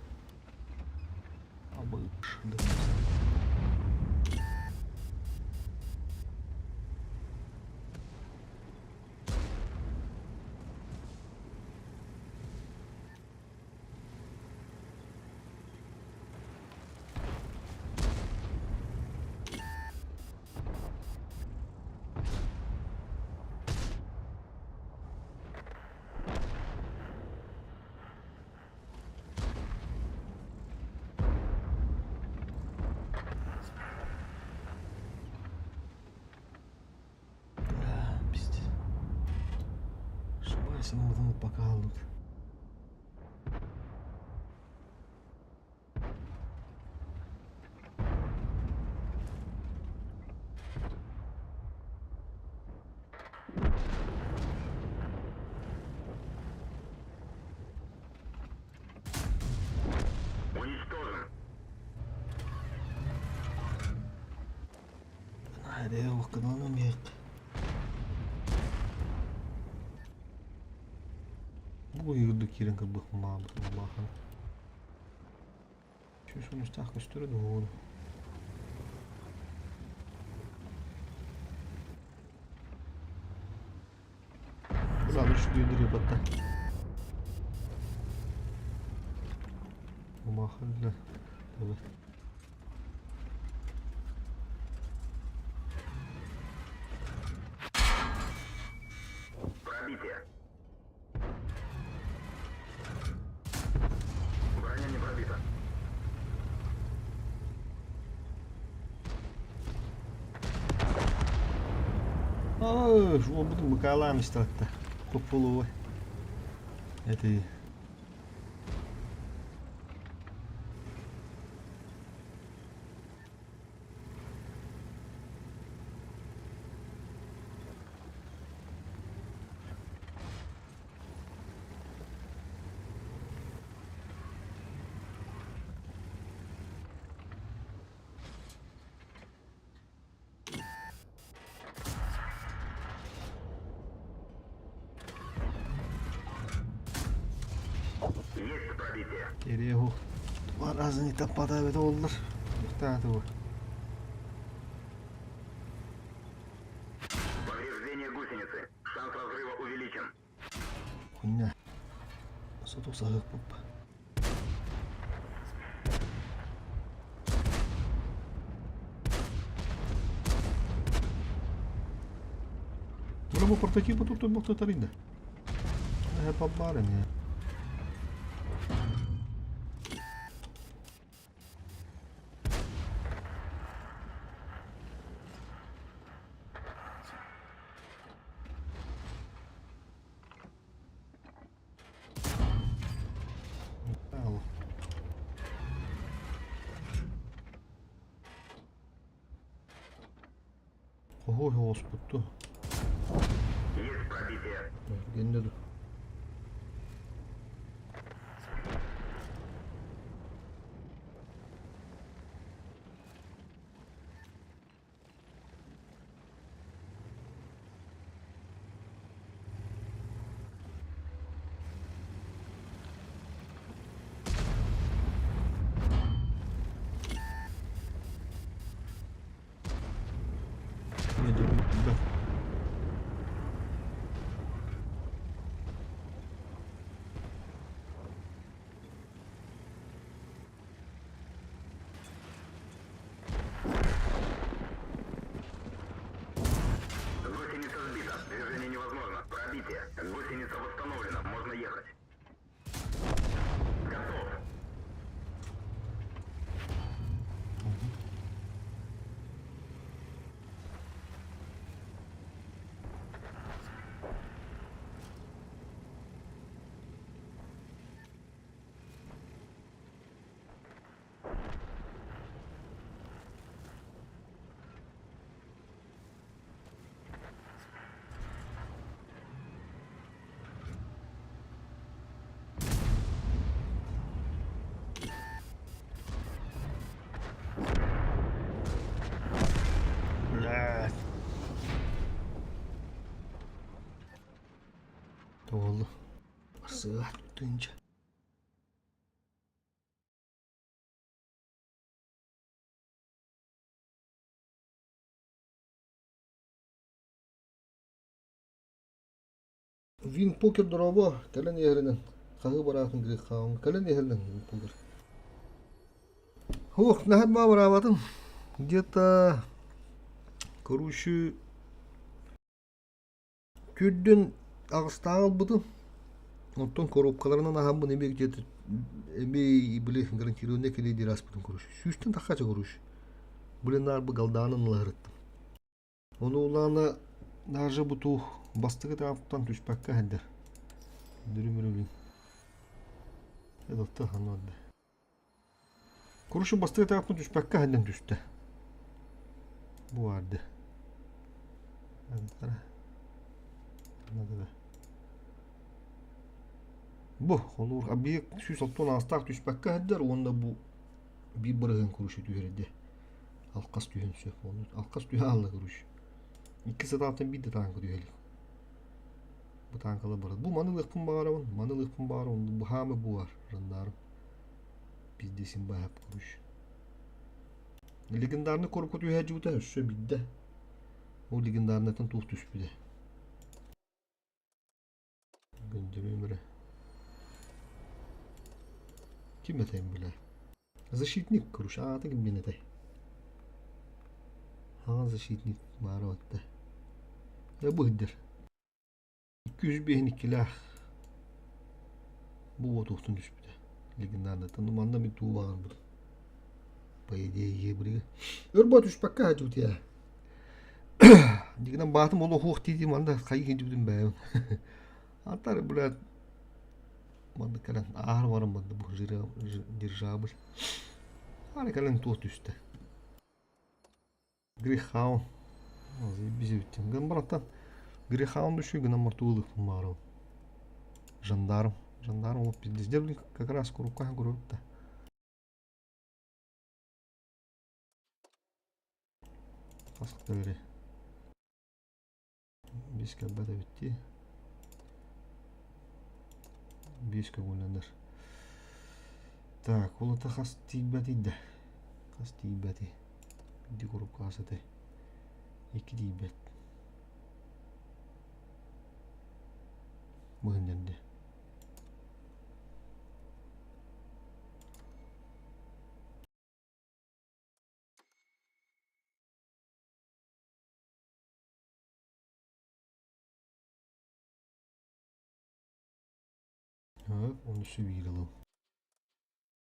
Пиздец. Ошибайся, ну пока тут. Уничтожен. Бу үрдүк киирэн кырбых маабыт Сүүс көстөрө дуо? Бля, үчүгэйдик ырбатта. Умахалла. Давай. Пробитие. Броня не пробита. Ой, уолбутун быкаалаан истэҕиттэ. Куппулуой. Эти Есть пробитие. Кириэһу два раза не таппатаабыта буоллар. Туохтаата бу? Повреждение гусеницы. Шанс разрыва увеличен. Хуйня. Соту саһыахпыт. Бу портатив тут бохтотаринда. Побарыня. Ой, оспутту. Есть пробитие. Генде dur. Тахсыа тыынча. Вин покер дорообо, кэлэн иһэринэн хаһыы бараатын грехаун, кэлэн иһэринэн вин покер. Ох, наһаа бараабатым. Где-то, короче, Күрдүн аҕыстааҕы ылбытым, оттон коробкаларынан аһаммын эмиэ где-то эмиэ били гарантированный кэлиэ диэри аспытым короче. Сүүстэн таххача короче. Блин наар бу галдаанын ылаһырыттым. Ону улаана даже буту бастакы таптан түспэккэ сылдьар. Дүрүм-үрүм. Эдотта ханна Короче бастакы таптан түспэккэ сылдьан түстэ. Бу баарды. Бу холуур объект 160 аастаах түспэккэ сылдьар уонна бу биир бырыһыан короче түһэрдэ. Алкас түһэн сөп. Ону алкас түһэ алла короче. Икки сатаантан биир да таанка түһэ илик. Бу таанкалар барар. Бу маны ылыахпын баҕарабын, маны ылыахпын баҕарабын. Бу хаамы бу бар. Раннарым. Пиздесин баһап короче. Легендарный коробка түһээччибитэ өссө биирдэ. Ол легендарныйтан туох түспүтэ. Күндүрүм эрэ. Ким этэйин билэ. Защитник, короче, аата ким диэн этэй? Хаҥа защитник баара батта. Э бу сылдьар. 205 иккилээх бу уотуохтун түспүтэ. Легендарныйтан. Ну манна мин туу баҕарбытым. По идее ебрига. Өр бо түспэккэ хадьыбыт я. Дигинэн баатым ол оһуох тиити манна хайы киирдибитин бэйэм. Антар, блядь, манна кэлэн аар баран манна бу дирижабль. Ары кэлэн туох түстэ. Грейхаун. Заебись эбиттин. Гын бараттан Грейхаун düşüyor гынан мартуулык маарыл. Жандарм. Жандарм ол пиздец. Как раз курукка көрөбүт да. Хас бери. Биэс кэлбэт эбит дии. Биэс көҥүллэнэр. Так, ол ата хас тиийбэтий да? Хас тиийбэтий? Ди курукка хас этэй? Икки тиийбэт. Быһыннэрди. Оны өссө биир ылыам.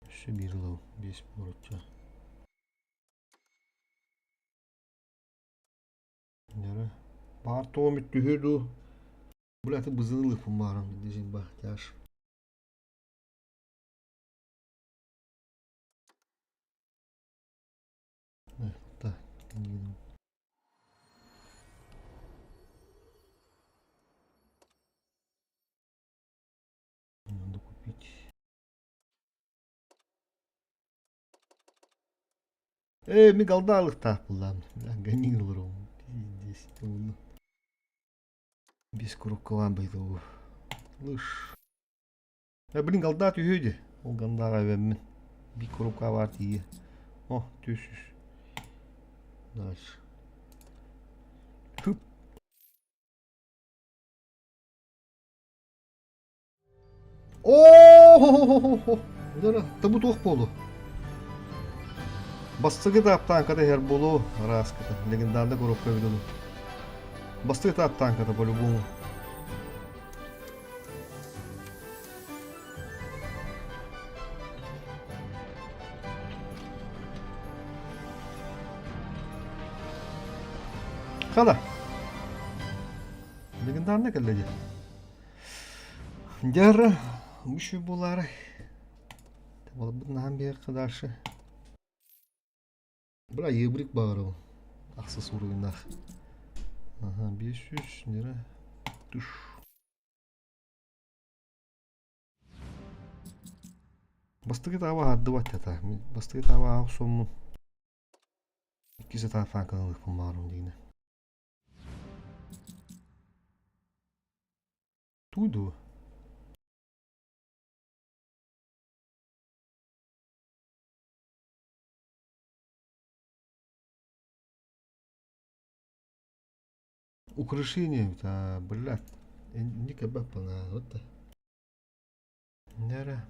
Өссө биир ылыам. Биэс буорачча. Нэрэ. Баар тоҕо түһүө дуу? Бля, ты бызылыппын баарым дизин ба, тяж. Так, Надо купить. Э, ми галдалыктаах буллаам. Гони ылырым. Пиздец. Без куруккалаан быйдыбы. Лыш. Э, блин, голда түһүө дии. Ол гандаҕа эбэммин. Биир коробка баар тиийэ. О, түс. Дальше. Хып. О-хо-хо-хо-хо! Табу туох буолу? Бастакы этаптаан ката иһэр буолуо, араас ката. Легендарный коробка эбит ону. Бастакы этаптаан ката по-любому. Хана. Легендарный кэллэ дии. Дьэ, үчү буолаары. Табалбыт наһан биһиэхэ дальше. Бра ебрик баҕарабын. Ахсыс уруйнаах. Ага, 500 нера. Туш. Бастакы таба аһардыбат ята. Бастакы таба аах соммун. Иккис этап фанканалыхпын баҕарым диинэ. Туй дуо? Украшение эбит аа, блядь. Инник эбэппин аа, вот да. Нера.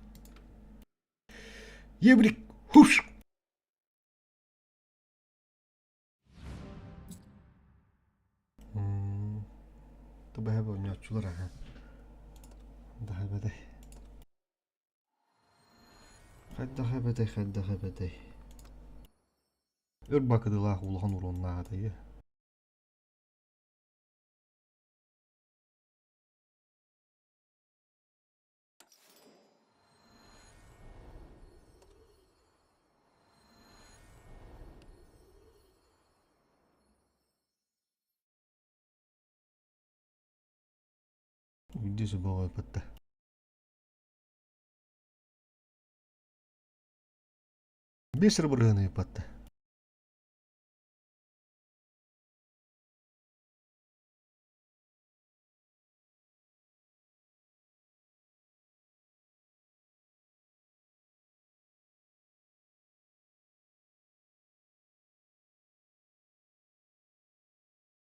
Еврик! Хуш! Тубэһэ оонньооччулар аха. Даһа эбэтэй. Хайдах эбэтэй, хайдах эбэтэй. Өр бакыдылаах улахан уруоннаах этэ. Иди субаҕайбатта. Биэс эрэ бырыһыан ыйыппатта.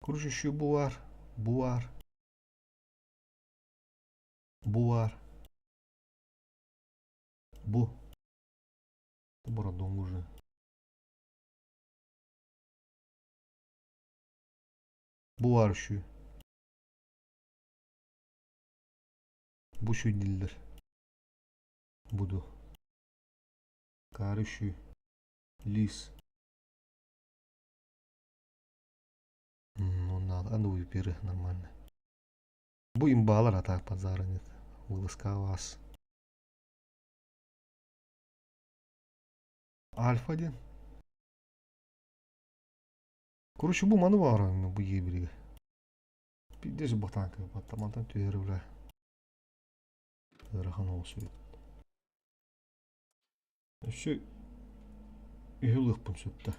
Кружащий бу баар, бу баар, бу баар, бу. Бородоҥ уже. Бу баар үчү. Бу үчүй дииллэр. Буду. Каары үчүй. Лис. Ну надо, а ну пиры нормально. Бу имбалар а так базара нет. Вылазка вас. Альфа 1. Короче, бу маны баар бу ебриге. Пиздец ботанка баттамантан түһэр бля. Ыарахан оҕус эбит. Өссө үһү ылыахпын сөп да.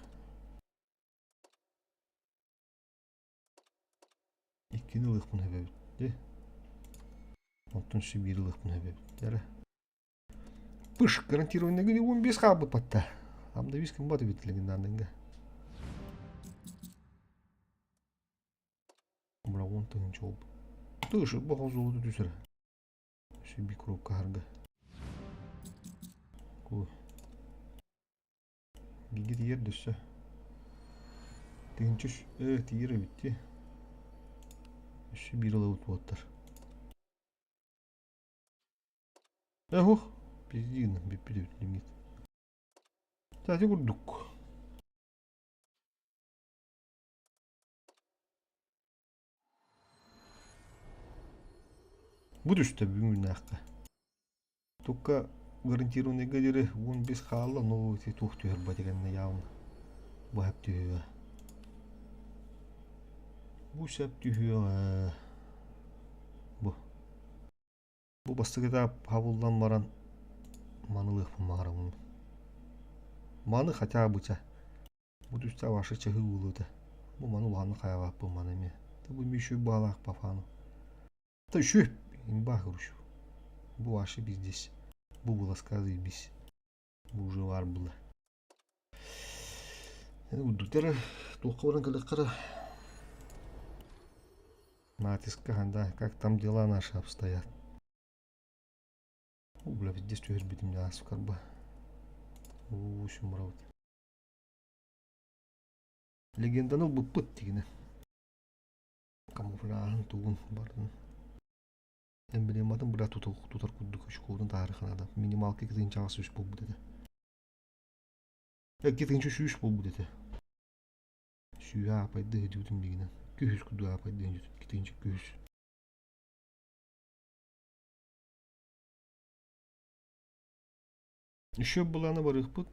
Иккини ылыахпын сөп эбит дии. Онтон өссө биири ылыахпын сөп эбит эрэ. Пыш, гарантированный 15 хаалбыт батта. Амда бис кымбат эбит легендарныйга. Бра он тыһынча болбут. Тышы баха золото түсер. Өссө би коробка харга. Ку. Биги тиер дөссө. Тыһынча тиер эбит дии. Өссө биир ылабыт буоттар. Эһух, пиздин бүппүт эбит лимит. Кстати, курдук. Бу түстэ бүгүн күннээххэ. Тукка гарантированныйга диэри 15 хаалла, но ити туох түһэр батигэннэ явно. Бу хэп түһүө. Бу сөп түһүөҕэ. Бу. Бу бастакы этап хабыллан баран маны ылыахпын баҕарабын. Маны хотя бы чэ. Бу түстэ ваша чаһыы буолуо этэ. Бу маны улаханнык хайалааппын маны эмиэ. Бу эмиэ үчүгэй баалаах пафану. Это үчүгэй имба короче. Бу ваши здесь. Бу было заебись. Бу уже бар было. Удутер туохха баран кэлэххэ Натиска, да, как там дела наши обстоят. О, бля, здесь түһэрбитим дьаас карба. Уу, барабыт. Легенданы ылбыппыт тигинэ. Камуфляжын тугун бардын. Эмблематын бля тутар курдук очкоутун таһарыханада. Минималка 2 үс буолбут этэ. 2 3 буолбут этэ. Сүүһэ аапайды дьүтүн бигинэн. Күһүс курдук аапайды дьүтүн. Китинчи күһүс. Еще былааны барыахпыт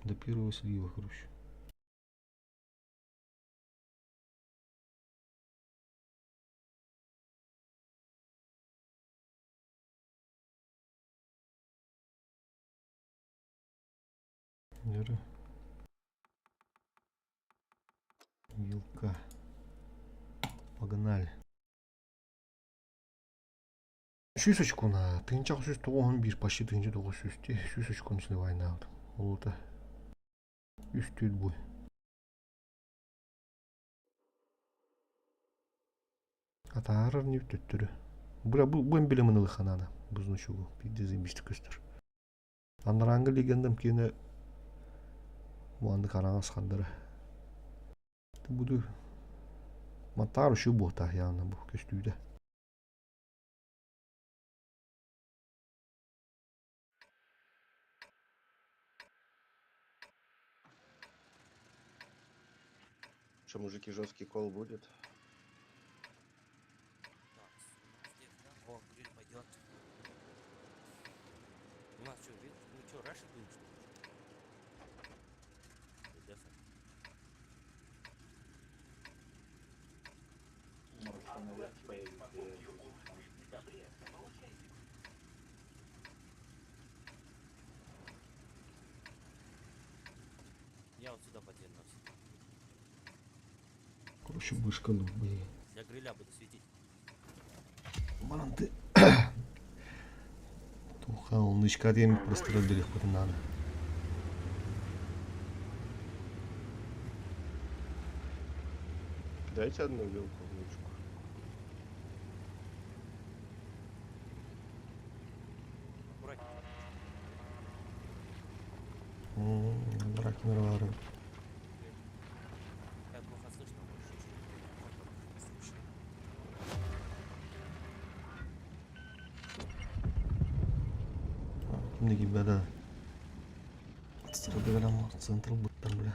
до первого слива, короче. Нөрү. Вилка. Погнали. Сүүс очкуна 1991 почти 1900 дии сүүс очкуну сливайнаабытым. Олута үс түүл буй. Атаарар ньүп төттөрү. Бля, бу, бу эмблеманы ылыахха наада. Бу значогу. Биирдэ заебистик көстөр. Анарааҥҥы легендам киэнэ муаннык араҥас хардара. Буду Матаар үчүгэй буолтаах явно бу көстүүтэ. Что, мужики, жесткий кол будет? Так, у нас здесь, да? О, гриль пойдет. У нас что, вид? Мы что, рашить будем, что ли? Или дефать? Я вот сюда подвернусь. Короче, вышка блин. Для гриля буду светить. Манан ты Туха, нычка диэн прострел диэхпитин наада. Дайте одну вилку, внучку. Аккуратнее. Брак нырвары. Тебя плохо слышно, можешь чуть-чуть. Слушай. Кимде кийбэдэ. Центр быттар, бля.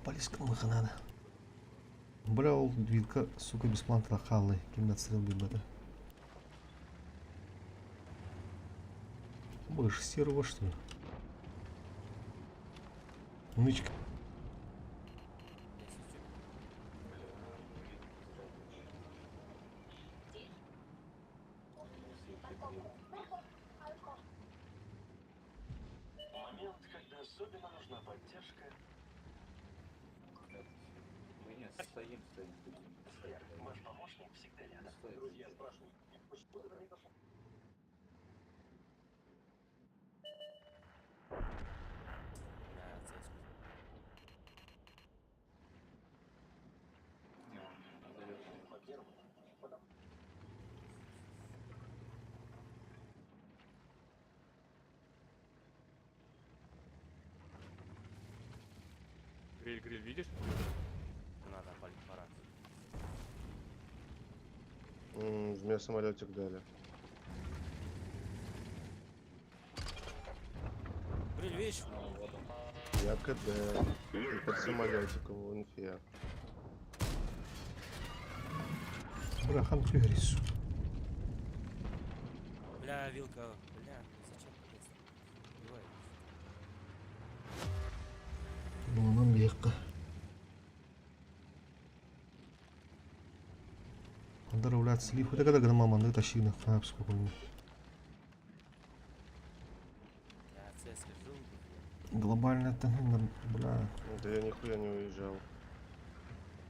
Полиска надо. Бля, ол вилка, сука, бесплатно хаалла. Ким отстрел билбэтэ. Больше серого, что ли? Нычка. Я светю. Бля, цеску. Гриль, гриль, видишь? Надо палить пора. В меня самолетик дали. Гриль, видишь? Я КД. И под самолетиком в инфе. Бля, хан түһэрис. Бля, вилка. Бля, зачем полез? Убивай. Буланан биэххэ. Андар блядь, слив. Это когда мама, ну тащи на хап спокойно. Бля, цеска жил бы, бля. Глобально это, ну, бля, Да я нихуя не уезжал.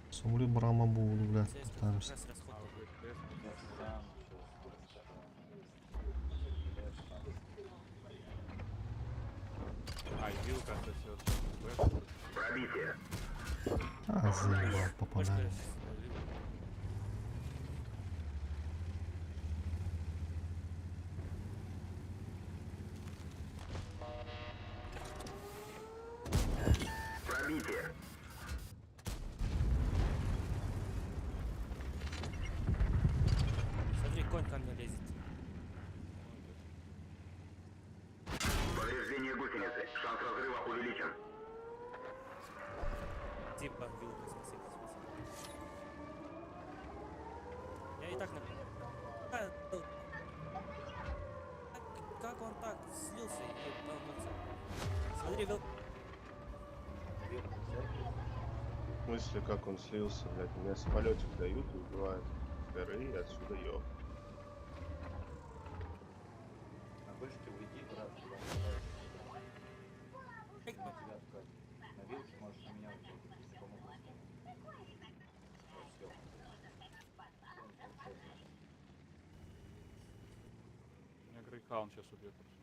Сомли брама буду, блядь, Цеска как пытаемся. раз расход А, такой. ВТС. А, вилка сосет. Бэшку. Пробитие. А, заебал, Башка, попадаем. вилка. Пробитие. Смотри, конь ко мне лезет. Повреждение гусеницы. Шанс разрыва увеличен. Типа, вилка, спасибо, спасибо. Я и так на... А, ну, Как он так слился и ебанулся? Смотри, вил... В смысле, как он слился, блядь? Меня самолетик дают и убивают. С горы и отсюда ёб. Меня Грейхаунд сейчас убьет просто.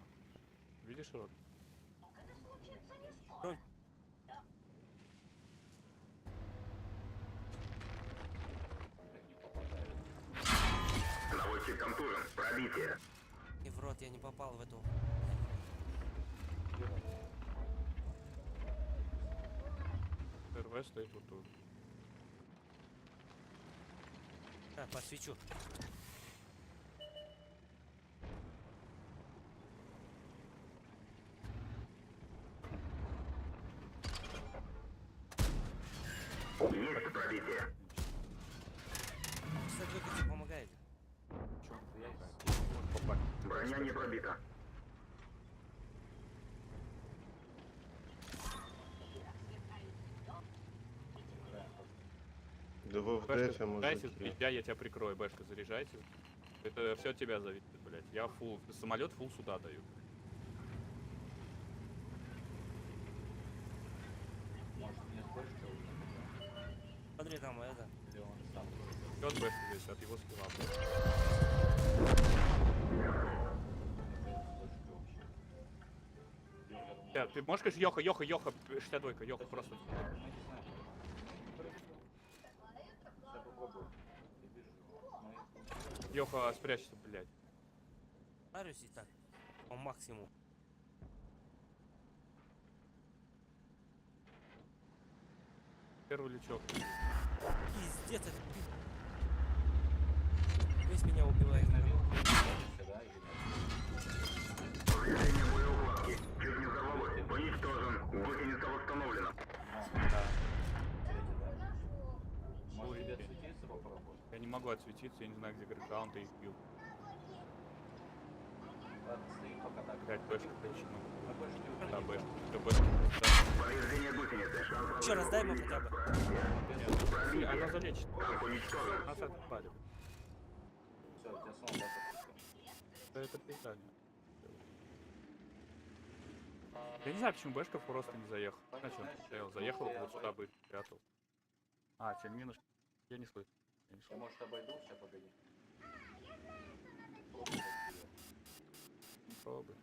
Видишь, Роль? Роль. Летчик контужен. Пробитие. И в рот я не попал в эту. РВ стоит вот тут. А, подсвечу. Есть пробитие. Кстати, как тебе помогает. Чё? Вот, попали. Броня не пробита. Да вы в Бэшка, дефе, заряжайся, мужики. я тебя прикрою, Бэшка, заряжайся. Это все от тебя зависит, блядь. Я фул, самолет фул сюда даю. Смотри, там это. Все от Бэшки зависит, от его скилла. блядь. Бля, ты можешь, конечно, Йоха, Йоха, Йоха, 62-ка, Йоха, просто. Йоха, спрячься, блядь. Парюсь и так. По максимуму. Первый лючок. Пиздец, это Весь меня убивает. Повреждение боеукладки. Чуть не взорвалось. Уничтожен. Гусеница восстановлена. Ой, Я не могу отсветиться, я не знаю, где Грейхаунд, и их бил. Блядь, Бэшка, точно. Да, Бэшка, всё, Бэшка. Да. Повреждение гусеницы. Шанс Еще раз дай ему хотя бы. Блин, Она залечит. Танк уничтожен. Нас отпали. Да это пизда, нет. Я не знаю, почему Бэшков просто не заехал. На чем заехал? Заехал, вот сюда бы прятал. А, тем минус. Я не слышу. Я не слышу. Может обойду, сейчас погоди. Пробуй.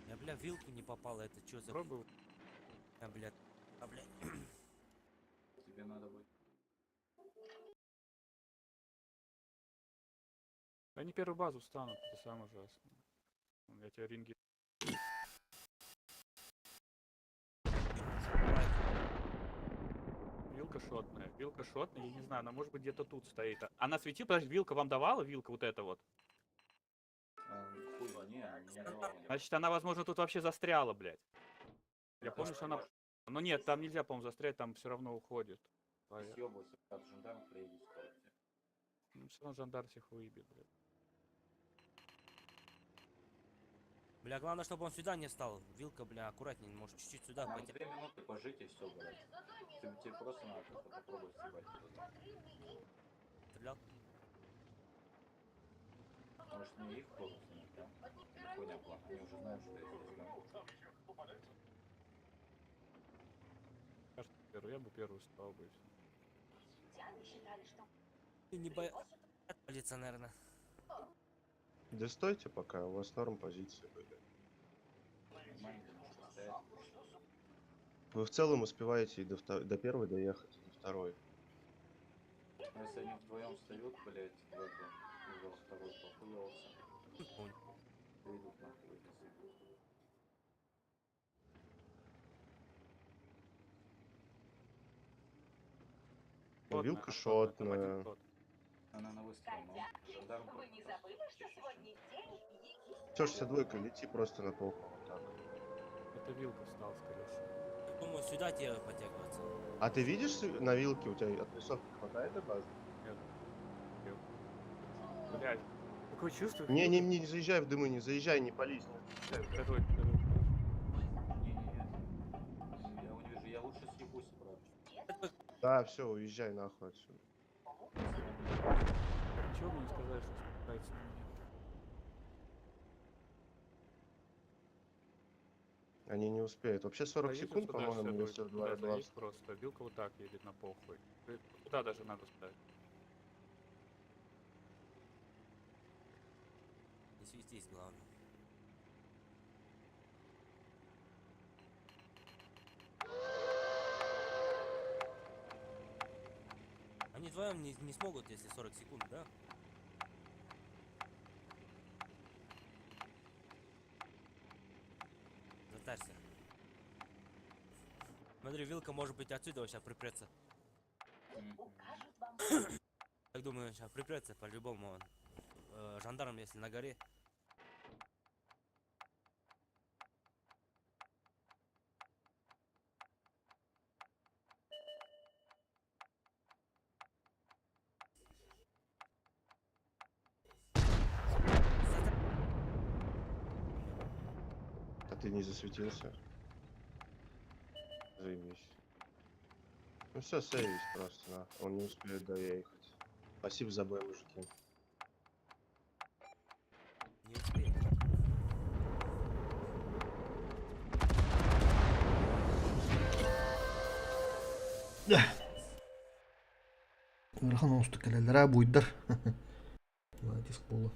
Я, бля, в вилку не попал, это что за... Пробуй. А, бля. А, бля. Тебе надо будет. Они первую базу встанут, это самое ужасное. Вон, Я тебя ринги. Вилка шотная. Вилка шотная, я не знаю, она может быть где-то тут стоит. Она светила, подожди, вилка вам давала? Вилка вот эта вот. Хуй, не, не давал. Значит, она, возможно, тут вообще застряла, блядь. Я помню, что она... Ну нет, там нельзя, по-моему, застрять, там все равно уходит. Ты съебывайся, брат, жандарм приедет скоро. к тебе. Ну, все равно жандар всех выебет, блядь. Бля, главное, чтобы он сюда не встал. Вилка, бля, аккуратнее, может чуть-чуть сюда Нам пойти. 2 минуты пожить и все, блядь. Тебе просто надо как-то попробовать съебать. Стрелял. Может мне их пробовать снять, да? Или хуйня план? Они уже знают, что я здесь, да? Кажется, первый, я бы первую стал бы и всё. Ты не бо... Отвалится, наверное. Да стойте пока, у вас норм позиции были. Нормально, может стоять. Вы в целом успеваете и до первой доехать, и до второй. Но если они вдвоем встают, блядь, в эту, и во второй похуевался. Понял. Выйдут нахуй эти съебут. Ну, Шотная, Вилка шотная, там один шотная. шот. Она на выстрел, но жандарм Вы не забыли, что сегодня день Все, 62-ка, лети просто на полку. Вот так. Это вилка встал, скорее всего. Думаю, сюда тебе подтягиваться. А ты видишь на вилке у тебя отрисовки хватает до базы? Блядь, такое чувство... Не, не, не, не заезжай в дымы, не заезжай, не пались, не заезжай. Готовь, готовь. Не-не-не. Я его не вижу, я лучше съебусь, брат. Да, все, уезжай нахуй отсюда. Чего мне не сказали, что спускается на меня? Они не успеют. Вообще 40 Заедем секунд, сюда, по-моему, 62, если в сюда 2 заедь просто. Вилка вот так едет на похуй. Туда даже надо ставить. Не светись, главное. вдвоем не, не смогут, если 40 секунд, да? Затарься. Смотри, вилка может быть отсюда сейчас припрется. Так думаю, сейчас припрется по-любому он. Жандарм, если на горе. А ты не засветился? Заебись. Ну все, сейвись просто, на. Он не успеет доехать. Спасибо за бой, мужики. Не успеет. Ыарахан оҥостук кэлэллэрэ буйдар. Молодец буолла.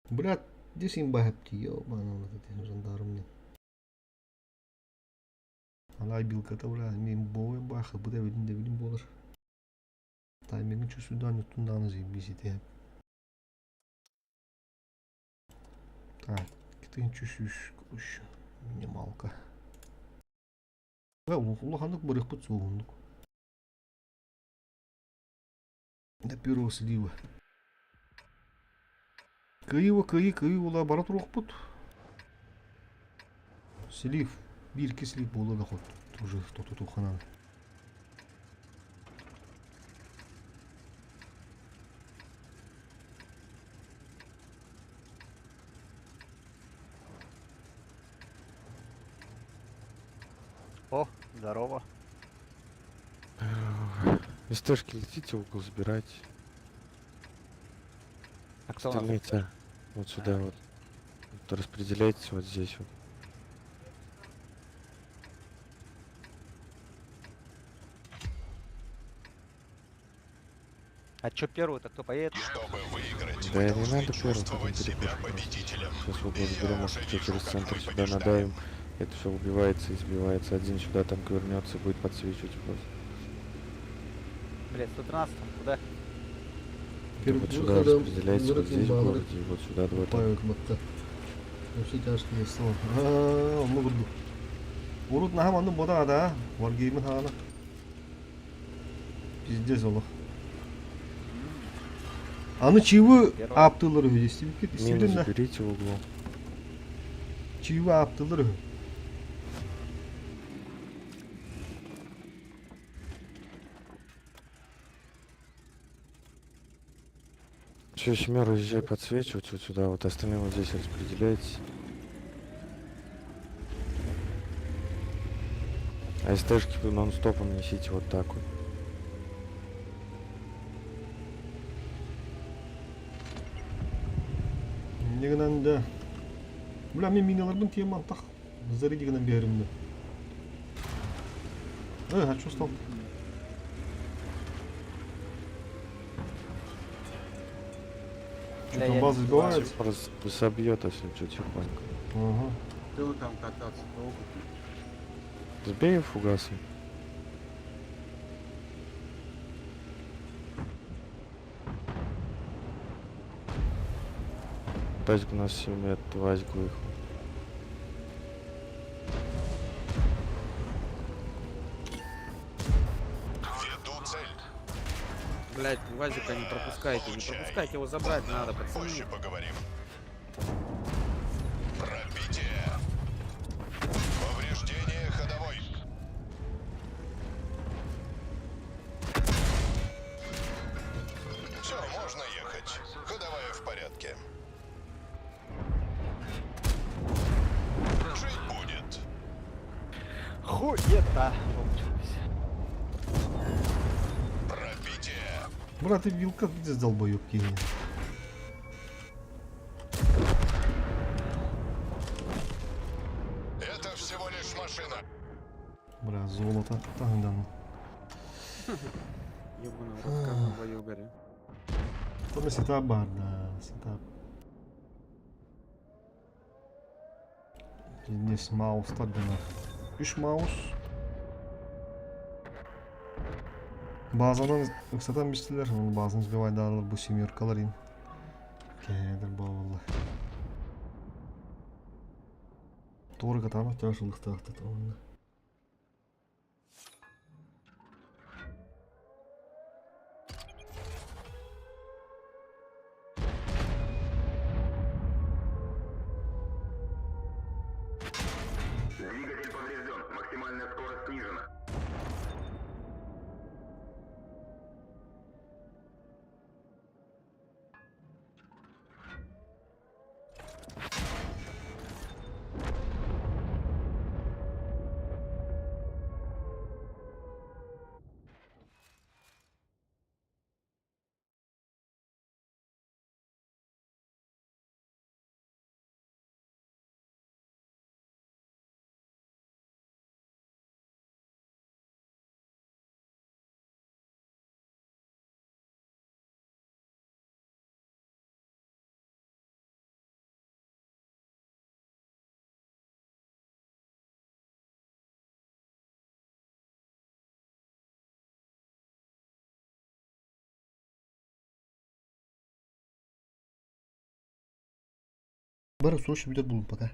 Брат, здесь имба хэпти, ёбаный в рот, жандарм. Ана билката бля, мен бой баха, бу да билин да билин болар. Таймингин чувствую, тундан заебись ити. Так, ты чувствуешь, короче, минималка. Улаханнык барыхпыт суоһуннук. До первого слива. Кыйыва кыйы кыйы ула бара туруохпут. Слив. Биир слив буола да хот. Уже тотутуханан. О, здорово. СТшки летите в угол забирайте. А кто у нас Остальные те вот сюда вот. Вот распределяйтесь вот здесь вот. А чё первый-то кто поедет? Чтобы выиграть, Да вы не должны надо первым, потом чувствовать себя перепушим просто. победителем. Сейчас в угол И я заберем, уже может быть, вижу, через как центр мы сюда побеждаем. надавим. Это все убивается, избивается. Один сюда танк вернется, будет подсвечивать просто. Блять, 113 куда? Перед Вот сюда выходом распределяйтесь, вот здесь в Бангры городе, и вот сюда два танка. Павел Матта. Вообще тяжкие слова. Аа, онно курдук. Урут наһаа маннык буолар да, Wargaming хаана. Пиздец олох. Аны чивы ааптыылар үһү истибиккит Мину истибитин да. заберите в углу. Чивы ааптыылар үһү. Все, семеру езжай подсвечивать вот сюда, вот остальные вот здесь распределяйтесь. А СТшки вы нон-стопом несите вот так вот. Не гынан да. Бля, мин миналарбын тиэман тах. Заряди гынан биэримни. А что стал? Что Бля, там я база не сбивается? Просто собьет, если что, тихонько. Ага. Ты там кататься долго. Сбей фугасы. Тазик у нас 7 лет, Вазик выехал. Веду цель. Блять, Вазика не пропускайте, не Получай. пропускайте, его забрать надо, пацаны. Позже поговорим. Пробитие. Повреждение ходовой. Все, можно ехать. Ходовая в порядке. Жить будет. Хуета получилось. Пробитие. Брат, ты вилка здесь долбоёб кинь. Это всего лишь машина. Бля, золото. Таһынан. Ебаный в рот, как на бою горе. Там сетап бар, да, сетап. Здесь маус так да. Үш маус. Базанан ыксатан бистилэр, оны базаны сбивайдаалар бу семеркалар ин. Кээдер буолла. Туора катаанах чаашылыктаахтыт онно. Двигатель поврежден. Максимальная скорость снижена. Бары срочно бүтэр булун пока.